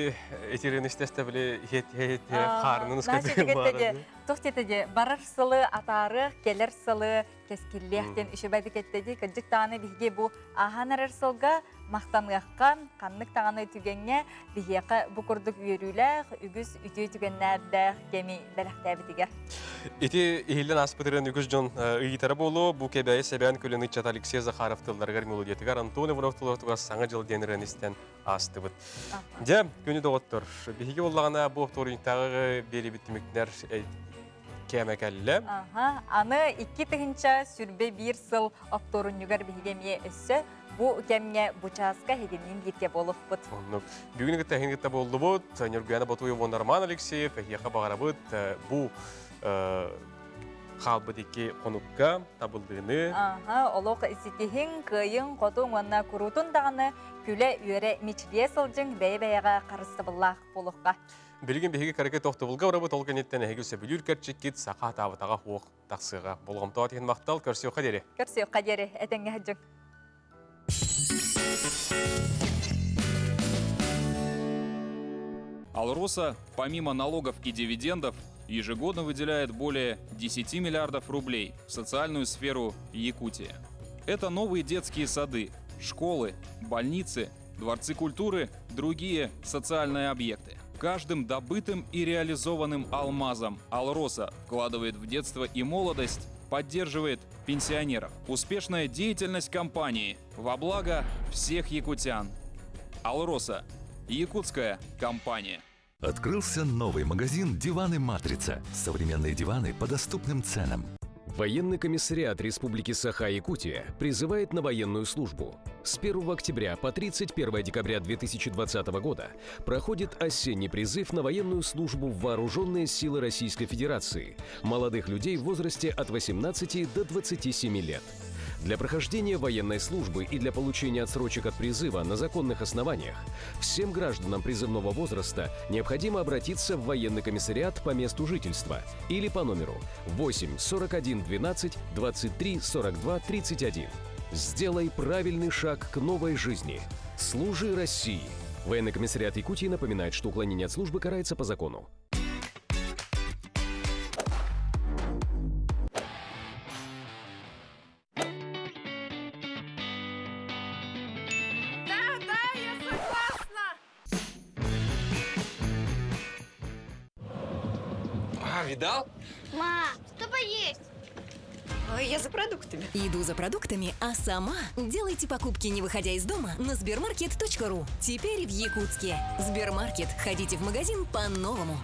этирин истэстэ били хет хет хаарынын ускаты Туох диэтэ барар сылы атаарыах, кэлэр сылы кэскиллиэх диэн үчүгэйдик эттэ дии. Кырдьык даҕаны биһиги бу ааһан эрэр сылга махтаныахха, ханнык даҕаны түгэҥҥэ биһиэхэ бу курдук үөрүүлээх, үгүс үтүө түгэннэрдээх кэми бэлэхтээбитигэр. Ити иһиллэн ааспытырын үгүс дьон ыйытара буолуо. Бу Кэбээйи Сэбээн күлүн ыччата Алексей Захаров тылларыгар мелодиятыгар Антон Иванов тылларыгар Саҥа дьыл диэн ырыаны истэн аастыбыт. Дьэ, күнү доҕоттор, биһиги буоллаҕына бу оптуорунньуктааҕы биэрибит түмүктэр кэмэ кэллэ. Аха, аны 2021 сыл оптуорунньугар биһиги эмиэ өссө бу кэмҥэ бу чааска эһигинниин бииргэ буолуохпут. Оннук. Бүгүн кытта эһигин кытта буоллубут. Ньургуяна Ботуева уонна Роман Алексеев эһиэхэ баҕарабыт бу хаалбыт икки хонукка табыллыыны. Аха, олох ситиһиҥ, кыайыҥ, хотуҥ уонна куруутун даҕаны күлэ-үөрэ мичилийэ сылдьыҥ, бэйэ-бэйэҕэ харыстабыллаах буолуохха. Билигин биһиги караке тохтобулга барабыт, ол кэнниттэн эһиги сөбүлүүр кэрчиккит саха атаабытаҕа хуох тахсыаҕа. Болҕомтоҕо иһин махтал, көрсүөххэ диэри. Көрсүөххэ диэри, этэҥҥэ сылдьыҥ. Алроса, помимо налогов и дивидендов, ежегодно выделяет более 10 миллиардов рублей в социальную сферу Якутии. Это новые детские сады, школы, больницы, дворцы культуры, другие социальные объекты. Каждым добытым и реализованным алмазом Алроса вкладывает в детство и молодость, поддерживает пенсионеров. Успешная деятельность компании во благо всех якутян. Алроса – якутская компания. Открылся новый магазин «Диваны Матрица». Современные диваны по доступным ценам. Военный комиссариат Республики Саха-Якутия призывает на военную службу. С 1 октября по 31 декабря 2020 года проходит осенний призыв на военную службу в Вооруженные силы Российской Федерации молодых людей в возрасте от 18 до 27 лет. Для прохождения военной службы и для получения отсрочек от призыва на законных основаниях всем гражданам призывного возраста необходимо обратиться в военный комиссариат по месту жительства или по номеру 8 41 12 23 42 31. Сделай правильный шаг к новой жизни. Служи России. Военный комиссариат Якутии напоминает, что уклонение от службы карается по закону. Да, да, я согласна! А, видал? Ма, что поесть? Ой, я за продуктами. Иду за продуктами, а сама делайте покупки, не выходя из дома, на сбермаркет.ру. Теперь в Якутске. Сбермаркет. Ходите в магазин по-новому.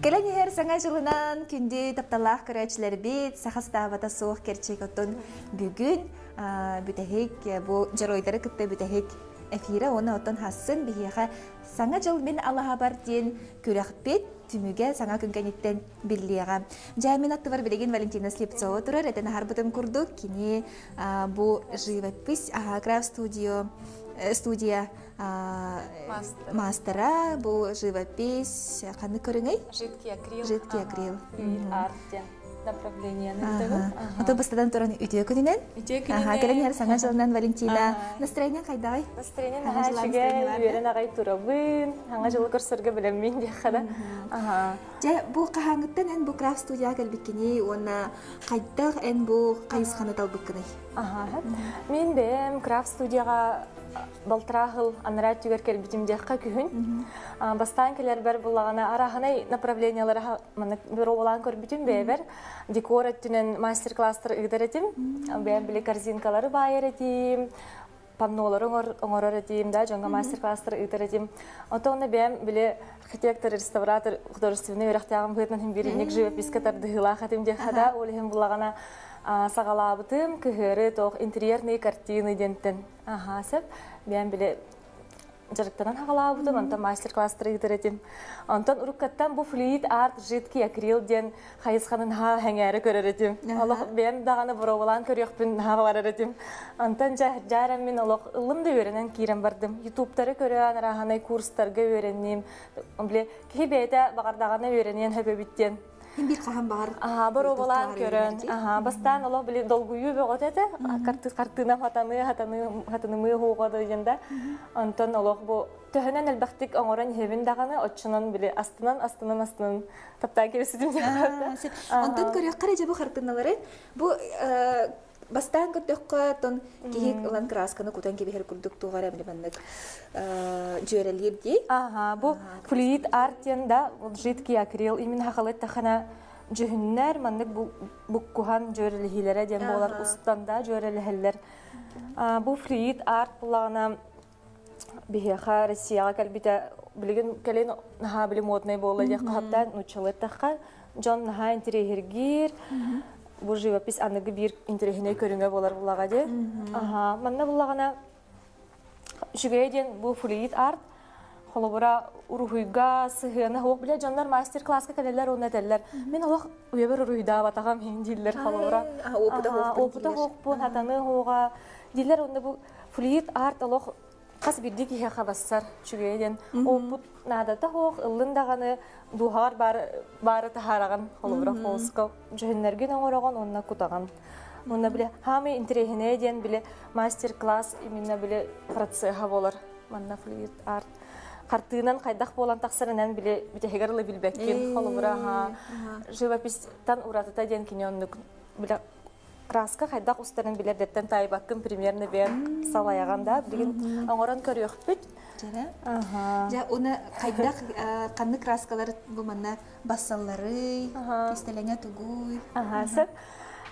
Кэлэн иһэр саҥа дьылынан күндү тапталлаах көрөөччүлэрбит саха сатаабата суох кэрчик оттон бүгүн бүтэһик бу дьоруойдары кытта бүтэһик эфирэ уонна оттон хассын биһиэхэ Саҥа дьыл мин алаһабар диэн күрэхпит түмүгэ саҥа күн кэнниттэн биллиэҕэ. Дьэ, мин аттыбар билигин Валентина Слепцова турар, этэн аһарбытым курдук, кини бу живопись крафт студио студия маастара, бу живопись ханнык көрүҥүй? Жидкий акрил. Жидкий акрил. Арт диэн направлениены ыытабын. Ото бастатан туран үтүө күнүнэн. Үтүө күнүнэн. Кэлэн иһэр саҥа дьылынан Валентина. Настроениең хайдаҕый? Настроение наһаа үчүгэй, үөрэн аҕай турабын. Саҥа дьылы көрсөргө бэлэммин диэххэ да. Дьэ, бу хаһааҥҥыттан эн бу крафт студияҕа кэлбиккиний уонна хайдах эн бу хайысханы талбыккыный? Мин бэйэм крафт студияҕа балтараа сыл анараа өттүгэр кэлбитим диэххэ күһүн. Бастаан кэлэрбэр буллаҕына арааһынай направлениялары маннык боруобалаан көрбүтүм бэйэбэр. Декор өттүнэн мастер-класстар ыытар этим. Бэйэм били корзинкалары баайар этим, паннолары оҥорор этим, да, дьоҥҥо мастер-класстар ыытар этим. Оттон онно бэйэм били архитектор, реставратор, художественный үөрэхтээҕим быһыытынан иһин бииринник живописка тардыһыылаах этим диэххэ да, ол иһин буллаҕына саҕалаабытым кыһыары туох интерьерные картины диэнтэн аха сөп. Бэйэм били дьарыктанан хаҕалаабытым, онтон мастер-класстары ыытар этим. Онтон уруккаттан бу флюид арт жидкий акрил диэн хайысханын наһаа сэҥээрэ көрөр этим. Олох бэйэм даҕаны боруобалаан көрүөхпүн наһаа баҕарар этим. Онтон дьэ мин олох ыллым да үөрэнэн киирэн бардым. Ютубтары көрөн, арааһынай курстарга үөрэнним. Бile киһи бэйэтэ баҕардаҕына үөрэниэн сөп эбит диэн. Биир хаһан баҕар Аха, боруобалаан көрөн. Аха, бастаан олох били долгуйуу бөҕөтө этэ. Хартыына хатаныы, хатаныы, хатанымыы хуоҕа да диэн да. Онтон олох бу төһөнөн элбэхтик оҥорон иһэбин даҕаны, оччонон били астынан, астынан, астынан таптаан кэбиситим диэн. Онтон көрүөххэ эрэ дьэ бу хартыыналары бу бастаан көрдөххө тон киһи ылан красканы кутан кэбиһэр курдук туох эрэ маннык дьүөрэлиир дии. Ага, бу флюид арт диэн да жидкий акрил именно хахалыт тахана дьүһүннэр маннык буккуһан дьүөрэлэһиилэрэ диэн буолар устан да дьүөрэлэһэллэр. Бу флюид арт буллаҕына биһиэхэ Россияҕа кэлбитэ билигин кэлин наһаа били модный буолла диэххэ хаптаан нууччалыттахха дьон наһаа интэриэһиргиир бу живопись аныгы биир интэриэһинэй көрүҥэ буолар буллаҕа дии. Аха, манна буллаҕына үчүгэйэ диэн бу флюид арт холобура уруһуйга сыһыана суох билэ дьоннор мастер-класска кэлэллэр уонна этэллэр мин олох уйабар уруһуйдаабатаҕым иһин дииллэр холобура опыта суохпун хатаныы суоҕа дииллэр уонна бу флюид арт олох хас биирдии киһиэхэ бассар үчүгэйэ диэн опыт наадата суох ыллын даҕаны дууһаҕар баары баары таһаараҕын холобура холуска дьүһүннэргин оҥороҕун уонна кутаҕын уонна били хаамый интэриэһинэйэ диэн били мастер-класс именно били процеһа буолар манна флюид арт хартыынан хайдах буолан тахсарынан били бүтэһигэр ыла билбэккин холобура живописьтан уратыта диэн кини оннук биле краска хайдах устарын билэрдэттэн таайбаккын примерно бэйэм салайаҕан да билигин оҥорон көрүөхпүт. Дьэ, дьэ уна хайдах ханнык краскалар бу манна бассалларый, кистэлэҥэ тугуй? Аха, сөп.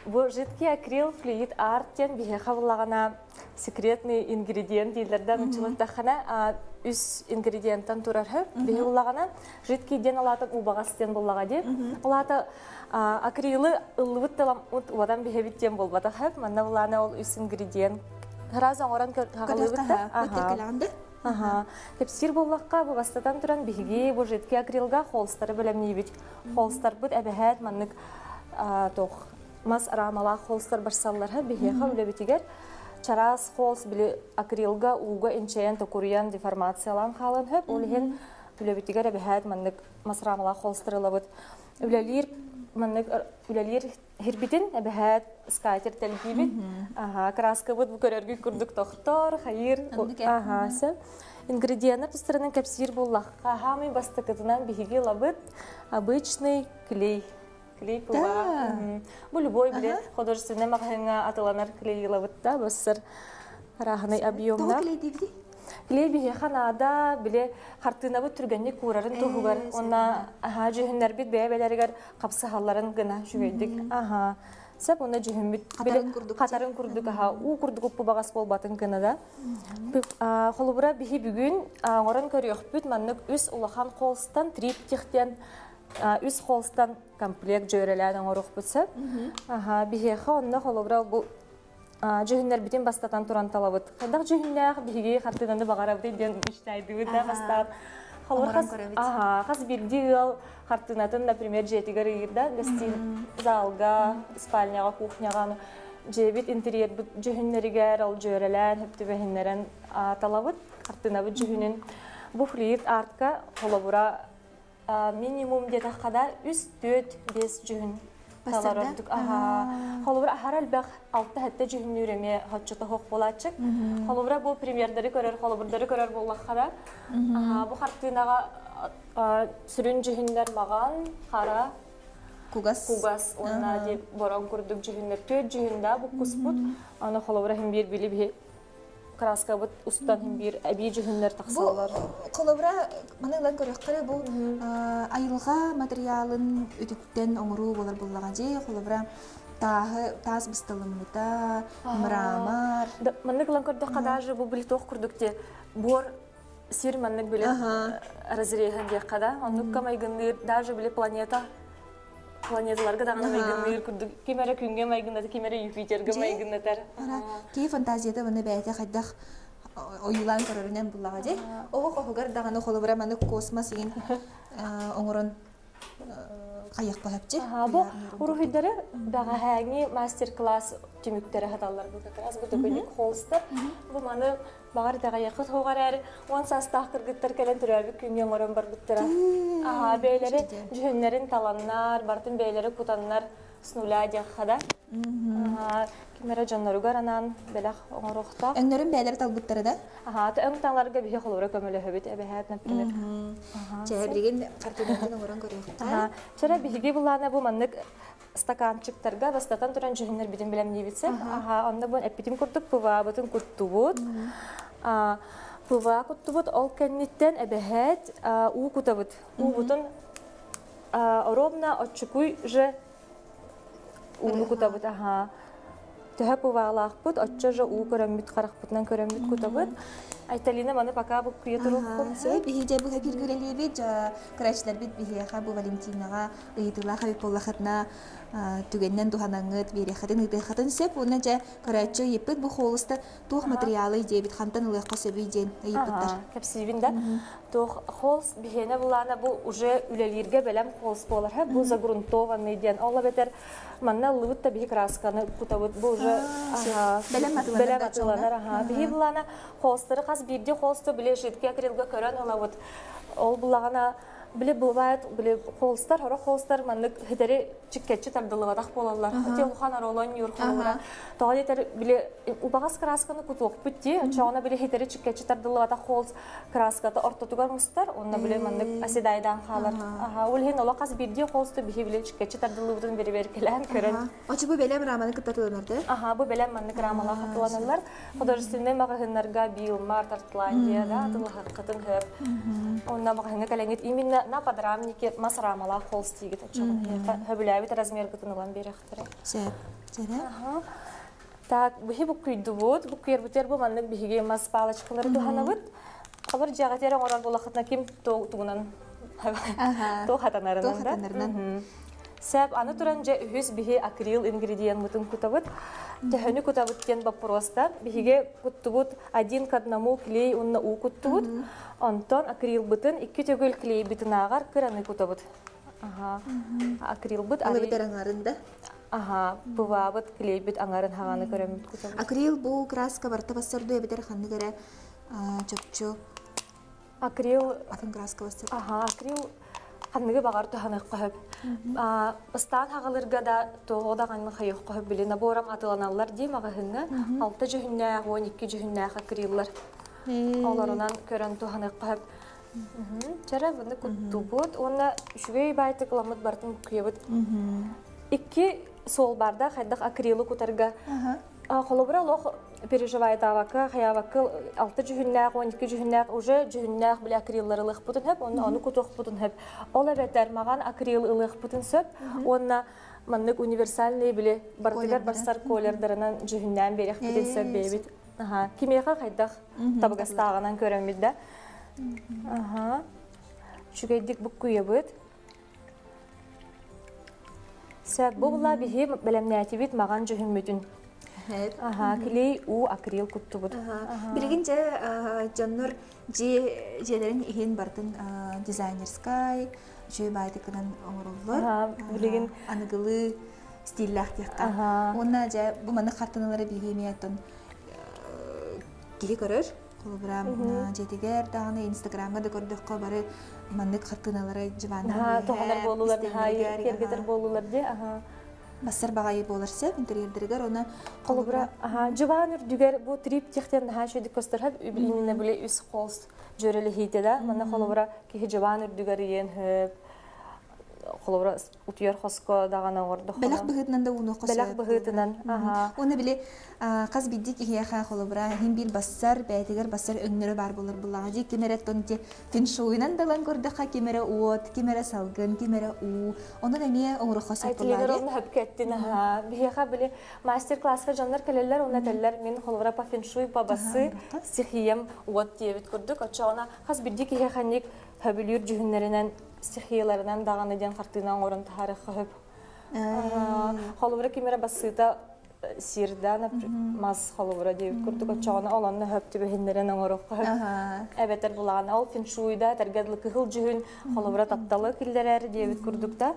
Бу жидкий акрил флюид арт диэн биһиэхэ буллаҕына секретный ингредиент дииллэр да нуччалаттаххына үс ингредиенттан турар хөп. Биһи буллаҕына жидкий диэн алаата убаҕас диэн буллаҕа дии. Улаата акрилы ыллыбыт талам уотан биһэбит диэн буолбатах хөп. Манна булаана ол үс ингредиент Раз оҥорон хаҕалыыбыт да. Аха. Кэпсиир буоллахха, бу бастатан туран биһиги бу жидкий акрилга холстары бэлэмниибит. Холстарбыт эбэһээт маннык туох мас рамалаах холстар барсаллар биһиэхэ үлэбитигэр чараас холс били акрилга ууга инчэйэн токуруйан деформациялаан хаалан хөп. Ол иһин үлэбитигэр эбэһээт маннык мас рамалаах холстар ылабыт. Үлэлиир маннык үлэлиир Хирбитин эбэһээт скатер тэлгиибит. Аха, краскабыт бу көрөргүт курдук тохтор, хайыр. Аха, сөп. Ингредиенттэр тустарынан кэпсиир буоллахха, хаамый бастакытынан биһиги ылабыт обычный клей. Клей пула. Бу любой биле художественный маҕаһыыҥҥа атыланар клей ылабыт да, бассар арааһынай объемна. Тоҕо клей диибитий? Клей биһиэхэ наада, били хартыынабыт түргэнник куурарын туһугар уонна аһаа дьүһүннэрбит бэйэ-бэйэлэригэр хапсыһалларын гына үчүгэйдик. Аһаа. Сөп уонна дьүһүммүт хатарын курдук хатарын курдук аһаа уу курдук уппу баҕас буолбатын гына да. Холобура биһи бүгүн оҥорон көрүөхпүт маннык үс улахан холстан триптих диэн үс холстан комплект дьүөрэлээн оҥоруохпут сөп. Аһаа биһиэхэ онно холобура бу. Дьүһүннэрбитин бастатан туран талабыт. Хайдах дьүһүннээх биһиги хартыынаны баҕарабыт диэн мечтайдыбыт да бастаан. Холобур хас, ага, хас биирдии ыал хартыынатын, например, дьиэтигэр ыйыыр да, гостин залга, спальняҕа, кухняҕа дьиэбит интерьербит дьүһүннэригэр ол дьүөрэлээн, хөптүбэһиннэрэн талабыт хартыынабыт дьүһүнүн. Бу флирт артка холобура минимум диэтэххэ да үс, түөрт, биэс дьүһүн талар ордук. Холобура аһара элбэх алта-сэттэ дьүһүннүүр эмиэ хоччото суох буолааччы. Холобура бу примердары көрөр, холобурдары көрөр буоллахха да, бу хартыынаҕа сүрүн дьүһүннэр маҕан, хара, кугас кугас уонна ди борон курдук дьүһүннэр түөрт дьүһүн да буккуспут. Аны холобура иһин биир били биһи краскабыт устан иһин биир эбии дьүһүннэр тахсаллар. Холобура маны ылан көрөххө бу айылҕа материалын үтүктэн оҥоруу буолар буллаҕа дии. Холобура тааһы таас бысталыммыта, мрамор. Маннык ылан көрдөххө даже бу били туох курдук те буор сир маннык били разреһын диэххэ да оннукка майгынныыр даже били планета планеталарга даҕаны майгынныыр курдук ким эрэ күҥҥэ майгыннатар ким эрэ Юпитерга майгыннатар Киһи фантазията маны бэйэтэ хайдах ойуулаан көрөрүнэн буллаҕа дии. Оҕо хоһугар даҕаны холобура маны космос игин оҥорон хайыахха сөпчи. Бу уруһуйдары бэҕэһээҥи мастер-класс түмүктэрэ хаталлар бу как раз бу төкүнүк холстар. Бу маны баҕар итэҕэйиэххит суоҕа эрээри 10 саастаах кыргыттар кэлэн төрөөбүт күҥҥэ оҥорон барбыттара. Аһаа бэйэлэри дьүһүннэрин таланнар, барытын бэйэлэри кутаннар с нуля диэххэ да. Ким эрэ дьонноругар анаан бэлэх оҥоруохтаах. Өҥнөрүн бэйэлэрэ талбыттара да? Аһаа, өҥ таларга биһи холобура көмөлөһөбүт эбэһээт, например. Чэ, билигин хартыынатын оҥорон көрүөххэ. Чэрэ биһиги булаана бу маннык стаканчиктарга бастатан туран дьүһүннэрбитин бэлэмниибит сеп. Аха, онно бу эппитим курдук ПВА-бытын куттубут. ПВА куттубут, ол кэнниттэн эбэһээт уу кутабыт. Уубутун ровно оччукуй же ууну кутабыт. Аха. Төһө ПВА-лаахпыт, оччо же уу көрөммүт, харахпытынан көрөммүт кутабыт. Айталина маны пока бу күйе туруохпун. Биһи дьэ бу киргилэлиибит, көрөөччүлэрбит биһиэхэ бу Валентинаҕа ыйытыылаах эбит буоллахытына түгэнинэн туһанаҥҥыт, биэриэххитин, ыытыаххытын сөп. Уонна дьэ көрөөччү ыйыппыт бу холуста туох материалы диэбит, хантан ылыахха сөбүй диэн ыйыппыттар. Кэпсиибин да. Туох холст биһиэнэ булаана бу уже үлэлииргэ бэлэм холст буолар. Бу загрунтованный диэн. Ол эбэтэр манна ыллыбыт да биһи красканы кутабыт. Бу уже бэлэм атыланар. Биһи булаана холстары хас биирдии холсту били жидкий акрилга көрөн ылабыт. Ол булаҕана Били бывает, били холстар, хорох холстар маннык хитери чиккеччи тардылыбатах буолаллар. Ити улахан оролон юр холура. Тоҕо диэтэр били убаҕас красканы кутуохпут дии. Оччоҕуна били хитери чиккеччи тардылыбатах холс краската ортотугар мустар, онно били маннык оседайдаан хаалар. Аха, ол иһин олох хас биирдии холсту биһи били чиккеччи тардыллыбытын бэрэбиэркэлээн көрөн. Очу бу бэлэм раманы кытта тыланар да? Аха, бу бэлэм маннык рамалаах хатыланаллар. Художественнай маҕаһыыннарга Билмар, Тартландия да атылаһыккытын хөп. Онно маҕаһыыҥҥа кэлэҥҥит именно на подрамнике мас рамалаах холст тиигит хөбүлээбит размергытын ылан биэрэхтэрэ. Сөп. Сэрэ. Так, биһи буккуйдубут. Буккуйарбытыгар бу маннык биһиги мас палочкалары туһанабыт. Холор дьиэҕитигэр оҥорор буоллаххытына ким тугунан туох хатанарынан да. Сөп, аны туран дьэ үһүс биһи акрил ингредиеммытын кутабыт. Төһөнү кутабыт диэн боппуруоста. Биһиги куттубут один к одному клей уонна уу куттубут. Онтон акрилбытын икки төгүл клейбитин ааҕар кыраны кутабыт. Аха. Акрилбыт Ылыбыт аҥарын да? Аха, бываабыт клейбит аҥарын хаҕаны көрөммүт кутабыт. Акрил бу краска барта бассарду эбэтэр ханнык эрэ чопчу Акрил атын краска бассар. Аха, акрил ханныгы баҕар туһаныахха сөп. Ыстаан хаҕалырга да туоҕу даҕаны хайыахха сөп били набором атыланаллар дии маҕаһыыҥҥа алта дьүһүннээх, 12 дьүһүннээх акриллар. Олорунан көрөн туһаныахха сөп. Чара бұны куттубут уонна үчүгэй баайтык ыламмыт бартын куйабыт. Икки суол барда хайдах акрилы кутарга Холобура олох переживаетаабакка, хайаабакка алта дьүһүннээх, 12 дьүһүннээх уже дьүһүннээх били акриллары ылыахпытын сөп, онно ону кутуохпутун сөп. Ол эбэтэр маҕан акрил ылыахпытын сөп уонна маннык универсальный били барытыгар барсар колердарынан дьүһүннээн биэриэхпитин сөп бэйэбит. Аха, кимиэхэ хайдах табыгастааҕынан көрөммүт да. Аха. Үчүгэйдик буккуйабыт. Сөп, бу була биһи бэлэмнээтибит маҕан дьүһүммүтүн. Аха, клей уу акрил куттубут. Билигин дьэ дьоннор дьиэ дьиэлэрин иһин бартын дизайнерскай үчүгэй баайтыкынан оҥороллор. Билигин аныгылыы стиллээх диэххэ. Уонна дьэ бу маннык хартыналары биһиги эмиэ оттон киһи көрөр. Холобура, дьиэтигэр даҕаны Инстаграмҥа да көрдөххө бары маннык хартыыналары дьыбааннар туһанар буолулар, киэргэтэр буолулар дии. Бассар баҕайы буолар сөп интерьердэригэр оны холобура дьыбаан үрдүгэр бу триптихтен наһаа үчүгэй көстөр именно били үс холс дьөрөлөһиитэ да манна холобура киһи дьыбаан үрдүгэр иэн хөп холобура утуйар хоско даҕаны оҥордоххо бэлэх быһыытынан да уунуохха бэлэх быһыытынан уонна били хас биирдии киһиэхэ холобура иһин биир бассар бэйэтигэр бассар өҥнөрө баар буолар буллаҕа дии ким эрэ тон ти феншуйунан далан көрдөххө ким эрэ уот ким эрэ салгын ким эрэ уу онон эмиэ оҥоруохха сөп Айтилинер онно хөпкө эттин аха биһиэхэ били мастер-класска дьоннор кэлэллэр уонна этэллэр мин холобура по феншуй по басы стихиям уот диэбит курдук оччоҕуна хас биирдии киһиэхэ ник хөбүлүүр дьүһүннэринэн стихияларынан даҕаны диэн хартыына оҥорон таһаарыахха сөп. Холобура ким эрэ бассыыта сирда мас холобура диэбит курдук оччоҕуна ол онно хөп түбэһиннэрэн оҥоруохха сөп. Эбэтэр булаҕына ол феншуйда этэргэ дылы кыһыл дьүһүн холобура тапталы киллэрэр диэбит курдук да.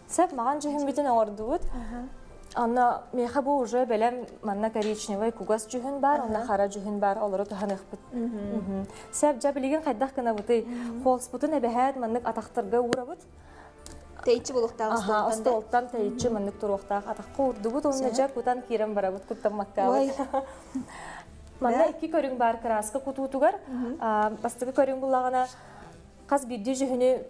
Сөп маҕан дьүһүммүтүн оҥордубут. Онно миэхэ бу уже бэлэм манна коричневый кугас дьүһүн бар, онно хара дьүһүн бар, олору туһаныахпыт. Сөп, дьэ билигин хайдах гынабытый? Холспутун эбэһээт маннык атахтарга уурабыт. Тэйиччи буолуохтаах остуолтан. Остуолтан тэйиччи маннык туруохтаах атахха уурдубут, уонна дьэ кутан киирэн барабыт, куттаммаккаабыт. Манна икки көрүҥ бар краска кутуутугар. Бастакы көрүҥ буллаҕына хас биирдии дьүһүнү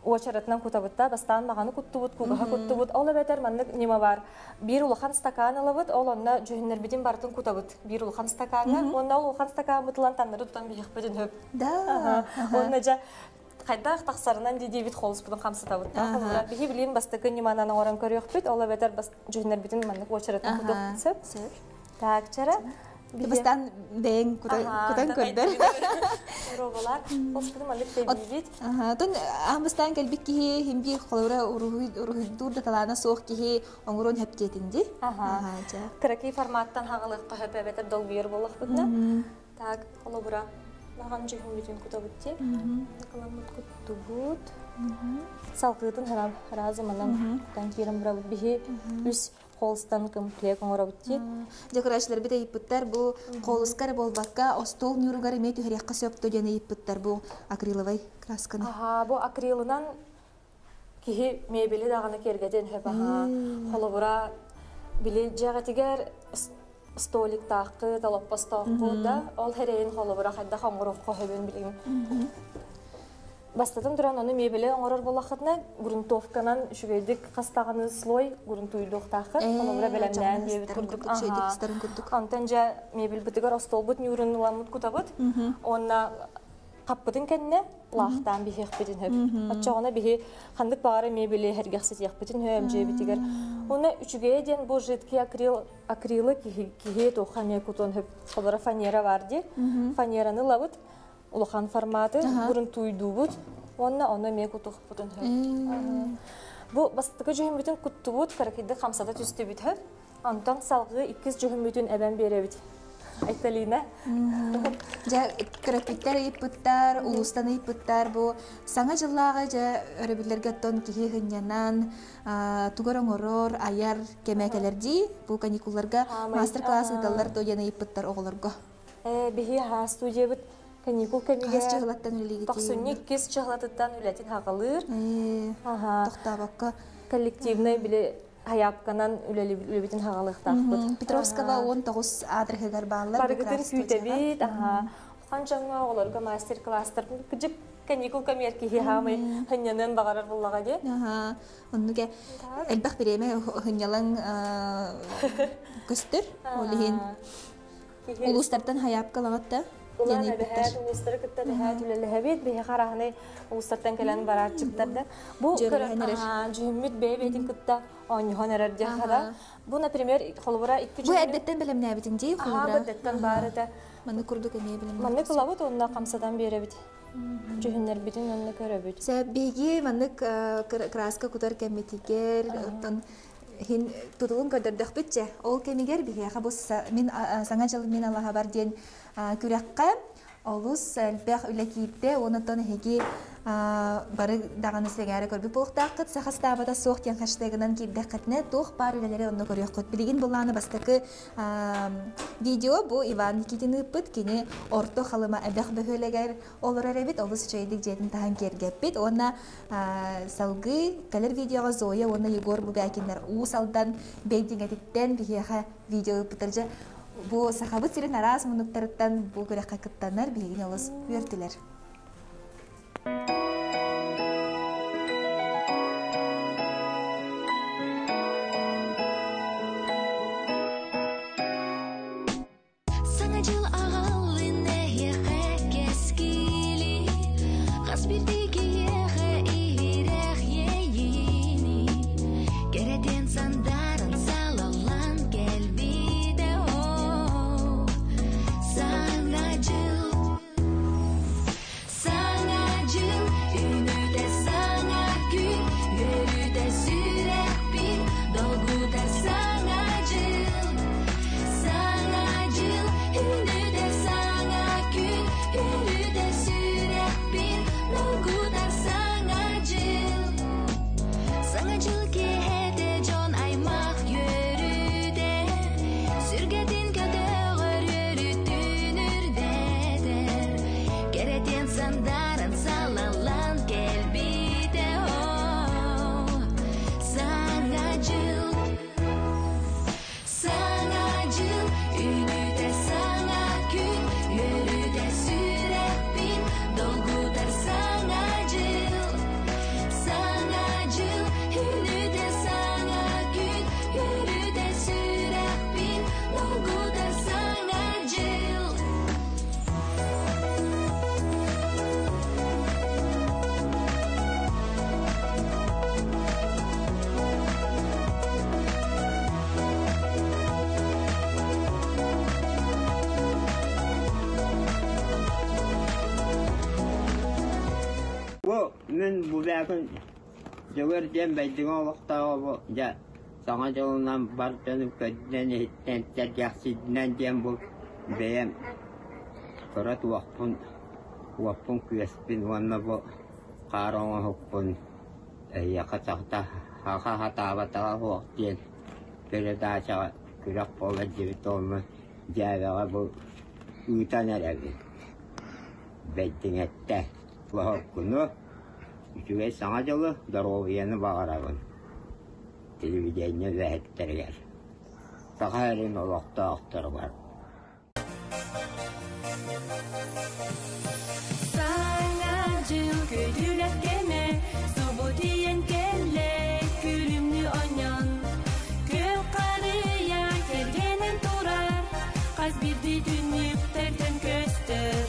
уочаратынан кутабыт да, бастаан маҕаны куттубут, кугаһа куттубут. Ол эбэтэр маннык ньыма бар. Биир улахан стакан ылабыт, ол онно дьүһүннэрбитин барытын кутабыт. Биир улахан стакаҥҥа. Уонна ол улахан стакаммыт ылан таннары тутан биһиэхпитин хөп. Да. Уонна дьэ хайдах тахсарынан дии-диибит холуспутун хамсатабыт да. Холобура, биһи билим бастакы ньыманан оҥорон көрүөхпүт, ол эбэтэр дьүһүннэрбитин маннык уочаратынан кутуохпут сөп. Так, чара. Бастаан бэйэҥ кутан көрдөр. Робалар, оспутум маннык тэбиибит. Тон аан бастаан кэлбит киһи хим биир холобура уруһуйдуур да талаана суох киһи оҥоруон хөптиэтин ди. Кыракый форматтан хаҕылыахха хөп эбэтэр долгуйар буоллахпытына. Так, холобура, маҕан дьүһүммүтүн кутабыт ди. Кыламмыт куттубут. Салгыытын разы манан кутан киирэн барабыт биһи үс холстан комплект оҥоробут дии. Дьэ көрөөччүлэрбит ыйыппыттар бу холуска эрэ буолбакка остуол ньууругар эмиэ түһэриэххэ сөп дуо диэн ыйыппыттар бу акриловай красканы. Аһаа, бу акрилынан киһи мебели даҕаны киэргэтиэн сөп аһаа. Холобура, били дьиэҕитигэр столиктааххыт, олоппостооххут да, ол эрэйин холобура хайдах оҥоруохха сөбүн билигин Бастатан туран, ону мебели оҥорор буоллаххытына, грунтовканан үчүгэйдик хас даҕаны слой грунтуйдуохтааххыт. Холобура бэлэмнээн диэбит курдук. Онтон дьэ мебельбытыгар остуолбут ньуурун ыламмыт кутабыт. Уонна хаппытын кэннэ лаахтаан биһиэхпитин сөп. Оччоҕуна биһи ханнык баҕара мебели сэргэхситиэхпитин сөп дьиэбитигэр. Уонна үчүгэйэ диэн бу жидкий акрил акрилы киһи киһи туохха эмиэ кутуон сөп. Холобура фанера бар дии. Фанераны ылабыт улахан форматы грунтуйдуубут уонна ону эмиэ кутуохпутун сөп. Бу бастакы дьүһүммүтүн куттубут, кыракыйдык хамсата түстүбүт сөп. Онтон салгыы иккис дьүһүммүтүн эбэн биэрэбит. Айталина. Дьэ, кыракыйдар ыйыппыттар, улуустан ыйыппыттар бу саҥа дьыллааҕы дьэ өрөбүллэргэ оттон киһи сынньанан тугар оҥорор, айар кэмэ кэлэр дии. Бу каникулларга мастер-класс ыыталлар дуо диэн ыйыппыттар оҕолорго. Биһи аһаа студиябыт каникул кэмигэр Хас чыһылаттан үлэлиигитий? Тохсунньу иккис чыһылатыттан үлэтин хаҕалыыр. Тохтообокко. Коллективнай били хайаапканан үлэбитин хаҕалыахтаахпыт. Петровского 19 аадырыһыгар бааллар. Барыгытын күүтэбит. Улахан дьоҥҥо оҕолорго мастер-класстар кыдьык каникул кэмигэр киһи хаамай хынньаныан баҕарар буллаҕа дии. Оннук элбэх бириэмэ хынньалаҥ көстөр. Ол иһин Улуустартан хайаапкалаҕыт да? Улаан эбэһээт улуустары кытта эбэһээт үлэлэһэбит. Биһиэхэ араһынай улуустартан кэлэн барааччыктар да. Бу дьүһүммүт бэйэ-бэйэтин кытта оонньоһон эрэр диэххэ да. Бу, например, холобура икки Бу эрдэттэн бэлэмнээбитиҥ дии, холобура. Аха, эрдэттэн баар этэ. Маннык курдук эмиэ бэлэмнээбит. Маннык ылабыт уонна хамсатан биэрэбит. Дьүһүннэрбитин онно көрөбүт. Биһиги маннык краска кутар кэммитигэр, оттон Хин тутулун көрдөрдөхпүтчэ, ол кэмигэр биһиэхэ бу мин саҥа дьыл мин алаһабар диэн күрэххэ олус элбэх үлэ киирдэ. Онон эһиги бары даҕаны сэҥээрэ көрбүт буолуохтааххыт. Саха ыстаабата суох диэн хэштегынан киирдэххитинэ, туох баар үлэлэри онно көрүөххүт. Билигин булааны бастакы видео бу Иван Никитин ыыппыт. Кини Орто Халыма Эбэх бөһүөлэгэр олорор эбит. Олус үчүгэйдик дьиэтин таһан киэргэппит. Уонна салгыы кэлэр видеоҕа Зоя уонна Егор Бубякиннар Уус Алдан Бэйдиҥэтиттэн биһиэхэ видео ыыппыттар. Дьэ, бу Сахабыт сирин араас муннуктарыттан бу күрэххэ кыттаннар биһигини олус үөртүлэр. Саҥа дьыл аҕаллын эһиэхэ кэскили, Хас биирдии киһиэхэ иһирэх иэйиини, Кэрэтин сандааран салаллан кэлбитэ оо. Саҥа дьыл, саҥа дьыл, үүнүүтэ саҥа күн, үөрүүтэ сүрэхпин долгутар саҥа дьыл. Саҥа дьыл, үүнүүтэ саҥа күн, үөрүүтэ сүрэхпин долгутар саҥа дьыл. Саҥа дьыл киэһэтэ дьон аймах үөрүүтэ, сүргэтин көтөҕөр үөрүүтүн үрдэтэр, кэрэтин сандаран салаллан кэлбитэ оо. Саҥа дьыл, саҥа дьыл, үүнүүтэ саҥа күн, үөрүүтэ сүрэхпин долгутар саҥа дьыл. Саҥа дьыл, үүнүүтэ саҥа күн, үөрүүтэ сүрэхпин долгутар саҥа дьыл. Бу мин бу Дьөгүөр диэн Бэйдиҥэ олохтооҕо бу дьэ Саҥа дьылынан бар дьону көрдүнэн иһиттэн сэргэхсийдинэн диэн бу бэйэм кыра туохпун уоппун күөспүн уонна бу хаар оҥоһукпун эһиэхэ сахта саха сатаабатаҕа суох диэн передачаҕа күрэх буола диэбит уонна дьээбэҕэ бу ыытан эрэбин Бэйдиҥэттэ Лоһоккуну үчүгэй Саҥа дьылы, доруобуйаны баҕарабын телевидение үлэһиттэригэр, Саха сирин олохтоохторугар. Саҥа дьыл көйдүүлэх кэмэ субу тиийэн кэллэ күлүмнүү оонньоон. Күөх харыйа кэргэнэн турар, хас биирдии түннүктэртэн көстөр.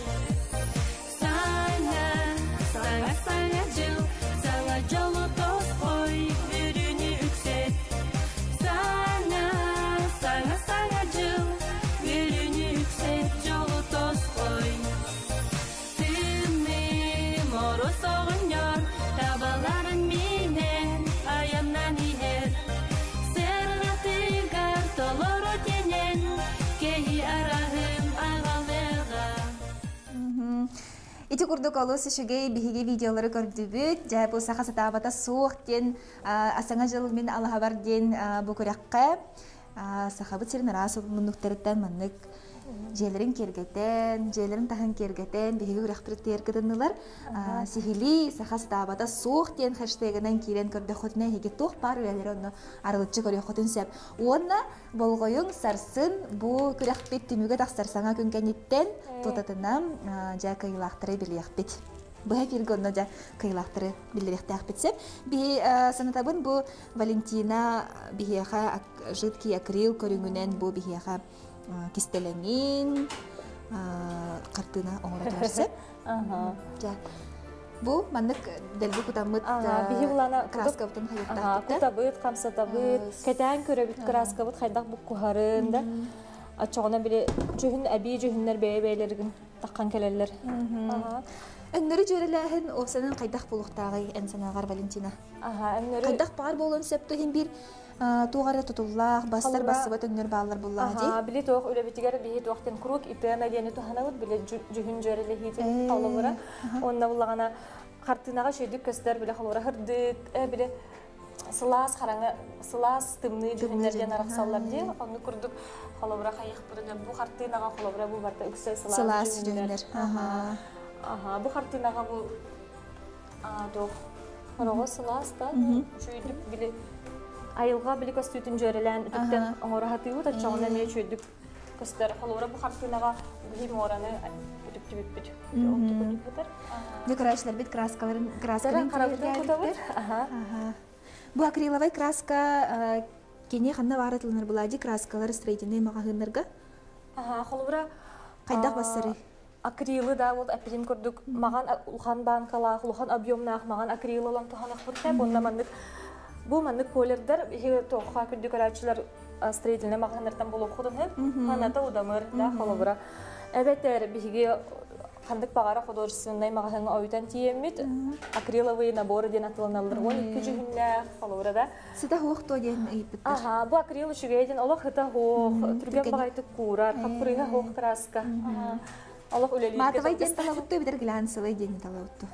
Саҥа, саҥа, саҥа дьыл, саҥа дьолу тосхой, үөрүүнү үксэт. Саҥа, саҥа, саҥа дьыл, үөрүүнү үксэт, дьолу тосхой. Тымныы мороз оҕонньор табаларын минэн айаннан иһэр. Сэргэтигэр толору тэнэн, кэһи араһын аҕалыаҕа. Ити курдук олус үчүгэй биһиги видеолары көрдүбүт. Дьэ, бу саха сатаабата суох диэн Саҥа дьыл мин алаһабар диэн бу күрэххэ сахабыт сирин араас муннуктарыттан маннык дьиэлэрин киэргэтэн, дьиэлэрин таһын киэргэтэн биһиги күрэхпитигэр кытыннылар. Сиһилии саха сатаабата суох диэн хэштегынан киирэн көрдөххүтүнэ эһиги туох баар үлэлэри онно арылыччы көрүөххүтүн сөп. Уонна Болҕойуҥ, сарсын бу күрэхпит түмүгэ тахсар саҥа күн кэнниттэн тутатына дьэ кыайыылаахтары билиэхпит. Быһа эфиргэ онно дьэ кыайыылаахтары биллэриэхтээхпит сөп. Биһи санатабын бу Валентина биһиэхэ жидкий акрил көрүҥүнэн бу биһиэхэ кистэлэҥин хартыына оҥоро турар сөп. Дьэ Бу маннык дэлби кутаммыт биһи булана краскабытын хайыктаахпыт. Кутабыт, хамсатабыт, кэтээн көрөбүт краскабыт хайдах буккуһарын да. Оччоҕуна били дьүһүн эбии дьүһүннэр бэйэ-бэйэлэригин таххан кэлэллэр. Өҥнөрү дьүөрэлээһин уопсанан хайдах буолуохтааҕый эн санааҕар, Валентина? Аха, өҥнөрү Хайдах баар буолуон сөп иһин биир Туох эрэ тутуллаах, бастар бассыба төҥнөр бааллар буллаҕа дии. Били туох үлэбитигэр биһи туохтан куруук итена диэни туһанабыт, били дьүһүн дьүөрэлэһиитин холобура. Онно буллаҕына хартыынаҕа үчүгэйдик көстөр, били холобура хырдык, били сылаас хараҥа сылаас тымныы дьүһүннэр диэн арахсаллар дии. Оннук курдук холобура хайыахпытын бу хартыынаҕа холобура бу барыта үксэ сылаас дьүһүннэр. Аха, бу хартыынаҕа бу туох хороҕо сылаас да үчүгэйдик били айылҕа били көстүүтүн дьүөрэлээн үтүктэн оҥоро сатыыбыт оччоҕуна эмиэ үчүгэйдик көстөр. Холобура бу хартыынаҕа биһи муораны үтүктүбүппүт. Декорацияларбыт краскаларын краскаларын кутабыт. Бу акриловай краска кини ханна баар атыланар булади краскалар строительный маҕаһыыннарга. Холобура хайдах бассарый? Акрилы да вот эппитим курдук маҕан улахан банкалаах, улахан объемнаах маҕан акрил ылан туһанахпыт хэп. Онно маннык бу маннык колердар иһи тоохха күндү көрөөччүлэр строительный маҕаһыыннартан булуоххутун хэп. Ханата удамыр да холобура. Эбэтэр биһиги ханнык баҕара художественнай маҕаһыыҥҥа ойутан тиийэммит акриловые наборы диэн атыланаллар. 12 дьүһүннээх холобура да. Сыта хуох то диэн ыйыппыттар. Аха, бу акрил үчүгэй диэн олох ыта хуох, түргэн баҕайытык куурар, хаппырыыһа хуох краска. Олох үлэлииргэ Матовай диэн талабытту эбэтэр глянцевай диэн талабытту.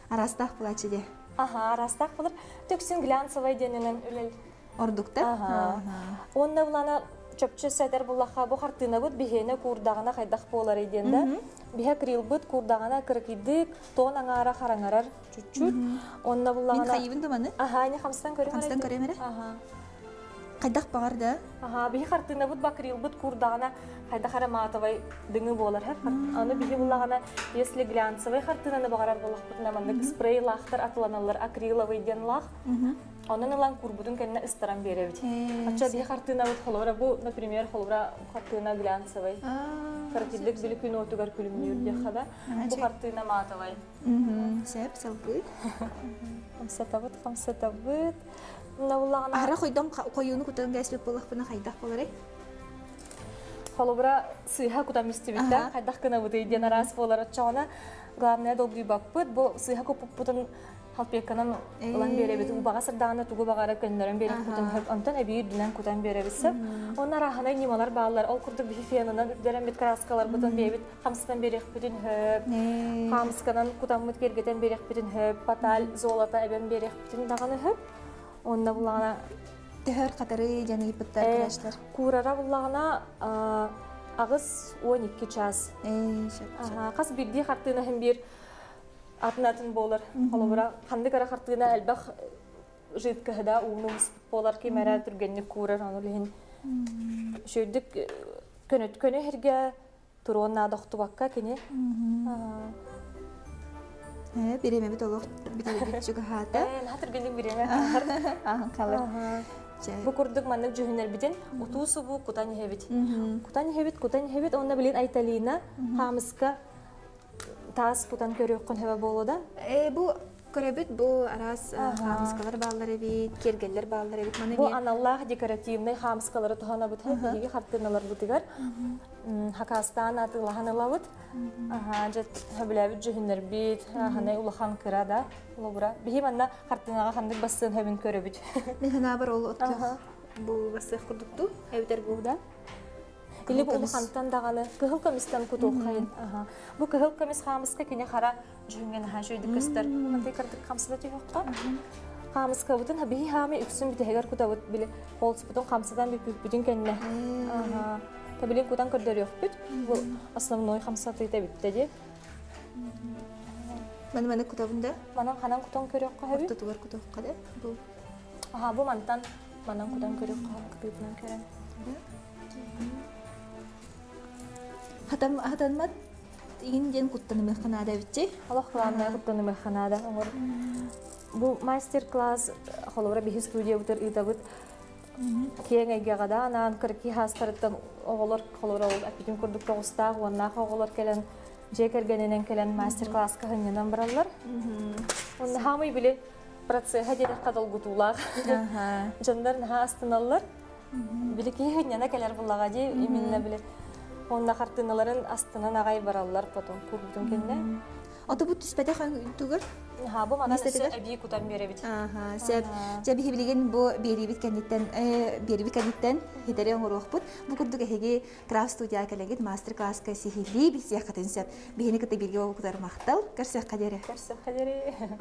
Араастаах булааччы диэ. Аха, араастаах булар. Төксүн глянцевай диэнинэн үлэл. Ордукта. Аха. Уонна булана чопчу сэтэр буллахха бу хартыынабыт биһиэнэ куурдаҕына хайдах буоларый диэн да. Биһэ акрилбыт куурдаҕына кыракыйдык, тоон аҥаара хараҥарар чуть-чуть. Онно буллаҕына Мин хайыбын да маны. Аха, не хамстан көрөм. Хамстан көрөм эрэ. Аха. Хайдах баҕар да. Аха, биһи хартыынабыт бакрилбыт куурдаҕына хайдах эрэ матовай дыҥы буолар. Аны биһи буллаҕына, если глянцевый хартыынаны баҕарар буоллахпытына, маннык спрей лаахтар атыланаллар, акриловый диэн лаах. Онон ылан курбутун кэннэ ыстаран биэрэбит. Оччо биһи хартыынабыт холобура бу, например, холобура хартыына глянцевый. Кыракилдик били күн уотугар күлүмнүүр диэххэ да. Бу хартыына матовай. Сөп, салгыы. Хамсатабыт, хамсатабыт. Мына Аһара хойдом хойууну кутан кээспит буоллахпына хайдах буоларый? Холобура сыыһа кутан истибиттэн хайдах гынабытый диэн араас буолар оччоҕуна главное долгуйбаппыт бу сыыһа куппуппутун халпекканан ылан биэрэбит убаҕа сырдаҕына тугу баҕара көннөрөн биэрэхпитин сөп онтон эбии үрдүнэн кутан биэрэбит сөп онно арааһынай ньымалар бааллар ол курдук биһи фенынан үрдэрэммит краскаларбытын бэйэбит хамсатан биэриэхпитин сөп хаамысканан кутаммыт киэргэтэн биэриэхпитин сөп поталь золото эбэн биэриэхпитин даҕаны сөп онно буллаҕына төһөр хатары диэн ыйыппыттар кырашлар куурара буллаҕына 8-12 час хас биирдии хартыына иһин биир атын-атын буолар. Холобура, ханнык эрэ хартыына элбэх жидкоһы ууну буолар ким эрэ түргэнник куурар, ону иһин үчүгэйдик көнөт көнө иһэргэ туруон наада охтубакка кини. Бириэмэбит олох бүтэрбит чугаһаата. Наһаа түргэнник бириэмэ хаалар. Бу курдук маннык дьүһүннэрбитин утуу-субуу кутан иһэбит. Кутан иһэбит, кутан иһэбит, уонна билин Айталина хаамыска таас кутан көрүөххүн сөбө буолуо да? Бу көрөбүт бу араас хаамыскалар бааллар эбит, киэргэллэр бааллар эбит. Маны Бу аналлаах декоративнай хаамыскалары туһанабыт биһиги хартыыналарбытыгар хакаастаан атыылаһан ылабыт. Аха, дьэ сөбүлээбит дьүһүннэрбит, ханай улахан кыра да холобура. Биһи манна хартыынаҕа ханнык бассыан сөбүн көрөбүт. Мин санаабар ол оттох бу бассыах курдукту, эбэтэр бу да. Или бу улахантан даҕаны кыһыл көмүстэн кутуоххайын. Бу кыһыл көмүс хаамыска кини хара дьүһүҥҥэ наһаа үчүгэйдик көстөр. Мантый кырдык хамсата түһүөххэ. Хаамыскабытын биһи хаамы үксүн бүтэһигэр кутабыт били холспутун хамсатан бүппүппүтүн кэннэ. Табилин кутан көрдөрүөхпүт. Бу основной хамсатыыта бүттэ дии. Маны маны кутабын да? Манан ханан кутан көрүөххэ хөбү? Ортотугар кутуохха да. Бу. Аха, бу мантан манан кутан көрүөххэ кытыытынан көрөн. Хатан хатанмат игин диэн куттанымыахха наада эбитчи. Олох главное куттанымыахха наада. Оҥор бу мастер-класс холобура биһи студиябытыр ыытабыт. Киэҥ эйгэҕэ да анаан кыракый хаастарыттан оҕолор холобура ол эппитим курдук тоҕустаах уоннаах оҕолор кэлэн дьиэ кэргэнинэн кэлэн мастер-класска сынньанан бараллар. Онно хаамый били процеһа диэтэххэ долгутуулаах. Дьоннор наһаа астыналлар. Били киһи сынньана кэлэр буллаҕа дии, именно били онно хартыыналарын астынан аҕай бараллар потом курбутун кэннэ. Ото бу түспэтэх өҥ тугар? Ха, бу манан өссө эбии кутан биэрэбит. Аха, сөп. Дьэ биһи билигин бу биэриибит кэнниттэн биэриибит кэнниттэн хитэри оҥоруохпут. Бу курдук эһиги крафт студияҕа кэлэҥҥит мастер-класска сиһилии билсиэххитин сөп. Биһини кытта бииргэ буолбуккутугар махтал. Көрсүөххэ диэри. Көрсүөххэ диэри.